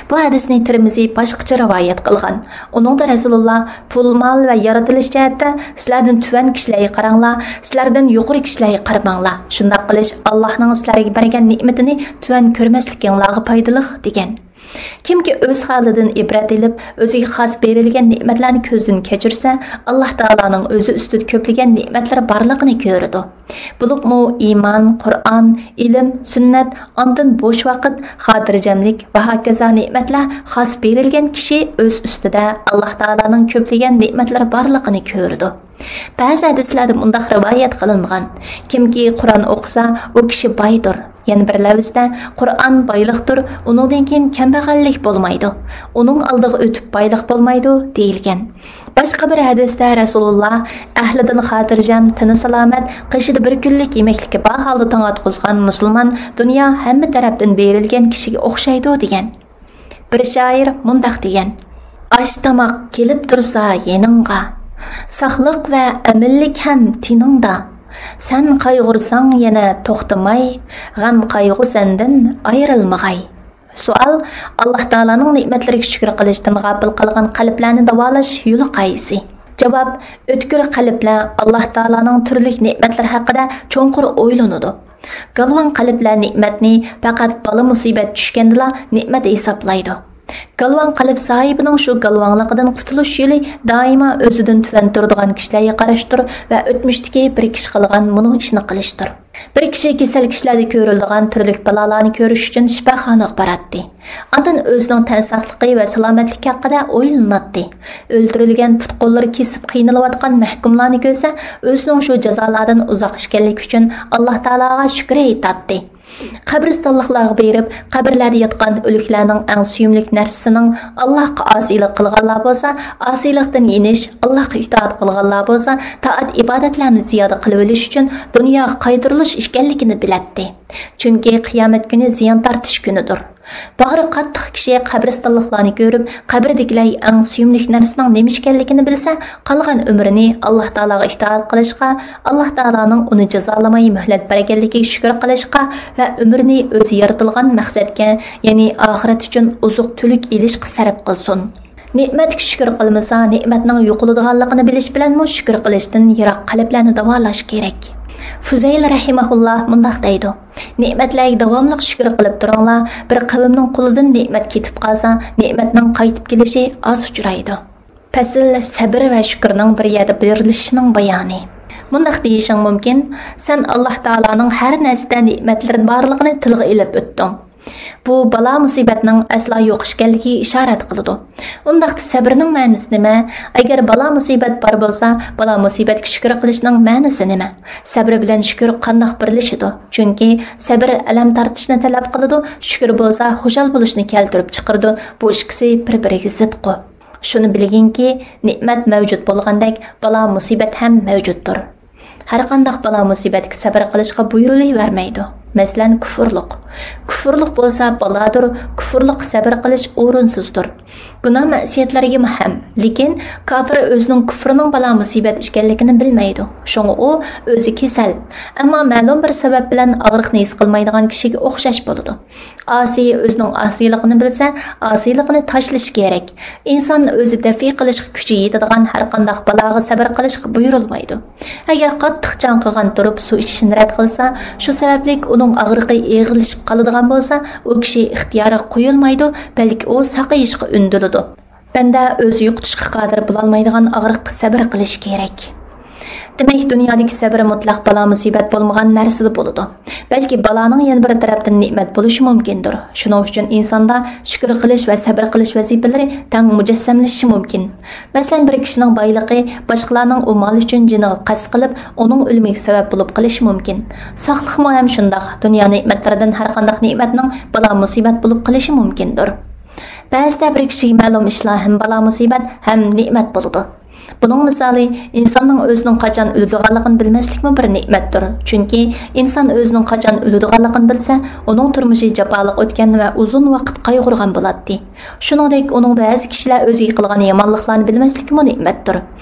بۇ ھەدىسنى تىرمىزى باشقىچە رىۋايەت قىلغان. ئۇنىڭدا رەسۇلۇللا، پۇل-مال ۋە يارىتىلىش جەھەتتە سىلەردىن تۆۋەن كىشىلەرگە قاراڭلار، سىلەردىن يۇقىرى كىشىلەرگە قارىماڭلار. شۇنداق قىلىش ئاللاھنىڭ سىلەرگە بەرگەن نېمىتىنى تۆۋەن كۆرمەسلىكىڭلارغا پايدىلىق، دېگەن. كىمكى ئۆز ھالىدىن ئىبرەت ئېلىپ، ئۆزىگە خاس بېرىلگەن نېمەتلەرنى كۆزدىن كەچۈرسە، ئاللاھ تائالانىڭ ئۆزى ئۈستىدە كۆپلىگەن نېمەتلىرى بارلىقىنى كۆرىدۇ. بولۇپمۇ ئىمان، قۇرئان، ئىلىم، سۈننەت، ئاندىن بوش ۋاقىت، خاتىرجەملىك ۋە ھاكازا نېمەتلەر خاس بېرىلگەن كىشى ئۆز ئۈستىدە ئاللاھ تائالانىڭ كۆپلىگەن نېمەتلىرى بارلىقىنى كۆرىدۇ. بەزى ھەدىسلەردە مۇنداق رىۋايەت قىلىنغان: كىمكى قۇرئان ئوقۇسا، ئۇ كىشى بايدۇر. يەنە بىر لەۋزدە، قۇرئان بايلىقتۇر، ئۇنىڭدىن كېيىن كەمبەغەللىك بولمايدۇ، ئۇنىڭ ئالدىغا ئۆتۈپ بايلىق بولمايدۇ، دېيىلگەن. باشقا بىر ھەدىستە رەسۇلۇللا ئەھلىدىن خاتىرجەم، تېنى سالامەت، قېشىدا بىر كۈنلۈك يېمەكلىكى بار ھالدا تاڭ ئاتقۇزغان مۇسۇلمان دۇنيا ھەممە تەرەپتىن بېرىلگەن كىشىگە ئوخشايدۇ، دېگەن. بىر شائىر مۇنداق دېگەن: ئاش تاماق كېلىپ تۇرسا يېنىڭغا، ساقلىق ۋە ئەمىنلىك ھەم تېنىڭدا، سەن قايغۇرساڭ يەنە توختىماي، غەم قايغۇ سەندىن ئايرىلمىغاي. سوئال: ئاللاھ تائالانىڭ نېمەتلىرىگە شۈكۈر قىلىشتىن غاپىل قالغان قەلبلەرنى داۋالاش يولى قايسى؟ جاۋاب: ئۆتكۈر قەلبلەر ئاللاھ تائالانىڭ تۈرلۈك نېمەتلىرى ھەققىدە چوڭقۇر ئويلىنىدۇ. گالۋاڭ قەلبلەر نېمەتنى پەقەت بالا مۇسىبەت چۈشكەندىلا نېمەت ھېسابلايدۇ. گالۋاڭ قەلب ساھىبىنىڭ شۇ گالۋاڭلىقىدىن قۇتۇلۇش يولى دائىما ئۆزىدىن تۆۋەن تۇرىدىغان كىشىلەرگە قاراشتۇر ۋە ئۆتمۈشتىكى بىر كىشى قىلغان مۇنۇ ئىشنى قىلىشتۇر. بىر كىشى كېسەل كىشىلەردە كۆرۈلىدىغان تۈرلۈك بالالارنى كۆرۈش ئۈچۈن شىپاخانىغا باراتتى. ئاندىن ئۆزىنىڭ تەن ساقلىقى ۋە سالامەتلىكى ھەققىدە ئويلىناتتى. ئۆلتۈرۈلگەن، پۇت-قوللىرى كېسىپ قىينىلىۋاتقان مەھكۇملارنى كۆرسە، ئۆزىنىڭ شۇ جازالاردىن ئۇزاق ئىكەنلىكى ئۈچۈن ئاللاھ تائالاغا شۈكۈر ئېيتاتتى. قەبرىستانلىقلارغا بېرىپ، قەبرىلەردە ياتقان ئۆلۈكلەرنىڭ ئەڭ سۆيۈملۈك نەرسىسىنىڭ، ئاللاھقا ئاسىيلىق قىلغانلار بولسا، ئاسىيلىقتىن يېنىش، ئاللاھقا ئىتائەت قىلغانلار بولسا، تائەت-ئىبادەتلەرنى زىيادە قىلىۋېلىش ئۈچۈن دۇنياغا قايتۇرۇلۇش ئىكەنلىكىنى بىلەتتى. چۈنكى قىيامەت كۈنى زىيان تارتىش كۈنىدۇر. باغرى قاتتىق كىشى قەبرىستانلىقلارنى كۆرۈپ، قەبرىدىكىلەر ئەڭ سۆيۈملۈك نەرسىنىڭ نېمە ئىكەنلىكىنى بىلسە، قالغان ئۆمرىنى ئاللاھ تائالاغا ئىتائەت قىلىشقا، ئاللاھ تائالانىڭ ئۇنى جازالىماي مۆھلەت بەرگەنلىكىگە شۈكۈر قىلىشقا ۋە ئۆمرىنى ئۆزى يارىتىلغان مەقسەتكە، يەنى ئاخىرەت ئۈچۈن ئوزۇق-تۈلۈك ئېلىشقا سەرپ قىلسۇن. نېمەتكە شۈكۈر قىلمىسا، نېمەتنىڭ يوقىلىدىغانلىقىنى بىلىش بىلەنمۇ شۈكۈر قىلىشتىن يىراق قەلبلەرنى داۋالاش كېرەك. فۇزەيل رەھىمەھۇللا مۇنداق دەيدۇ: نېمەتلەرگە داۋاملىق شۈكۈر قىلىپ تۇرۇڭلار، بىر قەۋمنىڭ قولىدىن نېمەت كېتىپ قالسا، نېمەتنىڭ قايتىپ كېلىشى ئاز ئۇچرايدۇ. پەسىل سەبرى ۋە شۈكرىنىڭ بىر يەردە بىرلىشىشىنىڭ بايانى. مۇنداق دېيىشىڭ مۇمكىن: سەن ئاللاھ تائالانىڭ ھەر نەرسىدە نېمەتلىرى بارلىقىنى تىلغا ئېلىپ ئۆتتۈڭ. بۇ بالا-مۇسىبەتنىڭ ئەسلا يوق ئىكەنلىكىگە ئىشارەت قىلىدۇ. ئۇنداقتا سەبرنىڭ مەنىسى نېمە؟ ئەگەر بالا-مۇسىبەت بار بولسا، بالا-مۇسىبەتكە شۈكۈر قىلىشنىڭ مەنىسى نېمە؟ سەبر بىلەن شۈكۈر قانداق بىرلىشىدۇ؟ چۈنكى سەبر ئەلەم تارتىشنى تەلەپ قىلىدۇ، شۈكۈر بولسا خۇشال بولۇشنى كەلتۈرۈپ چىقىرىدۇ. بۇ ئىككىسى بىر-بىرىگە زىتقۇ. شۇنى بىلگىنكى، نېمەت مەۋجۇت بولغاندەك، بالا-مۇسىبەت ھەم مەۋجۇتتۇر. ھەرقانداق بالا-مۇسىبەتكە سەبرى قىلىشقا بۇيرۇلۇۋەرمەيدۇ. مەسىلەن، كۇفۇرلۇق. كۇفۇرلۇق بولسا بالادۇر، كۇفۇرلۇققا سەبرى قىلىش ئورۇنسىزدۇر. گۇناھ-مەسىيەتلەرگىمۇ ھەم. لېكىن كاپىر ئۆزىنىڭ كۇفرىنىڭ بالا-مۇسىبەت ئىكەنلىكىنى بىلمەيدۇ. شۇڭا ئۇ ئۆزى كېسەل، ئەمما مەلۇم بىر سەۋەب بىلەن ئاغرىقنى ھېس قىلمايدىغان كىشىگە ئوخشاش بولىدۇ. ئاسىي ئۆزىنىڭ ئاسىيلىقىنى بىلسە، ئاسىيلىقىنى تاشلىشى كېرەك. ئىنسان ئۆزى دەفئى قىلىشقا كۈچى يېتىدىغان ھەرقانداق بالاغا سەبرى قىلىشقا بۇيرۇلمايدۇ. ئەگەر قاتتىق چاڭقىغان تۇرۇپ سۇ ئىچىشنى رەت قىلسا، شۇ سەۋەبلىك ئۇنىڭ ئاغرىقى ئېغىرلىشىپ قالىدىغان بولسا، ئۇ كىشى ئىختىيارىغا قويۇلمايدۇ، بەلكى ئۇ ساقىيىشقا ئۈندىلىدۇ. بەندە ئۆزى يوقىتىشقا قادىر بولالمايدىغان ئاغرىققا سەبرى قىلىشى كېرەك. دېمەك، دۇنيادىكى سەبرى مۇتلەق بالا-مۇسىبەت بولمىغان نەرسىدە بولىدۇ. بەلكى بالانىڭ يەنە بىر تەرەپتىن نېمەت بولۇشى مۇمكىندۇر. شۇنىڭ ئۈچۈن ئىنساندا شۈكۈر قىلىش ۋە سەبرى قىلىش ۋەزىپىلىرى تەڭ مۇجەسسەملىشىشى مۇمكىن. مەسىلەن، بىر كىشىنىڭ بايلىقى باشقىلارنىڭ ئۇ مال ئۈچۈن جېنىغا قەست قىلىپ، ئۇنىڭ ئۆلۈمىگە سەۋەب بولۇپ قېلىشى مۇمكىن. ساقلىقمۇ ھەم شۇنداق، دۇنيا نېمەتلىرىدىن ھەرقانداق نېمەتنىڭ بالا-مۇسىبەت بولۇپ قېلىشى مۇمكىندۇر. بەزىدە بىر كىشىگە مەلۇم ئىشلار ھەم بالا-مۇسىبەت، ھەم نېمەت بولىدۇ. بۇنىڭ مىسالى، ئىنساننىڭ ئۆزىنىڭ قاچان ئۆلىدىغانلىقىنى بىلمەسلىكمۇ بىر نېمەتتۇر. چۈنكى ئىنسان ئۆزىنىڭ قاچان ئۆلىدىغانلىقىنى بىلسە، ئۇنىڭ تۇرمۇشى جاپالىق ئۆتكەن ۋە ئۇزۇن ۋاقىت قايغۇرغان بولاتتى. شۇنىڭدەك، ئۇنىڭ بەزى كىشىلەر ئۆزىگە قىلغان يامانلىقلارنى بىلمەسلىكىمۇ نېمەتتۇر.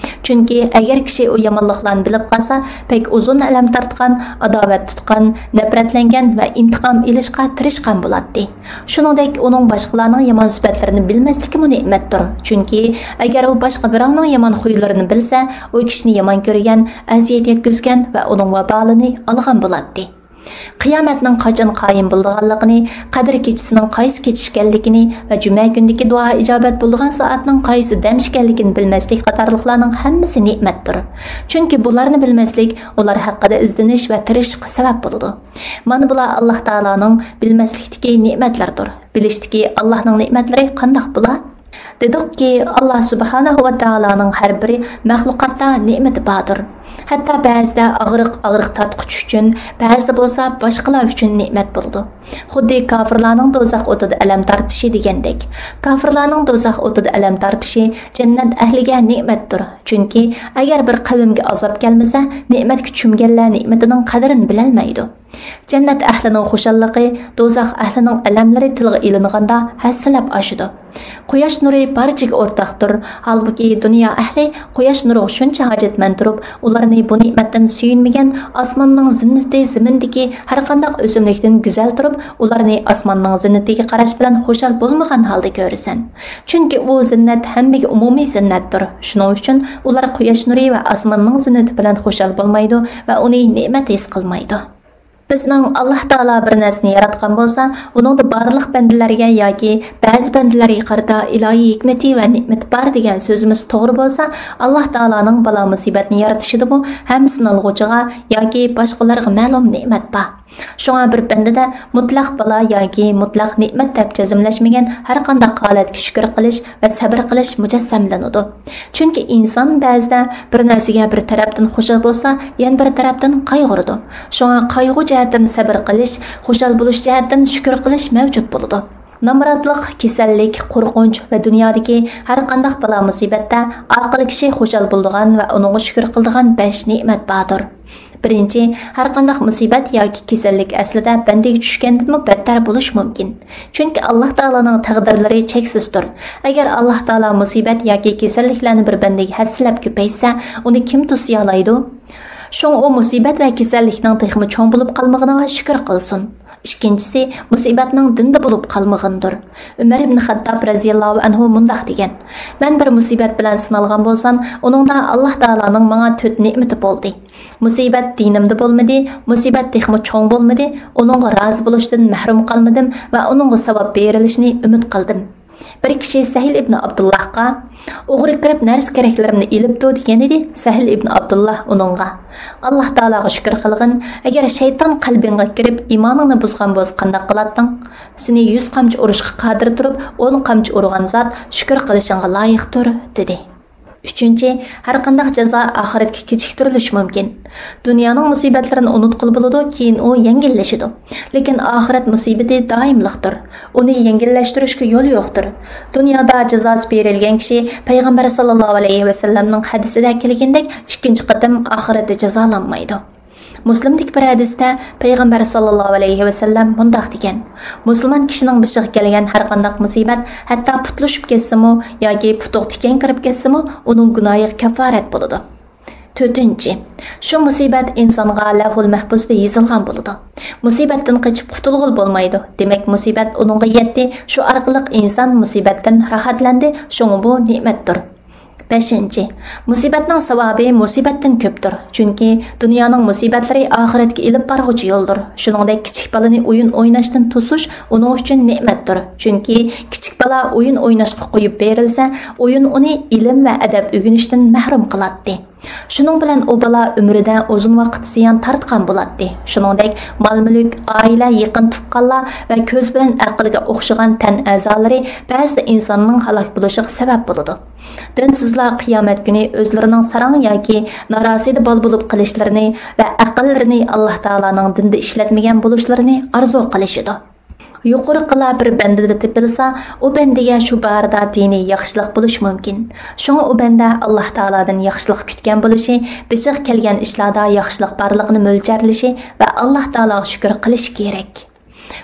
چۈنكى ئەگەر كىشى ئۇ يامانلىقلارنى بىلىپ قالسا، بەك ئۇزۇن ئەلەم تارتقان، ئاداۋەت تۇتقان، نەپرەتلەنگەن ۋە ئىنتىقام ئېلىشقا تىرىشقان بولاتتى. شۇنىڭدەك ئۇنىڭ باشقىلارنىڭ يامان سۈپەتلىرىنى بىلمەسلىكىمۇ نېمەتتۇر. چۈنكى ئەگەر ئۇ باشقا بىراۋنىڭ يامان خۇيلىرىنى بىلسە، ئۇ كىشىنى يامان كۆرگەن، ئەزىيەت يەتكۈزگەن ۋە ئۇنىڭ ۋابالىنى ئالغان بولاتتى. قىيامەتنىڭ قاچان قايىم بولىدىغانلىقىنى، قەدىر كېچىسىنىڭ قايسى كېچە ئىكەنلىكىنى ۋە جۈمە كۈنىدىكى دۇئا ئىجابەت بولىدىغان سائەتنىڭ قايسى دەم ئىكەنلىكىنى بىلمەسلىك قاتارلىقلارنىڭ ھەممىسى نېمەتتۇر. چۈنكى بۇلارنى بىلمەسلىك ئۇلار ھەققىدە ئىزدىنىش ۋە تىرىشىشقا سەۋەب بولىدۇ. مانا بۇلار ئاللاھ تائالانىڭ بىلمەسلىكتىكى نېمەتلىرىدۇر. بىلىشتىكى ئاللاھنىڭ نېمەتلىرى قانداق بۇلار؟ دېدۇقكى، ئاللاھ سۇبھانەھۇ ۋە تائالانىڭ ھەر بىرى مەخلۇقاتتا نېمىتى باردۇر. ھەتتا بەزىدە ئاغرىق، ئاغرىق تارتقۇچ ئۈچۈن، بەزىدە بولسا باشقىلار ئۈچۈن نېمەت بولىدۇ. خۇددى كاپىرلارنىڭ دوزاخ ئوتىدا ئەلەم تارتىشى دېگەندەك. كاپىرلارنىڭ دوزاخ ئوتىدا ئەلەم تارتىشى جەننەت ئەھلىگە نېمەتتۇر. چۈنكى ئەگەر بىر قەۋمگە ئازاب كەلمىسە، نېمەتكە چۈمگەنلەر نېمىتىنىڭ قەدرىنى بىلەلمەيدۇ. جەننەت ئەھلىنىڭ خۇشاللىقى، دوزاخ ئەھلىنىڭ ئەلەملىرى تىلغا ئېلىنغاندا ھەسسىلەپ ئاشىدۇ. قۇياش نۇرى بارچىگە ئورتاقتۇر. ھالبۇكى، دۇنيا ئەھلى قۇياش نۇرىغا شۇنچە ھاجەتمەن تۇرۇپ، ئۇلارنى بۇ نېمەتتىن سۆيۈنمىگەن، ئاسماننىڭ زىننىتى زېمىندىكى ھەرقانداق ئۆسۈملۈكتىن گۈزەل تۇرۇپ، ئۇلارنى ئاسماننىڭ زىننىتىگە قاراش بىلەن خۇشال بولمىغان ھالدا كۆرىسەن. چۈنكى ئۇ زىننەت ھەممىگە ئومۇمىي زىننەتتۇر. شۇنىڭ ئۈچۈن ئۇلار قۇياش نۇرى ۋە ئاسماننىڭ زىننىتى بىلەن خۇشال بولمايدۇ ۋە ئۇنى نېمەت ھېس قىلمايدۇ. بىزنىڭ ئاللاھ تائالا بىر نەرسىنى ياراتقان بولسا، ئۇنىڭدا بارلىق بەندىلەرگە ياكى بەزى بەندىلەرگە قارىتا ئىلاھىي ھېكمىتى ۋە نېمىتى بار دېگەن سۆزىمىز توغرا بولسا، ئاللاھ تائالانىڭ بالا مۇسىبەتنى يارىتىشىدىمۇ ھەم سىنالغۇچىغا ياكى باشقىلارغا مەلۇم نېمەت بار. شۇڭا بىر بەندىدە مۇتلەق بالا ياكى مۇتلەق نېمەت دەپ جەزملەشمىگەن ھەرقانداق ھالەتكە شۈكۈر قىلىش ۋە سەبرى قىلىش مۇجەسسەملىنىدۇ. چۈنكى ئىنسان بەزىدە بىر نەرسىگە بىر تەرەپتىن خۇشال بولسا، يەنە بىر تەرەپتىن قايغۇرىدۇ. شۇڭا قايغۇ جەھەتتىن سەبىر قىلىش، خۇشال بولۇش جەھەتتىن شۈكۈر قىلىش مەۋجۇت بولىدۇ. نامراتلىق، كېسەللىك، قورقۇنچ ۋە دۇنيادىكى ھەرقانداق بالا-مۇسىبەتتە ئاقىل كىشى خۇشال بولىدىغان ۋە ئۇنىڭغا شۈكۈر قىلىدىغان بەش نېمەت باردۇر. بىرىنچى، ھەرقانداق مۇسىبەت ياكى كېسەللىك ئەسلىدە بەندىگە چۈشكەندىنمۇ بەتتەر بولۇشى مۇمكىن. چۈنكى ئاللاھ تائالانىڭ تەقدىرلىرى چەكسىزدۇر. ئەگەر ئاللاھ تائالا مۇسىبەت ياكى كېسەللىكلەرنى بىر بەندىگە ھەسسىلەپ كۆپەيتسە، ئۇنى كىم توسىيالايدۇ؟ شۇڭا ئۇ مۇسىبەت ۋە كېسەللىكنىڭ تېخىمۇ چوڭ بولۇپ قالمىغىنىغا شۈكۈر قىلسۇن. ئىككىنچىسى، مۇسىبەتنىڭ دىندا بولۇپ قالمىغىنىدۇر. ئۆمەر ئىبن خەتتاب رەزىياللاھۇ ئەنھۇ مۇنداق دېگەن: مەن بىر مۇسىبەت بىلەن سىنالغان بولسام، ئۇنىڭدا ئاللاھ تائالانىڭ ماڭا تۆت نېمىتى بولدى. مۇسىبەت دىنىمدا بولمىدى، مۇسىبەت تېخىمۇ چوڭ بولمىدى، ئۇنىڭغا رازى بولۇشتىن مەھرۇم قالمىدىم ۋە ئۇنىڭغا ساۋاب بېرىلىشىنى ئۈمىد قىلدىم. بىر كىشى سەھىل ئىبن ئابدۇللاھقا، ئوغرى كىرىپ نەرسە كېرەكلىرىمنى ئېلىپتۇ، دېگەنىدى. سەھىل ئىبن ئابدۇللاھ ئۇنىڭغا، ئاللاھ تائالاغا شۈكۈر قىلغىن، ئەگەر شەيتان قەلبىڭگە كىرىپ ئىمانىڭنى بۇزغان بولسا قانداق قىلاتتىڭ؟ سېنى يۈز قامچا ئۇرۇشقا قادىر تۇرۇپ، ئون قامچا ئۇرغان زات شۈكۈر قىلىشىڭغا لايىقتۇر، دېدى. ئۈچىنچى، ھەرقانداق جازا ئاخىرەتكە كېچىكتۈرۈلۈشى مۇمكىن. دۇنيانىڭ مۇسىبەتلىرىنى ئۇنتقىلى بولىدۇ، كېيىن ئۇ يەڭگىللىشىدۇ. لېكىن ئاخىرەت مۇسىبىتى دائىملىقتۇر. ئۇنى يەڭگىللەشتۈرۈشكە يول يوقتۇر. دۇنيادا جازاسى بېرىلگەن كىشى پەيغەمبەر ساللاللاھۇ ئەلەيھى ۋەسەللەمنىڭ ھەدىسىدە كەلگەندەك ئىككىنچى قېتىم ئاخىرەتتە جازالانمايدۇ. مۇسلىمدىكى بىر ھەدىستە پەيغەمبەر ساللاللاھۇ ئەلەيھى ۋەسەللەم مۇنداق دېگەن: مۇسۇلمان كىشىنىڭ بېشىغا كەلگەن ھەرقانداق مۇسىبەت ھەتتا پۇتلىشىپ كەتسىمۇ ياكى پۇتىغا تىكەن كىرىپ كەتسىمۇ ئۇنىڭ گۇناھىغا كاپپارەت بولىدۇ. تۆتىنچى، شۇ مۇسىبەت ئىنسانغا لەۋھۇل مەھپۇزدا يېزىلغان بولىدۇ. مۇسىبەتتىن قېچىپ قۇتۇلغىلى بولمايدۇ. دېمەك، مۇسىبەت ئۇنىڭغا يەتتى، شۇ ئارقىلىق ئىنسان مۇسىبەتتىن راھەتلەندى، شۇڭا بۇ نېمەتتۇر. بەشىنچى، مۇسىبەتنىڭ ساۋابى مۇسىبەتتىن كۆپتۇر. چۈنكى دۇنيانىڭ مۇسىبەتلىرى ئاخىرەتكە ئېلىپ بارغۇچى يولدۇر. شۇنىڭدەك كىچىك بالىنى ئويۇن ئويناشتىن توسۇش ئۇنىڭ ئۈچۈن نېمەتتۇر. چۈنكى كىچىك بالا ئويۇن ئويناشقا قويۇپ بېرىلسە، ئويۇن ئۇنى ئىلىم ۋە ئەدەپ ئۆگىنىشتىن مەھرۇم قىلاتتى. شۇنىڭ بىلەن ئۇ بالا ئۆمرىدە ئۇزۇن ۋاقىت زىيان تارتقان بولاتتى. شۇنىڭدەك مال-مۈلۈك، ئائىلە، يېقىن تۇغقانلار ۋە كۆز بىلەن ئەقىلگە ئوخشىغان تەن ئەزالىرى بەزىدە ئىنساننىڭ ھالاك بولۇشىغا سەۋەب بولىدۇ. دىنسىزلار قىيامەت كۈنى ئۆزلىرىنىڭ ساراڭ ياكى ناراسىدە بالا بولۇپ قېلىشلىرىنى ۋە ئەقىللىرىنى ئاللاھ تائالانىڭ دىنىدا ئىشلەتمىگەن بولۇشلىرىنى ئارزۇ قىلىشىدۇ. يۇقىرىقىلار بىر بەندىدە تېپىلسا، ئۇ بەندىگە شۇ بارىدا دىنىي ياخشىلىق بولۇشى مۇمكىن. شۇڭا ئۇ بەندە ئاللاھ تائالادىن ياخشىلىق كۈتكەن بولۇشى، بېشىغا كەلگەن ئىشلاردا ياخشىلىق بارلىقىنى مۆلچەرلىشى ۋە ئاللاھ تائالاغا شۈكۈر قىلىشى كېرەك.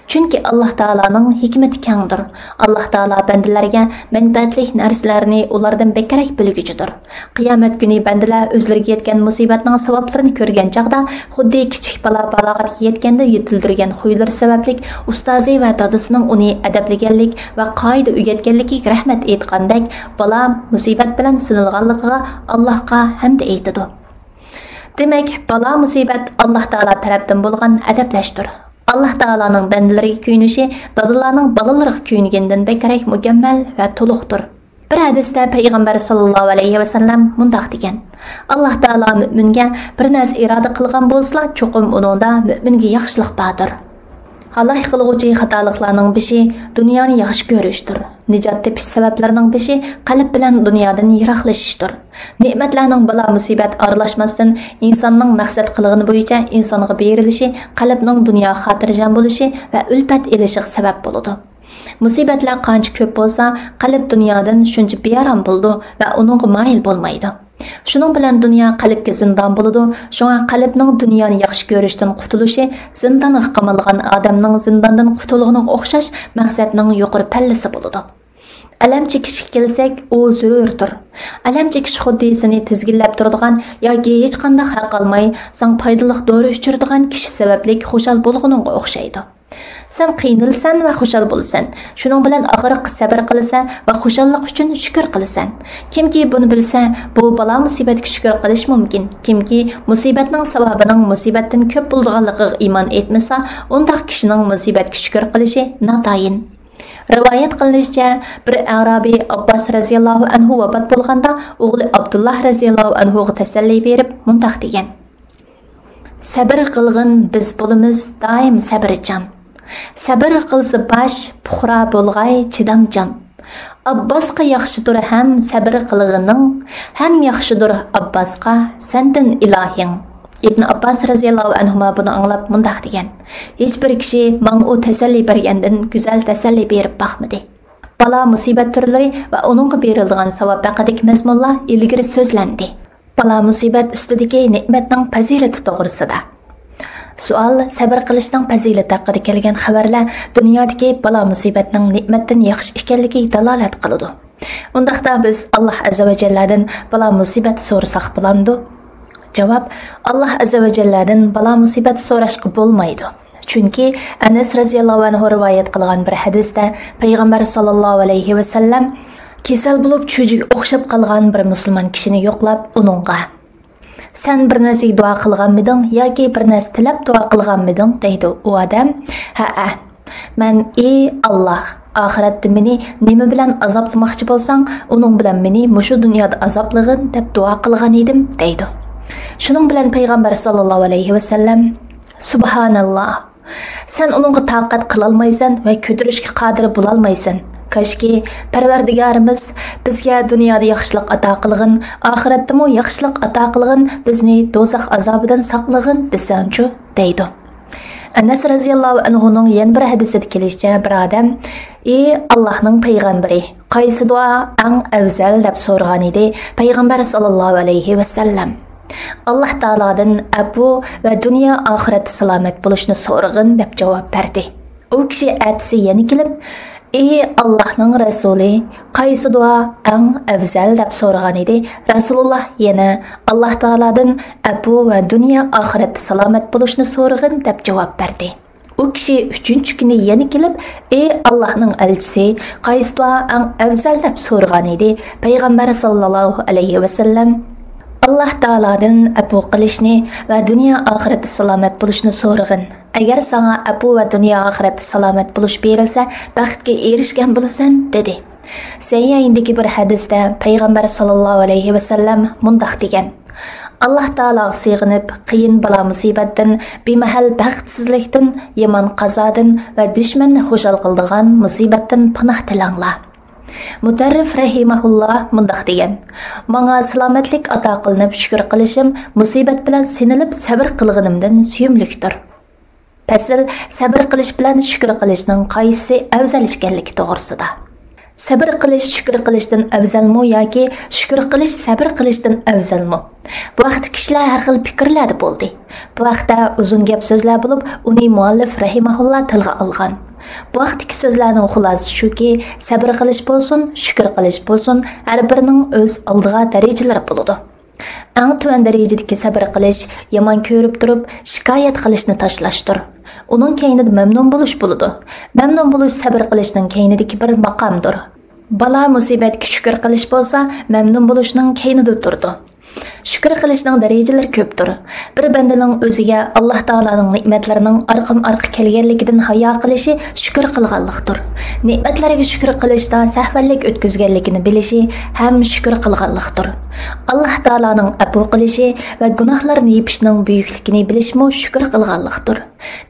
چۈنكى ئاللاھ تائالانىڭ ھېكمىتى كەڭدۇر. ئاللاھ تائالا بەندىلەرگە مەنپەئەتلىك نەرسىلەرنى ئۇلاردىن بەكرەك بىلگۈچىدۇر. قىيامەت كۈنى بەندىلەر ئۆزلىرىگە يەتكەن مۇسىبەتنىڭ ساۋابلىرىنى كۆرگەن چاغدا، خۇددى كىچىك بالا بالاغەتكە يەتكەندە يېتىلدۈرگەن خۇيلىرى سەۋەبلىك ئۇستازى ۋە دادىسىنىڭ ئۇنى ئەدەپلىگەنلىك ۋە قائىدە ئۆگەتكەنلىكىگە رەھمەت ئېيتقاندەك، بالا مۇسىبەت بىلەن سىنىلغانلىقىغا ئاللاھقا ھەمدە ئېيتىدۇ. دېمەك، بالا-مۇسىبەت ئاللاھ تائالا تەرەپتىن بولغان ئەدەپلەشتۇر. ئاللاھ تائالانىڭ بەندىلىرىگە كۆيۈنۈشى دادىلارنىڭ بالىلىرىغا كۆيۈنگىنىدىن بەكرەك مۇكەممەل ۋە تولۇقتۇر. بىر ھەدىستە پەيغەمبەر ساللاللاھۇ ئەلەيھى ۋەسەللەم مۇنداق دېگەن: «ئاللاھ تائالا مۆمىنگە بىر نەرسە ئىرادە قىلغان بولسىلا، چوقۇم ئۇنىڭدا مۆمىنگە ياخشىلىق باردۇر.» ھالاك قىلغۇچى خاتالىقلارنىڭ بېشى دۇنيانى ياخشى كۆرۈشتۇر. نىجات تېپىش سەۋەبلىرىنىڭ بېشى قەلب بىلەن دۇنيادىن يىراقلىشىشتۇر. نېمەتلەرنىڭ بالا-مۇسىبەت ئارىلاشماستىن ئىنساننىڭ مەقسەت قىلغىنى بويىچە ئىنسانغا بېرىلىشى قەلبنىڭ دۇنياغا خاتىرجەم بولۇشى ۋە ئۈلپەت ئېلىشىغا سەۋەب بولىدۇ. مۇسىبەتلەر قانچە كۆپ بولسا، قەلب دۇنيادىن شۇنچە بىئارام بولىدۇ ۋە ئۇنىڭغا مايىل بولمايدۇ. شۇنىڭ بىلەن دۇنيا قەلبكە زىندان بولىدۇ. شۇڭا قەلبنىڭ دۇنيانى ياخشى كۆرۈشتىن قۇتۇلۇشى زىندانغا قامالغان ئادەمنىڭ زىنداندىن قۇتۇلغىنىغا ئوخشاش مەقسەتنىڭ يۇقىرى پەللىسى بولىدۇ. ئەلەم چېكىشكە كەلسەك، ئۇ زۆرۈردۇر. ئەلەم چېكىش خۇددى سېنى تىزگىنلەپ تۇرىدىغان ياكى ھېچقانداق ھەق ئالماي ساڭا پايدىلىق دورا ئىچۈرىدىغان كىشى سەۋەبلىك خۇشال بولغىنىڭغا ئوخشايدۇ. سەن قىينىلىسەن ۋە خۇشال بولىسەن. شۇنىڭ بىلەن ئاغرىققا سەبىر قىلىسەن ۋە خۇشاللىق ئۈچۈن شۈكۈر قىلىسەن. كىمكى بۇنى بىلسە، بۇ بالا-مۇسىبەتكە شۈكۈر قىلىشى مۇمكىن. كىمكى مۇسىبەتنىڭ ساۋابىنىڭ مۇسىبەتتىن كۆپ بولىدىغانلىقىغا ئىمان ئېيتمىسا، ئۇنداق كىشىنىڭ مۇسىبەتكە شۈكۈر قىلىشى ناتايىن. رىۋايەت قىلىنىشىچە، بىر ئەرابىي ئابباس رەزىياللاھۇ ئەنھۇ ۋاپات بولغاندا، ئوغلى ئابدۇللاھ رەزىياللاھۇ ئەنھۇغا تەسەللى بېرىپ، مۇنداق دېگەن: «سەبىر قىلغىن، بىز بولىمىز دائىم سەبرىچان. سەبىر قىلسا باش، پۇقرا بولغاي چىدامچان. ئابباسقا ياخشىدۇر ھەم سەبرى قىلغىنىڭ، ھەم ياخشىدۇر ئابباسقا سەندىن ئىلاھىڭ.» ئىبن ئابباس رەزىياللاھۇ ئەنھۇما بۇنى ئاڭلاپ مۇنداق دېگەن: «ھېچبىر كىشى ماڭا ئۇ تەسەللى بەرگەندىن گۈزەل تەسەللى بېرىپ باقمىدى.» بالا-مۇسىبەت تۈرلىرى ۋە ئۇنىڭغا بېرىلىدىغان ساۋاب ھەققىدىكى مەزمۇنلار ئىلگىرى سۆزلەندى. بالا-مۇسىبەت ئۈستىدىكى نېمەتنىڭ پەزىلىتى توغرىسىدا. سوئال: سەبىر قىلىشنىڭ پەزىلىتى ھەققىدە كەلگەن خەۋەرلەر دۇنيادىكى بالا-مۇسىبەتنىڭ نېمەتتىن ياخشى ئىكەنلىكىگە دالالەت قىلىدۇ. ئۇنداقتا بىز ئاللاھ ئەززە ۋە جەللەدىن بالا-مۇسىبەت سورىساق بولامدۇ؟ جاۋاب: ئاللاھ ئەززە ۋە جەللەدىن بالا-مۇسىبەت سوراشقا بولمايدۇ. چۈنكى ئەنەس رەزىياللاھۇ ئەنھۇ رىۋايەت قىلغان بىر ھەدىستە پەيغەمبەر ساللاللاھۇ ئەلەيھى ۋەسەللەم كېسەل بولۇپ چۈجىگە ئوخشاپ قالغان بىر مۇسۇلمان كىشىنى يوقلاپ، ئۇنىڭغا: «سەن بىر نەرسىگە دۇئا قىلغانمىدىڭ ياكى بىر نەرسە تىلەپ دۇئا قىلغانمىدىڭ؟» دەيدۇ. ئۇ ئادەم: «ھەئە، مەن، ئى ئاللاھ، ئاخىرەتتە مېنى نېمە بىلەن ئازابلىماقچى بولساڭ، ئۇنىڭ بىلەن مېنى مۇشۇ دۇنيادا ئازابلىغىن دەپ دۇئا قىلغان ئىدىم» دەيدۇ. شۇنىڭ بىلەن پەيغەمبەر ساللاللاھۇ ئەلەيھى ۋەسەللەم: «سۇبھاناللاھ! سەن ئۇنىڭغا تاقەت قىلالمايسەن ۋە كۆتۈرۈشكە قادىر بولالمايسەن. كاشكى، پەرۋەردىگارىمىز، بىزگە دۇنيادا ياخشىلىق ئاتا قىلغىن، ئاخىرەتتىمۇ ياخشىلىق ئاتا قىلغىن، بىزنى دوزاخ ئازابىدىن ساقلىغىن دېسەڭچۇ» دەيدۇ. ئەنەس رەزىياللاھۇ ئەنھۇنىڭ يەنە بىر ھەدىسىدە كېلىشىچە، بىر ئادەم: «ئى ئاللاھنىڭ پەيغەمبىرى، قايسى دۇئا ئەڭ ئەۋزەل؟» دەپ سورىغان ئىدى پەيغەمبەر ساللاللاھۇ ئەلەيھى ۋەسەللەم. «ئاللاھ تائالادىن ئەپۇ ۋە دۇنيا ئاخىرەتتە سالامەت بولۇشنى سورىغىن» دەپ جاۋاب بەردى. ئۇ كىشى ئەتىسى يەنە كېلىپ: «ئى ئاللاھنىڭ رەسۇلى، قايسى دۇئا ئەڭ ئەۋزەل؟» دەپ سورىغان ئىدى. رەسۇلۇللاھ يەنە: «ئاللاھ تائالادىن ئەپۇ ۋە دۇنيا ئاخىرەتتە سالامەت بولۇشنى سورىغىن» دەپ جاۋاب بەردى. ئۇ كىشى ئۈچىنچى كۈنى يەنە كېلىپ: «ئى ئاللاھنىڭ ئەلچىسى، قايسى دۇئا ئەڭ ئەۋزەل؟» دەپ سورىغان ئىدى. پەيغەمبەر ساللاللاھۇ ئەلەيھى ۋەسەللەم: «ئاللاھ تائالادىن ئەپۇ قىلىشنى ۋە دۇنيا ئاخىرەتتە سالامەت بولۇشنى سورىغىن. ئەگەر ساڭا ئەپۇ ۋە دۇنيا ئاخىرەتتە سالامەت بولۇش بېرىلسە، بەختكە ئېرىشكەن بولىسەن» دېدى. سەھىھەيندىكى بىر ھەدىستە پەيغەمبەر ساللاللاھۇ ئەلەيھى ۋەسەللەم مۇنداق دېگەن: «ئاللاھ تائالاغا سېغىنىپ، قىيىن بالا-مۇسىبەتتىن، بىمەھەل بەختسىزلىكتىن، يامان قازادىن ۋە دۈشمەننى خۇشال قىلىدىغان مۇسىبەتتىن پاناھ تىلەڭلار.» مۇتەررىف رەھىمەھۇللا مۇنداق دېگەن: «ماڭا سالامەتلىك ئاتا قىلىنىپ شۈكۈر قىلىشىم مۇسىبەت بىلەن سىنىلىپ سەۋر قىلغىنىمدىن سۆيۈملۈكتۇر.» پەسىل: سەۋر قىلىش بىلەن شۈكۈر قىلىشنىڭ قايسىسى ئەۋزەل ئىكەنلىكى توغرىسىدا. سەۋر قىلىش شۈكۈر قىلىشتىن ئەۋزەلمۇ ياكى شۈكۈر قىلىش سەۋر قىلىشتىن ئەۋزەلمۇ؟ بۇ ھەقتە كىشىلەر ھەر خىل پىكىرلەردە بولدى. بۇ ھەقتە ئۇزۇن گەپ سۆزلەر بولۇپ، ئۇنى مۇئەللىپ رەھىمەھۇللا تىلغا ئالغان. بۇ ھەقتىكى سۆزلەرنىڭ خۇلاسىسى شۇكى، سەۋر قىلىش بولسۇن، شۈكۈر قىلىش بولسۇن، ھەر بىرىنىڭ ئۆز ئالدىغا دەرىجىلىرى بولىدۇ. ئەڭ تۆۋەن دەرىجىدىكى سەۋر قىلىش يامان كۆرۈپ تۇرۇپ شىكايەت قىلىشنى تاشلاشتۇر. ئۇنىڭ كەينىدە مەمنۇن بولۇش بولىدۇ. مەمنۇن بولۇش سەۋر قىلىشنىڭ كەينىدىكى بىر ماقامدۇر. بالا-مۇسىبەتكە شۈكۈر قىلىش بولسا مەمنۇن بولۇشنىڭ كەينىدە تۇرىدۇ. شۈكۈر قىلىشنىڭ دەرىجىلىرى كۆپتۇر. بىر بەندىنىڭ ئۆزىگە ئاللاھ تائالانىڭ نېمەتلىرىنىڭ ئارقىمۇ ئارقا كەلگەنلىكىدىن ھايا قىلىشى شۈكۈر قىلغانلىقتۇر. نېمەتلەرگە شۈكۈر قىلىشتا سەھۋەنلىك ئۆتكۈزگەنلىكىنى بىلىشى ھەم شۈكۈر قىلغانلىقتۇر. ئاللاھ تائالانىڭ ئەپۇ قىلىشى ۋە گۇناھلارنى يېپىشنىڭ بۈيۈكلۈكىنى بىلىشىمۇ شۈكۈر قىلغانلىقتۇر.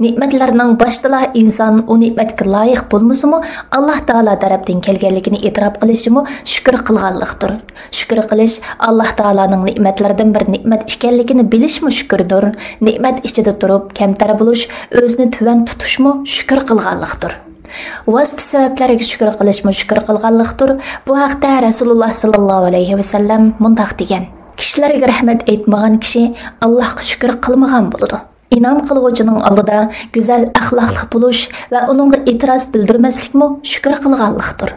نېمەتلەرنىڭ باشتىلا ئىنسان ئۇ نېمەتكە لايىق بولمىسىمۇ، ئاللاھ تائالا تەرەپتىن كەلگەنلىكىنى ئېتىراپ قىلىشىمۇ شۈكۈر قىلغانلىقتۇر. شۈكۈر قىلىش ئاللاھ تائالانىڭ نېمەتلىرىدىن بىر نېمەت ئىكەنلىكىنى بىلىشمۇ شۈكۈردۇر. نېمەت ئىچىدە تۇرۇپ كەمتەر بولۇش، ئۆزىنى تۆۋەن تۇتۇشمۇ شۈكۈر قىلغانلىقتۇر. ۋاسىتە سەۋەبلەرگە شۈكۈر قىلىشمۇ شۈكۈر قىلغانلىقتۇر. بۇ ھەقتە رەسۇلۇللاھ ساللاللاھۇ ئەلەيھى ۋەسەللەم مۇنداق دېگەن: كىشىلەرگە رەھمەت ئېيتمىغان كىشى ئاللاھقا شۈكۈر قىلمىغان بولىدۇ. ئىنئام قىلغۇچىنىڭ ئالدىدا گۈزەل ئەخلاقلىق بولۇش ۋە ئۇنىڭغا ئېتىراز بىلدۈرمەسلىكمۇ شۈكۈر قىلغانلىقتۇر.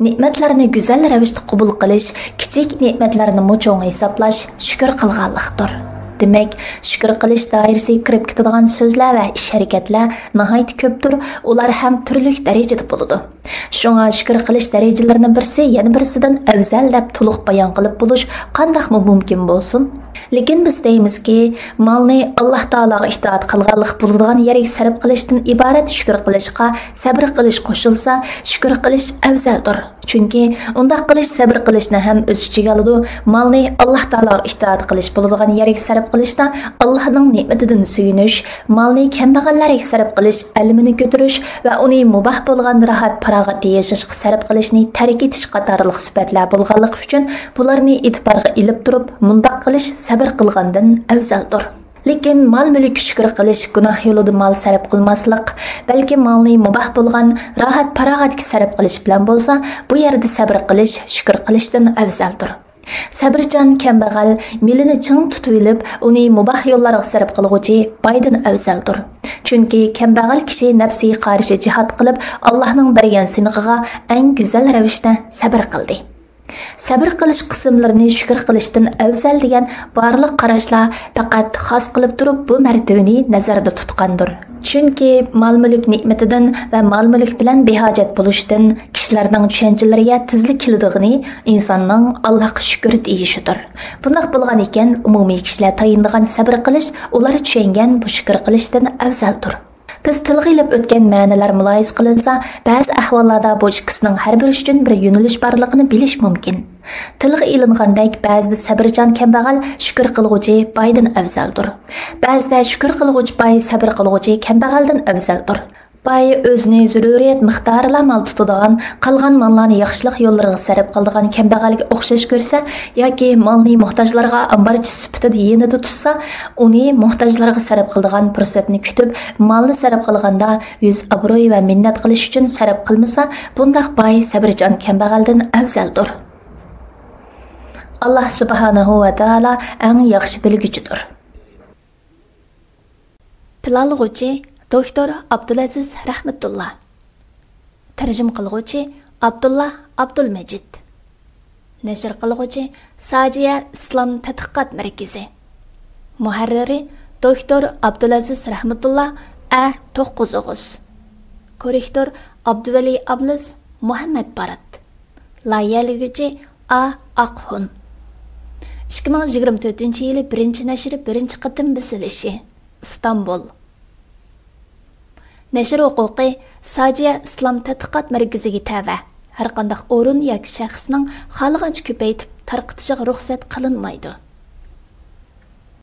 نېمەتلەرنى گۈزەل رەۋىشتە قوبۇل قىلىش، كىچىك نېمەتلەرنىمۇ چوڭ ھېسابلاش شۈكۈر قىلغانلىقتۇر. دېمەك، شۈكۈر قىلىش دائىرىسىگە كىرىپ كېتىدىغان سۆزلەر ۋە ئىش-ھەرىكەتلەر ناھايىتى كۆپتۇر، ئۇلار ھەم تۈرلۈك دەرىجىدە بولىدۇ. شۇڭا شۈكۈر قىلىش دەرىجىلىرىنىڭ بىرسى يەنە بىرسىدىن ئەۋزەل دەپ تولۇق بايان قىلىپ بولۇش قانداقمۇ مۇمكىن بولسۇن؟ لېكىن بىز دەيمىزكى، مالنى ئاللاھ تائالاغا ئىتائەت قىلغانلىق بولىدىغان يەرگە سەرپ قىلىشتىن ئىبارەت شۈكۈر قىلىشقا سەبر قىلىش قوشۇلسا، شۈكۈر قىلىش ئەۋزەلدۇر. چۈنكى ئۇنداق قىلىش سەبر قىلىشنى ھەم ئۆز ئىچىگە ئالىدۇ، مالنى ئاللاھ تائالاغا ئىتائەت قىلىش بولىدىغان يەرگە سەرپ قىلىشتا، ئاللاھنىڭ نېمىتىدىن سۆيۈنۈش، مالنى كەمبەغەللەرگە سەرپ قىلىش ئەلىمىنى كۆتۈرۈش ۋە ئۇنى مۇباھ بولغان راھەت-پاراغەتتە ياشاشقا سەرپ قىلىشنى تەرك ئېتىش قاتارلىق سۈپەتلەر بولغانلىقى ئۈچۈن، بۇلارنى ئېتىبارغا ئېلىپ تۇرۇپ، مۇنداق قىلىش سەبر قىلغاندىن ئەۋزەلدۇر. لېكىن مال-مۈلۈككە شۈكۈر قىلىش، گۇناھ يولىدا مال سەرپ قىلماسلىق، بەلكى مالنى مۇباھ بولغان راھەت-پاراغەتكە سەرپ قىلىش بىلەن بولسا، بۇ يەردە سەبر قىلىش شۈكۈر قىلىشتىن ئەۋزەلدۇر. سەبرچان كەمبەغەل مېلىنى چىڭ تۇتۇۋېلىپ، ئۇنى مۇباھ يوللارغا سەرپ قىلغۇچى بايدىن ئەۋزەلدۇر. چۈنكى كەمبەغەل كىشى نەپسىگە قارشى جىھاد قىلىپ، ئاللاھنىڭ بەرگەن سىنىقىغا ئەڭ گۈزەل رەۋىشتە سەبر قىلدى. سەبر قىلىش قىسىملىرىنى شۈكۈر قىلىشتىن ئەۋزەل دېگەن بارلىق قاراشلار پەقەت خاس قىلىپ تۇرۇپ بۇ مەرتىۋىنى نەزەردە تۇتقاندۇر. چۈنكى مال-مۈلۈك نېمىتىدىن ۋە مال-مۈلۈك بىلەن بىھاجەت بولۇشتىن كىشىلەرنىڭ چۈشەنچىلىرىگە تېزلا كېلىدىغىنى ئىنساننىڭ ئاللاھقا شۈكۈر دېيىشىدۇر. بۇنداق بولغان ئىكەن، ئومۇمىي كىشىلەر تايىنىدىغان سەبر قىلىش ئۇلار چۈشەنگەن بۇ شۈكۈر قىلىشتىن ئەۋزەلدۇر. بىز تىلغا ئېلىپ ئۆتكەن مەنىلەر مۇلاھىزە قىلىنسا، بەزى ئەھۋاللاردا بۇ ئىككىسىنىڭ ھەر بىرى ئۈچۈن بىر يۆنىلىش بارلىقىنى بىلىش مۇمكىن. تىلغا ئېلىنغاندەك، بەزىدە سەبرچان كەمبەغەل شۈكۈر قىلغۇچى بايدىن ئەۋزەلدۇر. بەزىدە شۈكۈر قىلغۇچى باي سەبر قىلغۇچى كەمبەغەلدىن ئەۋزەلدۇر. باي ئۆزىنى زۆرۈرىيەت مىقدارىلا مال تۇتىدىغان، قالغان ماللارنى ياخشىلىق يوللىرىغا سەرپ قىلىدىغان كەمبەغەلگە ئوخشاش كۆرسە ياكى مالنى موھتاجلارغا ئامبارچى سۈپىتىدە يېنىدا تۇتسا، ئۇنى موھتاجلارغا سەرپ قىلىدىغان پۇرسەتنى كۈتۈپ، مالنى سەرپ قىلغاندا يۈز ئابرۇي ۋە مىننەت قىلىش ئۈچۈن سەرپ قىلمىسا، بۇنداق باي سەبرچان كەمبەغەلدىن ئەۋزەلدۇر. ئاللاھ سۇبھانەھۇ ۋە تائالا ئەڭ ياخشى بىلگۈچىدۇر. پىلانلىغۇچى دوكتور ئابدۇلئەزىز رەھمەتۇللا. تەرجىمە قىلغۇچى ئابدۇللا ئابدۇلمەجىت. نەشر قىلغۇچى ساجىيە ئىسلام تەتقىقات مەركىزى. مۇھەررىرى دوكتور ئابدۇلئەزىز رەھمەتۇللا، ئە توققۇز ئوغۇز. كوررېكتور ئابدۇۋەلى ئابلىز، مۇھەممەد بارات. لايىھەلىگۈچى ئا ئاقھۇن. ئىككى مىڭ يىگىرمە تۆتىنچى يىلى بىرىنچى نەشرى بىرىنچى قېتىم بېسىلىشى. ئىستانبۇل. نەشر ھوقۇقى ساجىيە ئىسلام تەتقىقات مەركىزىگە تەۋە. ھەرقانداق ئورۇن ياكى شەخسنىڭ خالىغانچە كۆپەيتىپ تارقىتىشىغا رۇخسەت قىلىنمايدۇ.